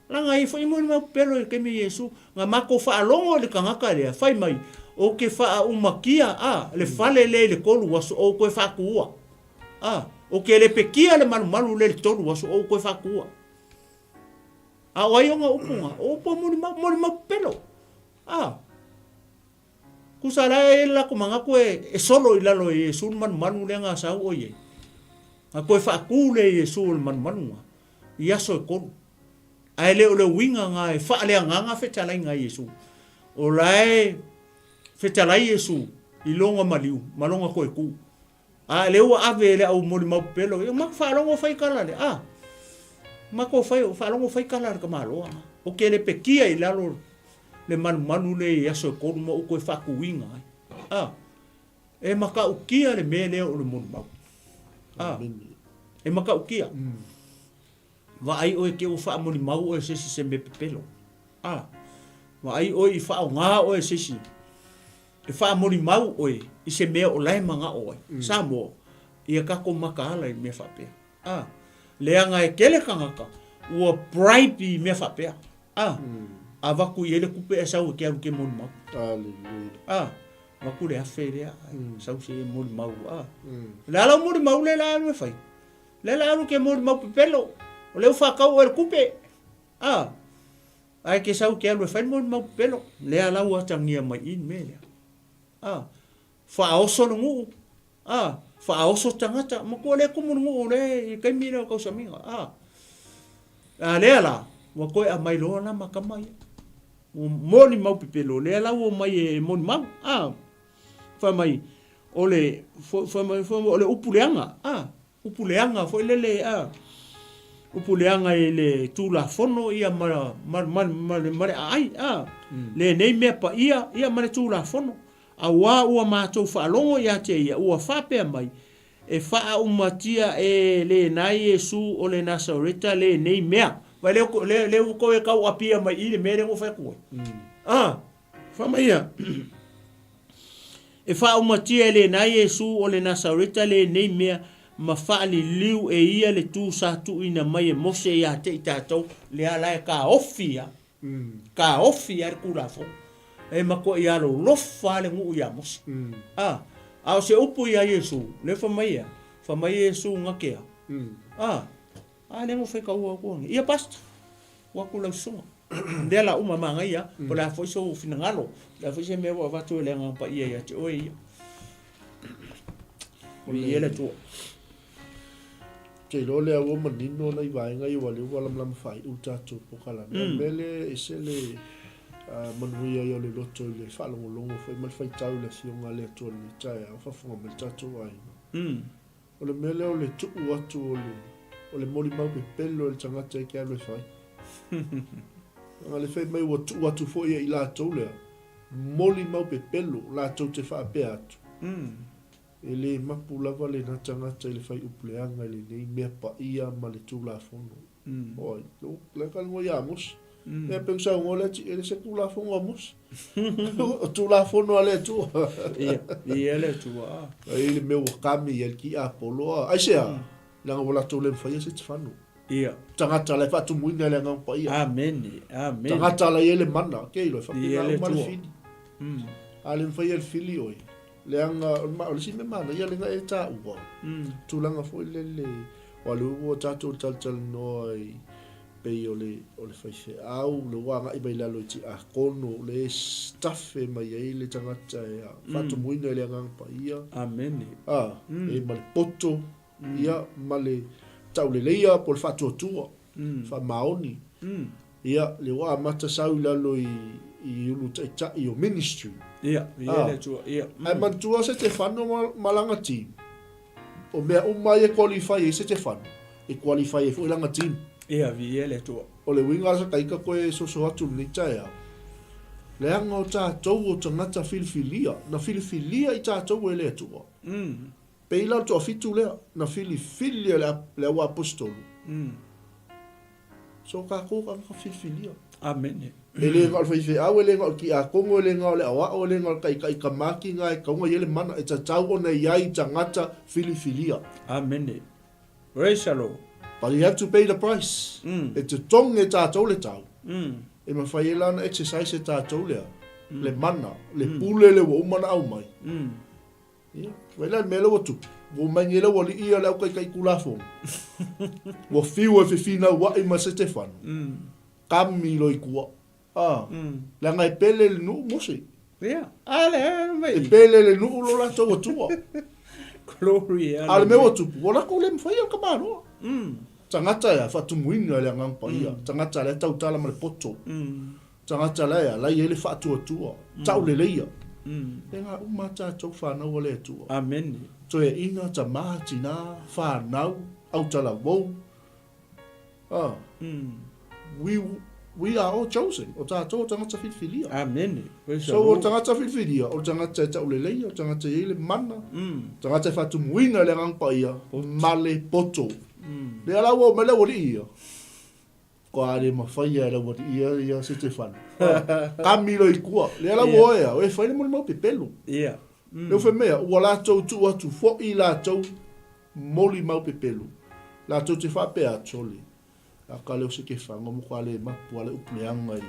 leaga e i ai foi molimau pepelo i le taimi o Iesu, na matou faalogo i le tagata lea, fai mai, Ou te faaumatia, a, le fale lea i le tolu aso, ou toe faatuua. A, o ke lepekia le malumalu le le tolu aso o ou toe faatua. A o ai ona upu na? O upu a molimau, molimau pepelo. A, tusa la e i ai le latou manatu e, e solo i lalo e Iesu le malumalu lea na sau o i ai. Na toe faatu lea e Iesu o le malumalu na, i aso e tolu. Ae le o le uiga na e faaleagaga fetalaiga a Iesu. O la e fetalai Iesu i lona maliu ma lona toe tu. A lea ua ave e le au molimau pepelo, ia matou faalogo fai tala le, a, matou fai, faalogo fai tala a le tamaloa na. O ke lepekia i lalo le malumalu le i aso e tolu ma ou toe faatuina ai. A, e matautia le mea lea o le molimau. A, e matautia. Vaai oe te ua faamolimau oe e se isi se mea pepelo. A, vaai oe i faaaoga oe e se isi e faamolimau oe i se mea o la e manao ai. Samoa, ia tatou mataala i mea faapea. A, leaga e tele tagata ua bribe i mea faapea. A, avatu i ai le tupe ae sau e te alu e te molimau. Aleluia. A, avatu le afe lea, sau se molimau. A, o le a lau molimau lea la alu e fai? Lea la alu ke molimau pepelo, o lea ua faatau oe i le tupe. A, ae ke sau ke alu e fai le molimau pepelo, lea la ua atagia mai i i le mea lea. A, faaoso le nuu, a, faaoso tagata, matua le tumu le nuu lea i le taimi lea o tausamiga. A, a lea la, ua toe aumai loa la ma tama ia. Ua molimau pepelo, lea la ua omai e molimau. A, fai mai, O le, fai mai, fai mai, o le upu leaga, a, upu leaga foi lele, a, upu leaga i le Tulafono, ia, ma, ma, ma, ma, ma le aai, a, lenei mea paia, ia, ma le Tulafono. Auā ua matou faalogo ia te ia, ua faapea mai, E faaumatia e lena Iesu o le Nasareta lenei mea. Vaai, lea, lea, lea ua toe tau apia mai i i le mea lea na ou fai atu ai. A, fai mai ia. E faaumatia e lena Iesu o le Nasareta lenei mea ma faaliliu e ia le tu sa tuuina mai e Mose ia te i tatou, lea la e taofi ia, taofi ia le Tulafono. E matuai alolofa le nuu ia Mose. A, a o se upu ia Iesu, lea fai mai ia, fai mai Iesu na ke a. A, a lea na fai kaua atu ane. Ia pastor, ua atu lau susuga. Lea la uma manaia, po o le a foi sou finagalo, o le a foi se mea ua avatu e le Agaga Paia ia te oe ia. Viia le Atua. Ou te iloa lea ua manino nai vaega ia aua o lea ua lamalama faaiu le tatou polokalame. O le mea lea e ese le manuia ia o le loto i le faalogologo foi ma le faitau i le Afioga a le Atua i lenei taeao, faafofoga mai le tatou aiga. O le mea lea o le tuu atu o le, o le molimau pepelo e le tagata e ke alu e fai. Leaga le fai mai ua tuu atu foi e i latou lea, molimau pepelo latou te faapea atu. E le mapu lava lena tagata i le fai upu leaga i lenei mea paia ma le Tulafono. Oi, lea ka lego ia Mose. Ia pe saunoa lea ti, e le se Tulafono a Mose. O Tulafono a le Atua. Ia, ia le Atua. Ai le mea ua kami ia le ki Apolo a. Aisea? Leaga ua latou le mawhaia se Tefano. Ia. Tagata la e faatumuina e le Agaga Paia. Amene, amene. Tagata la i ai le mana, ke iloa, e faapena uma le fili. A le mawhaia le fili oe. Leaga, o le isi mea manaia lea na e taua, tulaga foi lele, aua o lea ua tatou talatalanoa i Pei o le, o le faifeau, le ua agai mai lalo i tiakono, le e stafe mai ai le tagata e a, faatumuina i le Agaga Paia. Amene. A, e ma le poto, ia, ma le tauleleia po o le faatuatua, faamaoni. Ia, le ua amata sau i lalo i, i ulu taitai o ministry. Ia, ia le Atua, ia. Ae manatua Setefano ma, ma lana team, O mea uma ia e qualify ai Setefano, e qualify ai foi lana team. Ia, viia le Atua. O le uiga la sa koe soso atu i lenei taeao, leaga o tatou o tagata filifilia, na filifilia i tatou e le Atua. Pei la o le toafitu lea, na filifili e le au aposetolu. So tatou tagata filifilia. Amene. E le na o le faifeau, e le na o le tiakono, e le na o le aoao, e le na o le taitai kamati na e tatau ona i ai le mana, e tatau ona i ai tagata filifilia. Amene. Praise the Lord. But you have to pay the price. E totogi e tatou le tau. E mafai ai la ona exercise e tatou lea, le mana, le pule lea ua uma ona aumai. Ia, vaai la i le mea lea ua tupu, ua omai nei le aualii ia le au taitai Tulafono, ua fiu e fefinauai ma Setefano, kami loa i tua. A, leaga e pele le nuu Mose. Ia, a le mai. E pele le nuu lo latou atua. Glory, A o le mea ua tupu, ua latou le mafai le tamaloa. Tagata e a, faatumuina e le Agaga Paia, tagata la e tautala ma le poto. Tagata la e la i ai le faatuatua, tauleleia. E nga uma a tatou whanau a le Atua. Amene. Toeaina, tama, tina, whanau, autalavou. Ah. We, we are all chosen. O tatou o tagata filifilia. Amene. So o tagata filifilia, o tagata e tauleleia, o tagata e i ai le mana, tagata e faatumuina i le Agaga Paia, ma le poto. Lea la ua omai le aualii ia. Kua le mawhai e lau ati ia ia Setefano. Kami lo i kua. Lea lau oe a, oe whai le moli mau pepelu. Ia. Leo whai mea, ua latou tuu atu fo'i latou moli mau pepelu. Latou te whaapea atu ole. A ka leo Setefano mo kua le mapu a le upu leaga i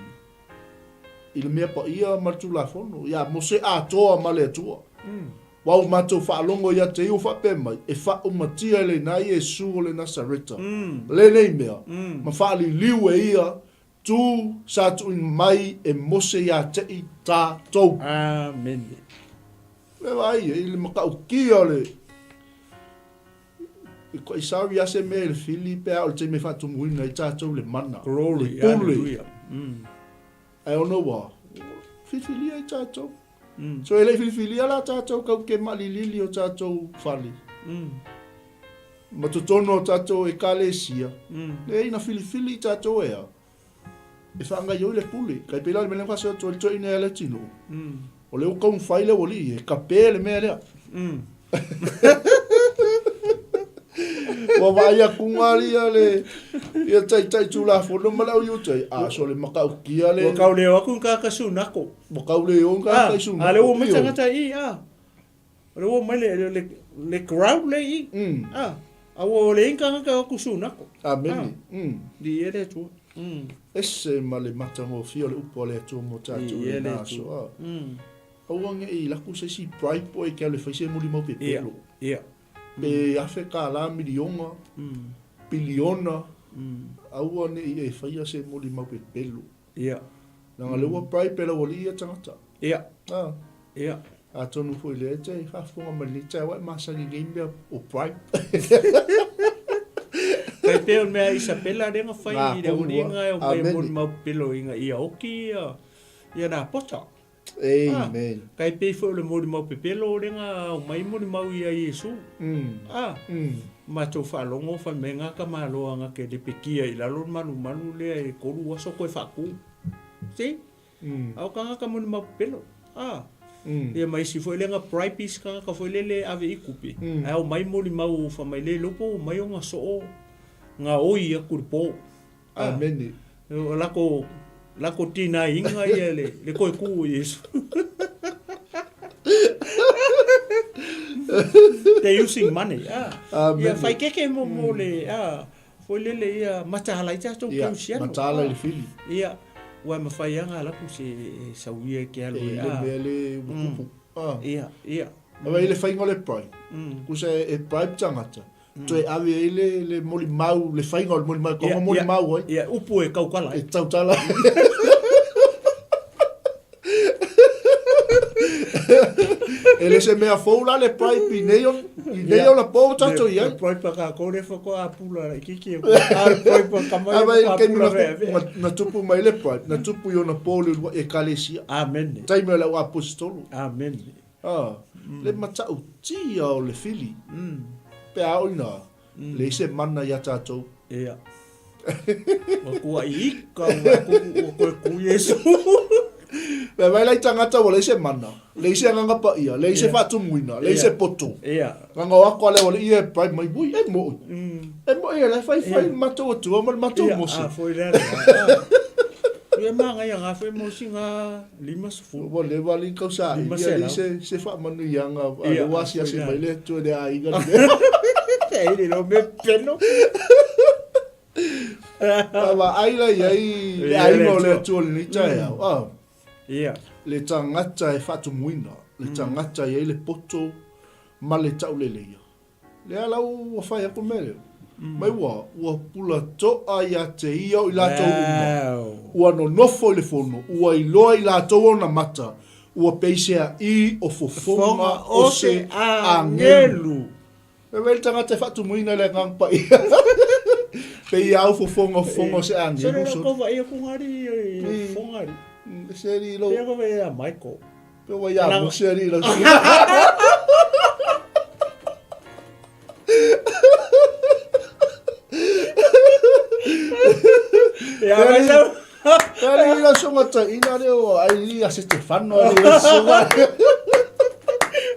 i le mea paia ma le Tulafono. Ia Mose atoa ma le Atua. Ua o matou faalogo ia te ia ua faapea mai, e faaumatia e lena Iesu o le Nasareta lenei mea, ma faaliliu e ia tu sa tuuina mai e Mose ia te i tatou. Amene. Le vaai i le matautia o le i sorry a se mea i le fili pe a o le taimi e faatumuina ai tatou le mana, Glory, le pule. hallelujah. Ae ono ua filifilia ai tatou. So e le i filifilia la tatou kau ke maalilili o tatou fale. Ma totonu o tatou ekalesia, leai na filifili i tatou e a? E faagaioi le pule. Kai pei la le mea lea na faaseo atu ai le toeaina ia Leatinuu, o lea ua taumafai le aualii e kape le mea lea. Ua vaai atu nga ia le ia taitai Tulafono ma le au Iutai, a so le matautia le. Ua kau leo aku nga ka sunako. Ua kau leo nga ka sunako. A le ua mai tangata i a. O le ua mai le le le crowd le i. A. A ua le inga nga ka aku sunako. Amene. Di e le Atua. Ese ma le matagofie o le upu a le Atua mo tatou i lena aso. Aua ne i laku se isi bribe oe ke alu e fai se molimau pepelo. Ia. Pe $1,000, miliona, piliona, aua ne i e faia se molimau pepelo. Ia. Leaga lea ua bribe e le aualii ia tagata. Ia. A. Ia. Atonu foi lea e te faafofoga mai lenei taeao e masani nei mea o bribe. Kai pei o le mea Isabela lea na fai i le aualii nga e omai e molimau pepelo ina ia oki ia ia Napota. Amen. Ah, kai pei foi o le molimau pepelo o lenga au mai molimau ia Iesu. Ah, matou faalogo fai mai nga ka malo anga ke lepekia i lalo le malumalu lea e kolu aso koe faaku. See? A o kangaka molimau pepelo. Ah. Ia ma isi foi lenga bribe isi kangaka foi lele ave i kupe. Ae au mai molimau fa mai le lopo mai o nga soo nga oi aku le po. Amene. O lako, lako tinaiga ia le, le koe ku o Iesu. They're using money. Ah. Amene. Ia fai keke mo mo le ah foi lele ia mataala i tatou Ia, Kerisiano. mataala i le fili. Ia, ua e mawhai anga laku se sauia ke alu E e i le ah. mea le ua tupu. Ah. Ia, ia. Aua i le whainga o le bribe. Kusa e bribe tangata. Toe ave ai le le molimau, le faiga o le molimau, e taua molimau ai. Ia, upu e tautala ai. E tautala ai. E le se mea fou la le bribe i nei ona, i nei ona po ua tatou i ai. Le bribe a kākou lea faatoa pula laitiiti e a le bribe a tama ia faatoa pula aveave. Na tupu mai le bribe, na tupu i ona po le uluai ekalesia. Amene. Taimi o le au aposetolo. Amene. A, le matautia o le fili, pe a oo ina leai se mana iā tatou. Ia. Ua kuaʻi ika ua kuku ua koe ku Iesu. Pe vai lai tagata ua leai se mana, leai se agaga paia, leai se faatumuina, leai se poto. Ia. Ganga o ako a lea ua le ia e pai mai, ui, e moʻi. E moʻi e la e faifai le matou Atua ma le matou Mose. Ia, a foi lea lea. Ia magaia ngā foi Mose ngā 50. Ua leva alii kau saili alii se, se faamanuiaga a le ua asiasi mai le Atua i le aiga lenei. E le lo me pelo. A vaai la i ai le aiga o le Atua i lenei taeao. Ah. Ia. Le tagata e faatumuina, le tagata e i ai le poto ma le tauleleia. Lea la ua fai atu mea lea. Mai ua, ua pula toa ia te ia o i latou uma. Ua nonofo i le fono, ua iloa i latou ona mata, ua peiseaʻi o fofoga o se agelu. E wei le tagata e faatumuina i le Agaga Paia. Pei au fofoga o fofoga o se agelu. Sole ko vai aku ngari fofoga ari. Se ari lo. Pea ko vai a Michael. Pe ua ia Mose ari lau Ia mai sau. Ari lau songa taina leo ai li a Setefano ari lau songa.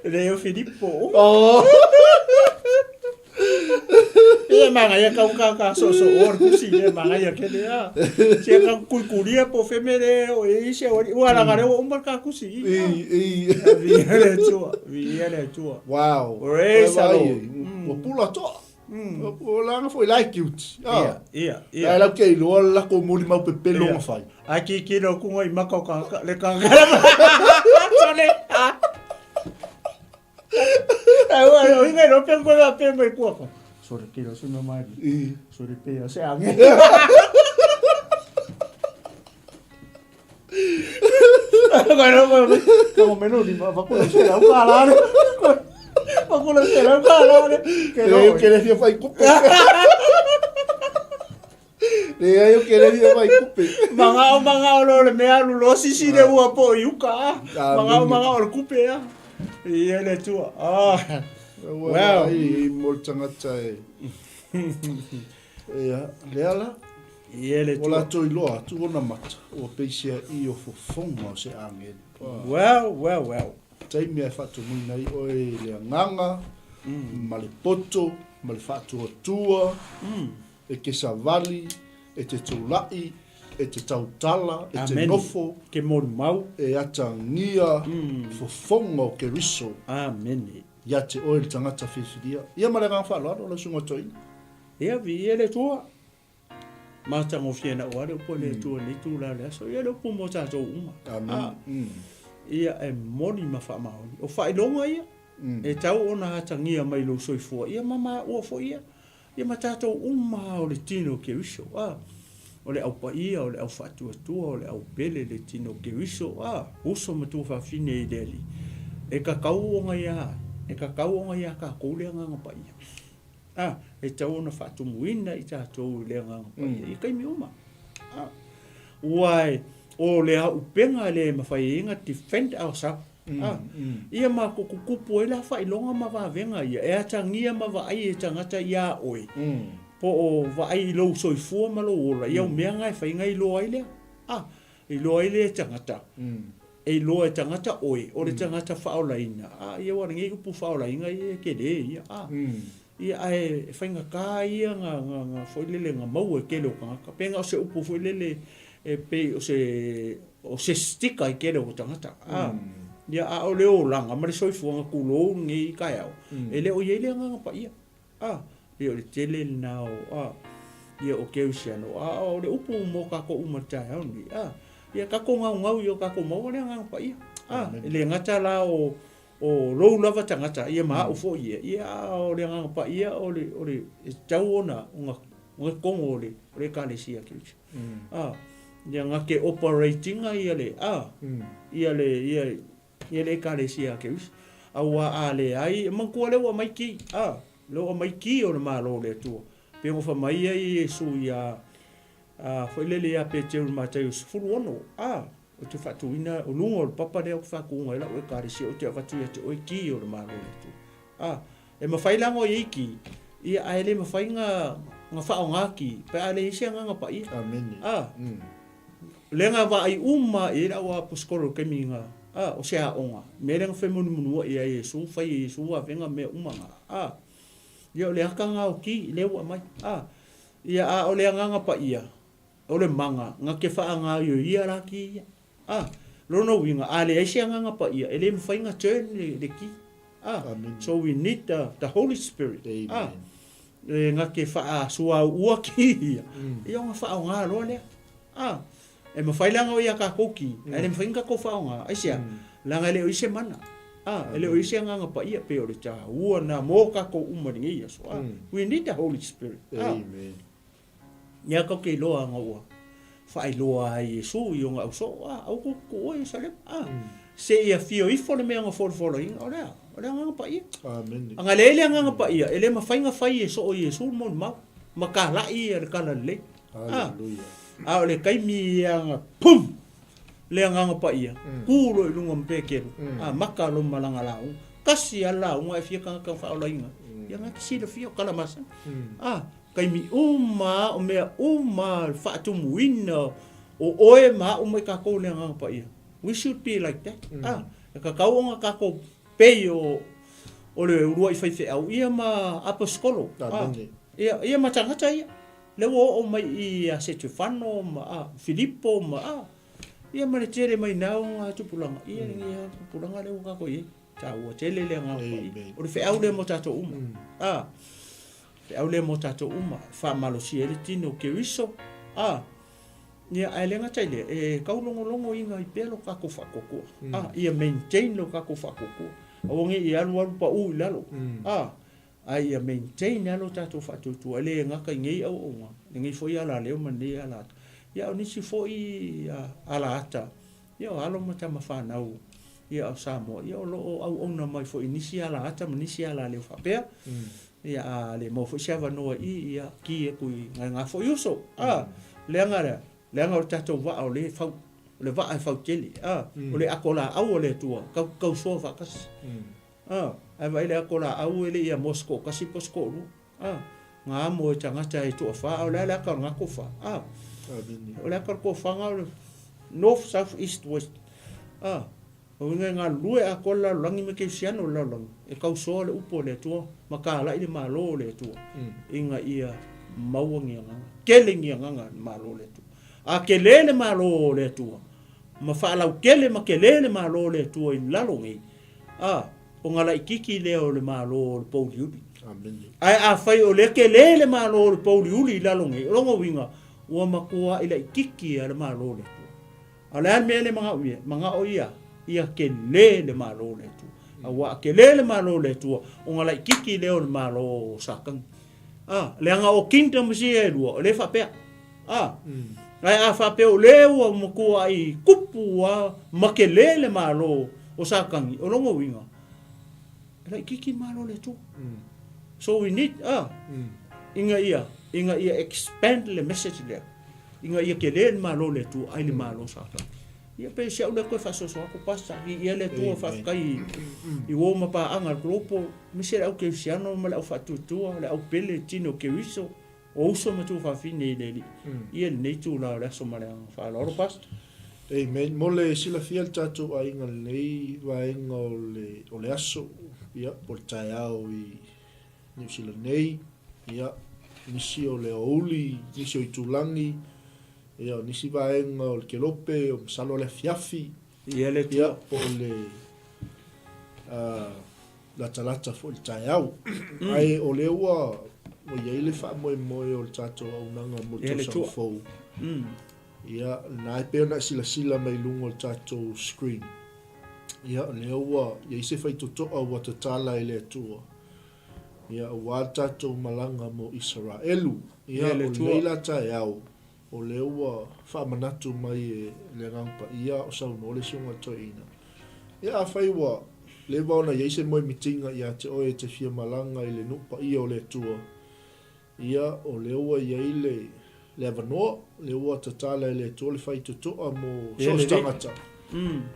Leo Filipo. Oh. Ia magaia kau ka ka so so or kusi ia magaia ke le a. Se ka kui kuria po femere o e se ori ua la gare o umar ka kusi. I i. Vi le tua, vi le tua. Wow. Praise the Lord. Ua pula toa. Ua langa foi lai cute. Ia, ia, ia. Ai lau ke iloa le lako moli mau pepelo nga fai. Ai ki ki no kunga i maka o ka le ka. Sole. Ai ua o inga ro pe ko la pe mai kua ko. Sore ki ro suna mai. Sore pe a se ange. Ko ro ko ko meno ni ma ko se la ka la. Ma ko se la ka la. Ke ro ke le fia fai kupe. Leai o ke le fia fai kupe. Mangao mangao lo le mea alu lo sisi le ua po i uka a. Mangao mangao le kupe a. Ia le tua. Ah. Wow. Ai mo le tagata e. Ia, lea la. Ia le tua. Ua latou iloa atu ona mata, ua peiseaʻi o fofoga o se agelu. Well, well, well. Taimi e faatumuina ai oe i le agaga, ma le poto, ma le faatuatua, e ke savali, e te tulaʻi, e te tautala, e te nofo, Ke molimau. E atagia fofoga o Keriso. Amene. Ia te oe le tagata filifilia. Ia ma le agaga faaaloalo lau susuga toeaina. Ia, viia le Atua. Matagofie na ua le upu a le Atua i lenei itula o le aso. Ia le upu mo tatou uma. Amen. Ia e moni ma faamaoni. O faailoga ia, e tau ona atagia mai lou soifua ia ma maua foi ia. Ia ma tatou uma o le tino o Keriso. A, o le au paia, o le au faatuatua, o le au pele le tino o Keriso. A, uso ma tuafafine i le Alii. E kakau ona iā, e kakau ona iā kākou le Agaga Paia. A, e tatau ona faatumuina i tatou i le Agaga Paia i taimi uma. A, ua e, o le auupega le e mafai ai ona defend ourselves. A, ia ma kukukupu ai la faailoga ma vavega ia, e atagia ma vaai e tagata iā oe, po o vaai i lou soifua ma lou ola, i au mea na e fai na iloa ai lea. A, iloa ai lea e tagata, e iloa e tagata oe, o le tagata faaolaina, a, ia ua lenei upu faaolaina ia e tele ia, a, ia ae e faigata ia na, na, na foi lele na maua e tele o tagata. Pe na o se upu foi lele e pei o se, o se sticker i tele o tagata, a, ia a o le olaga ma le soifuaga tulou lenei taeao, e le o i ai le Agaga Paia. A, pei o le tele lena o, a, ia o Kerisiano, a o le upu mo kākou uma i le taeao lenei, a, ia tatou gaugau i o tatou maua le Agaga Paia. A, e le gata la o, O lou lava tagata, ia ma au foi ia, ia a o le Agaga Paia o le, o le, e tatau ona, ona, ona kogo o le, o le Ekalesia Keriso. A, ia nga ke operate ina ia le, a, ia le, ia, ia le Ekalesia Keriso. Auā a leai, e manatua lea ua aumai ki, a, lea ua aumai ki o le Malo o le Atua. Pei ona fai mai ai Iesu ia, a, foi lele ia Peteru i Mataio 16, a, Ou te faatuina o luga o le papa lea ou te faatuina ai lau Ekalesia, ou te avatu ia te oe ki o le Malo o le Atua. A, e mafai la ona i ai ki, ia, ae le mafai na, na faaaoga ki, pe a leai se Agaga Paia. Amene. A, lea na vaai uma i ai le au aposetolo i le taimi na, a, o se aoga, mea lea na femunemunuai ai e Iesu, fai e Iesu avega mea uma na. A, ia o le ata na o ki, lea ua aumai. A, ia, a o le Agaga Paia, O le maga, na te faagaoioia la ki ia. A, lona uiga, a leai se Agaga Paia, e le mafai na turn le, le ki. A, Amen. so we need the, the Holy Spirit. Amen. A, e na te faasuaua ki ia. Ia ona faaaoga loa lea. A, e mafai la ona o ia tatou ki, ae le mafai ona tatou faaaoga. Aisea? Leaga e le o i ai se mana. A, e le o i ai se Agaga Paia, pei o le taua na mo tatou uma i lenei aso. A, we need the Holy Spirit. A, Amen. Ia kau ke iloa anga ua faailoa ai Iesu i ona ausoo, a, aua kou tuua Ierusalema, a, se i afio ifo le mea na folafolaina, o le a? O le Agaga Paia. Amene. Anga leai le Agaga Paia, e le mafai na fai e soo Iesu le molimau, ma kalai ia le tala lelei. A, Haleluia. a o le taimi ia na pum! Le Agaga Paia, ku loa i luga ma Peteru, a maka lo malaga lauga. Kasi a lauga e fia tagata na faaolaina. Ia na te silafia o tala masani. A, Taimi uma, o mea uma, le faatumuina o oe ma au mai takou le Agaga Paia. We should be like that. Ah, e tatau ona takou pei o o le uluai faifeau ia ma aposetolo. Ah, ia, ia ma tagata ia. Lea ua oo mai i ia Setefano ma ah, Filipo ma ah, ia ma le tele mai na o nga tupulaga. Ia lenei lava tupulaga lea ua tatou i ai. Taua tele le Agaga Paia. O le feau lea mo tatou uma. Ah, Feau lea mo tatou uma, e faamalosia ai le tino o Keriso, a, ia, ae le gata i lea, e taulogologo ina ai pea lo tatou faatuatua, a, ia maintain lo tatou faatuatua. Aua ne i alualu pau i lalo, a, ae ia maintain lava lo tatou faatuatua, e le gata i nei auaunaga, lenei foi alaleo ma lenei alaata, ia a o nisi foi alaata, ia o alo ma tama fanau, ia o Samoa, ia o lo o auauna mai foi i nisi alaata ma nisi alaleo faapea. Ia, a le maua foi se avanoa i i, ia, ki atu i ngai ngā foi uso, a, leaga lea, leaga o le tatou vaa o lea e fau, o le vaa e fau tele, a, o le ato laau a le Atua, kau, kausoa faatasi, a, ae vaai le ato laau e le i amoa se toatasi po o se toalua, a, nga amo e tagata e toafa, a o le a le ata o lena toafa, a, o le ata o le toafaga o le north, south, east, west, a. O uiga e galulue atoa le lalolagi ma kerisiano o le lalolagi, e tausoa le upu a le Atua ma talai le Malo o le Atua ina ia maua ni agaga, tele ni agaga i le Malo o le Atua. A tele le Malo o le Atua, ma faalautele ma tele le Malo o le Atua i lalo nei, a, ona laititi lea o le Malo o le pouliuli. Ae afai o lea tele le Malo o le pouliuli i lalo nei, o lona uiga, ua matuai laititi lava le Malo o le Atua. A o le a le mea lea e manao ia? Manao ia, ia tele le Malo o le Atua. Aua a tele le Malo o le Atua, ona laititi lea o le Malo o Satani. A, leaga o kingdoms ia e lua, o lea e faapea. A, ae a faapea o lea ua matuai tupu lava ma tele le Malo o Satani, o lona uiga, e laititi le Malo o le Atua. So we need, a, ina ia, ina ia expand le message lea. Ina ia tele le Malo o le Atua ai le Malo o Satani. Ia pei si au lea toe faasoasoa atu Pastor, viia le Atua faafetai i uo ma paaga a le Global, aemaise le au kerisiano ma le au faatuatua, le au pele, tino keriso, o uso ma tuafafine i le Alii. Ia lenei itula o le aso ma le agaga faaaloalo Pastor. Amen. Mo le silafia le tatou aiga lenei vaega o le, o le aso, ia, po o le taeao i Niu Sila nei, ia, nisi o le aoauli, nisi o itulagi, ia, o nisi vaega o le kelope, o masalo o le afiafi, Ia le ia, po o le uh, latalata foi le taeao. Mm. Ae o lea ua, ua i ai le faamoemoe o le tatou auaunaga mo le tausaga fou. Mm. Ia, na e pei ona e silasila mai luga o le tatou screen. Ia, o lea ua i ai se faitotoa ua tatala e le Atua, ia, aua le tatou malaga mo Isaraelu. Ia, o lenei la taeao, o lea ua faamanatu mai e le Agaga Paia o saunoa le Susuga i le Toeaina. Ia, afai ua leva ona i ai se moemitiga ia te oe e te fia malaga i le nuu paia o le Atua, Ia, o lea ua i ai le, le avanoa, lea ua tatala e le Atua le faitotoa mo so o se tagata,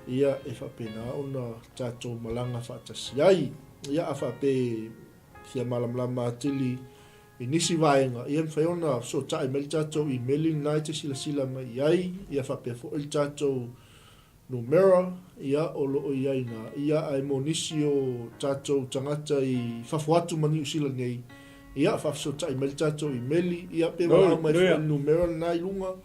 ia, e faapena ona tatou malaga faatasi ai. Ia, a faapea e fia malamalama atili i nisi vaega, ia, e mafai ona fesootai mai le tatou imeli lena e te silasila mai i ai, ia faapea foi le tatou Numera, ia, o lo o i ai ina, ia, ae mo nisi o tatou tagata i fafo atu ma Niu Sila nei, ia, faafesootai mai le tatou imeli, ia, pe valaau mai foi i le numera lena i luga,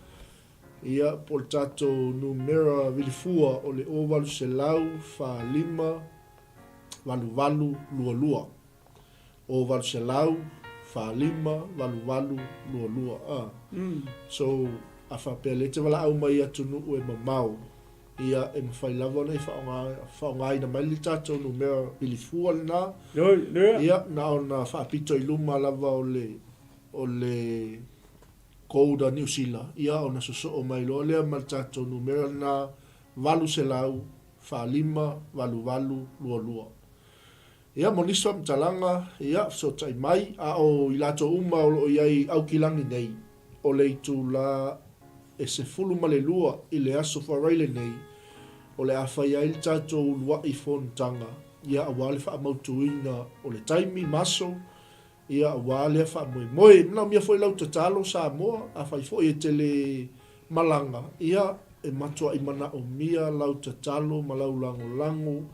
ia, po o le tatou numera vilifua o le 0800 45 88 22. O 800, 45, 88, 22, a. So, a faapea lea e te valaau mai i atunuu e mamao, ia, e mafai lava ona e faaaoga, faaaogaina mai le tatou numera vilifua lena, ia, na ona faapito i luma lava o le, o le code a Niu Sila, ia, ona sosoo mai loa lea ma le tatou numera lena, 800, 45, 88, 22. Ia, mo nisi faamatalaga, ia, fesootai mai, a o i latou uma o lo o i ai i Aukilani nei, o le itula e 12 i le aso Faraile nei, o le a fai ai le tatou uluai fonotaga, ia, aua le faamautuina o le taimi ma aso, ia, aua lea faamoemoe. E manaomia foi lau tatalo Samoa, afai foi e te le malaga, ia, e matuai manaomia lau tatalo ma lau lagolago,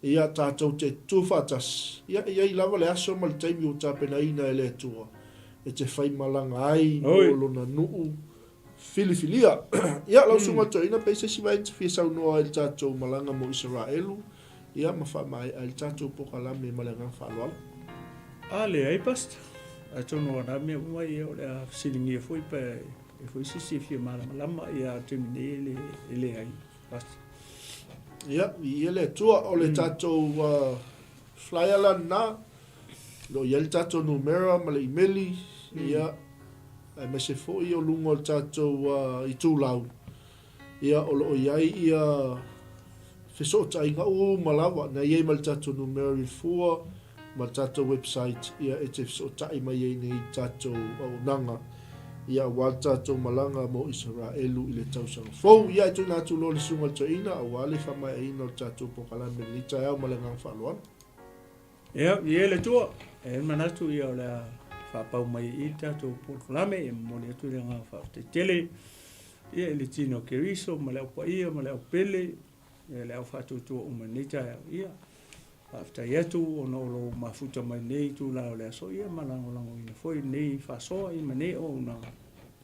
Ia tatou te tutū faatasi, ia e i ai lava le aso ma le taimi ua tapenaina e le Atua e te faimalaga ai mo Lona nuu filifilia. Ia, lau Susuga Toeaina, pe i se isi vaega e te fia saunoa ai i le tatou malaga mo Isaraelu, ia ma faamaea ai le tatou pokalame ma le agaga faaaloalo. A leai, Pastor. Atonu o na mea uma ia o le a fesiligia foi pe e foi se isi e fia malamalama ia a le taimi nei e leai. Ia, viia le Atua. O le tatou flyer la lena, o lo o i ai le tatou numera ma le imeli, ia, aemaise foi o luga o le tatou itulau, ia, o lo o i ai ia fesootaiga uma lava, na i ai ma le tatou numera i le fua, ma le tatou website ia e te fesootai mai ai nei i le tatou auaunaga ia aua le tatou malaga mo Isaraelu i le tausaga fou. Ia e tuuina atu loa le Susuga i le Toeaina aua le faamaeaina o le tatou polokalame i lenei taeao ma le agaga faaaloalo. Ia, viia le Atua. E i ai le manatu ia o le a faapau mai i i le tatou polokalame, e momoli atu le agaga faafetai tele ia i le tino o Keriso ma le Au Paia ma le Au Pele, ia le au faatuatua uma i lenei taeao. Ia, faafetai atu ona o lou mafuta mai lenei itula o le aso, ia ma lagolagoina foi lenei faasoa ia ma lenei auaunaga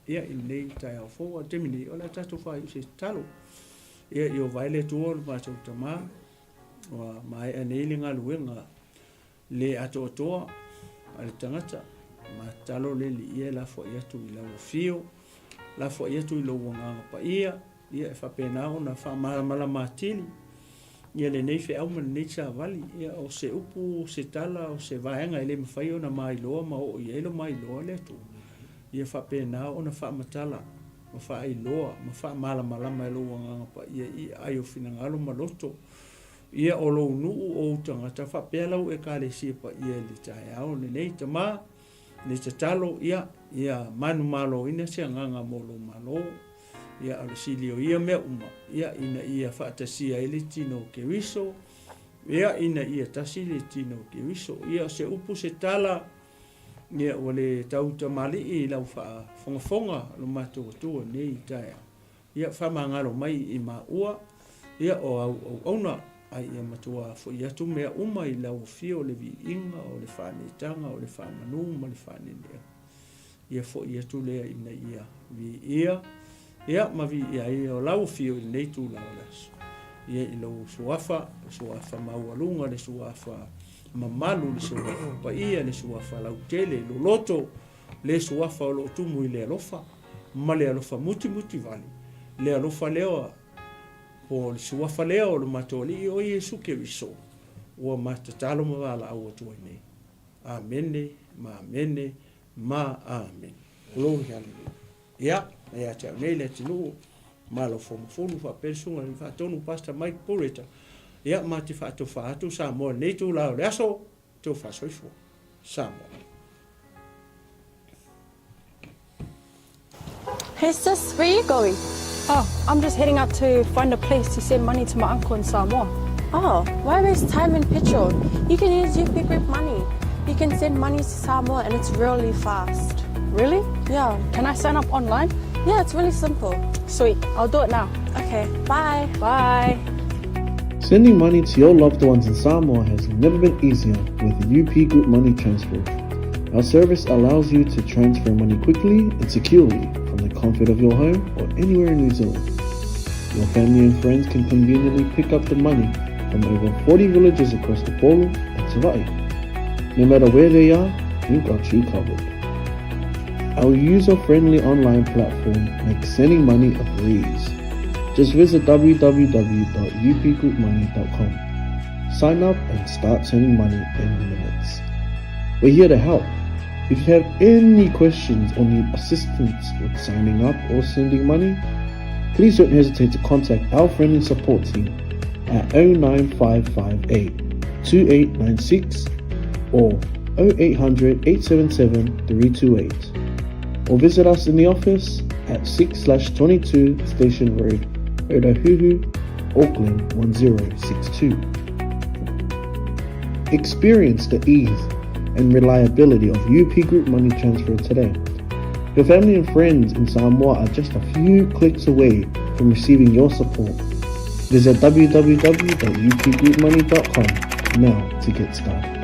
ia i lenei taeao fou. A o le taimi nei, o le a tatou faaiu se tatalo. Ia, Ieova e le Atua o le matou Tama, ua maea nei le galuega le atoatoa a le tagata, ma tatalo le Alii e lafoai atu i lau afio, lafoai atu i lou agaga paia, ia e faapena ona faamalamalama atili ia lenei feau ma lenei savali. Ia o se upu, o se tala, o se vaega e le mafai ona mailoa ma oo i ai lo mailoa le Atua, ia faapena ona faamatala ma faailoa ma faamalamalama e lou agaga paia i aai o finagalo ma loto Ia o lou nuu o ou tagata faapea lau Ekalesia paia i le taeao lenei. Tama, le tatalo, ia, ia manumaloina se agaga mo lou Malo, ia, o le sili o ia mea uma, ia, ina ia faatasia ai le tino o Keriso, ia, ina ia tasi le tino o Keriso. Ia, o se upu se tala, ia, ua le tau tamalii i lau faafogafoga lo matou Atua i lenei taeao. Ia faamagalo mai i maua, ia o au auauna, a ia matua foi atu mea uma i lau afio o le viiga, o le faanetaga, o le faamanu ma le faaneneaga. Ia foi atu lea ina ia viia, ia ma viia ai o lau afio i lenei itula o le aso. Ia i lou suafa, le suafa maualuga, le suafa mamalu, le suafa paia, le suafa lautele, loloto, le suafa o lo o tumu i le alofa ma le alofa mutimuti vale, le alofa lea faaopoopoga o le Suafa lea o lo matou Alii o Iesu Keriso, ua ma tatalo ma valaau atu ai nei. Amene, ma amene, ma amene. Glory hallelujah. Ia, e ia te au nei le atunuu, Malo Fomafulu faapea le Susuga i le Faatonu Pastor Mike Pureta, ia ma te faatofa atu Samoa i lenei itula o le aso, tofa soifua. Samoa. Hey sis, where are you going? Oh, I'm just heading out to find a place to send money to my uncle in Samoa. Oh, why waste time and petrol? You can use UP Group Money. You can send money to Samoa and it's really fast. Really? Yeah. Can I sign up online? Yeah, it's really simple. Sweet, I'll do it now. Okay, bye. Bye. Sending money to your loved ones in Samoa has never been easier with UP Group Money Transfer. Our service allows you to transfer money quickly and securely from the comfort of your home or anywhere in New Zealand. Your family and friends can conveniently pick up the money from over 40 villages across the Polo and Savai'i. No matter where they are, we've got you covered. Our user-friendly online platform makes sending money a breeze. Just visit www.upgroupmoney.com. Sign up and start sending money in minutes. We're here to help. If you have any questions or need assistance with signing up or sending money, please don't hesitate to contact our friendly support team at 09558 2896 or 0800 877 328 or visit us in the office at 6 22 Station Road, Otahuhu, Auckland 1062. Experience the ease and reliability of UP Group Money Transfer today. Your family and friends in Samoa are just a few clicks away from receiving your support. Visit www.upgroupmoney.com now to get started.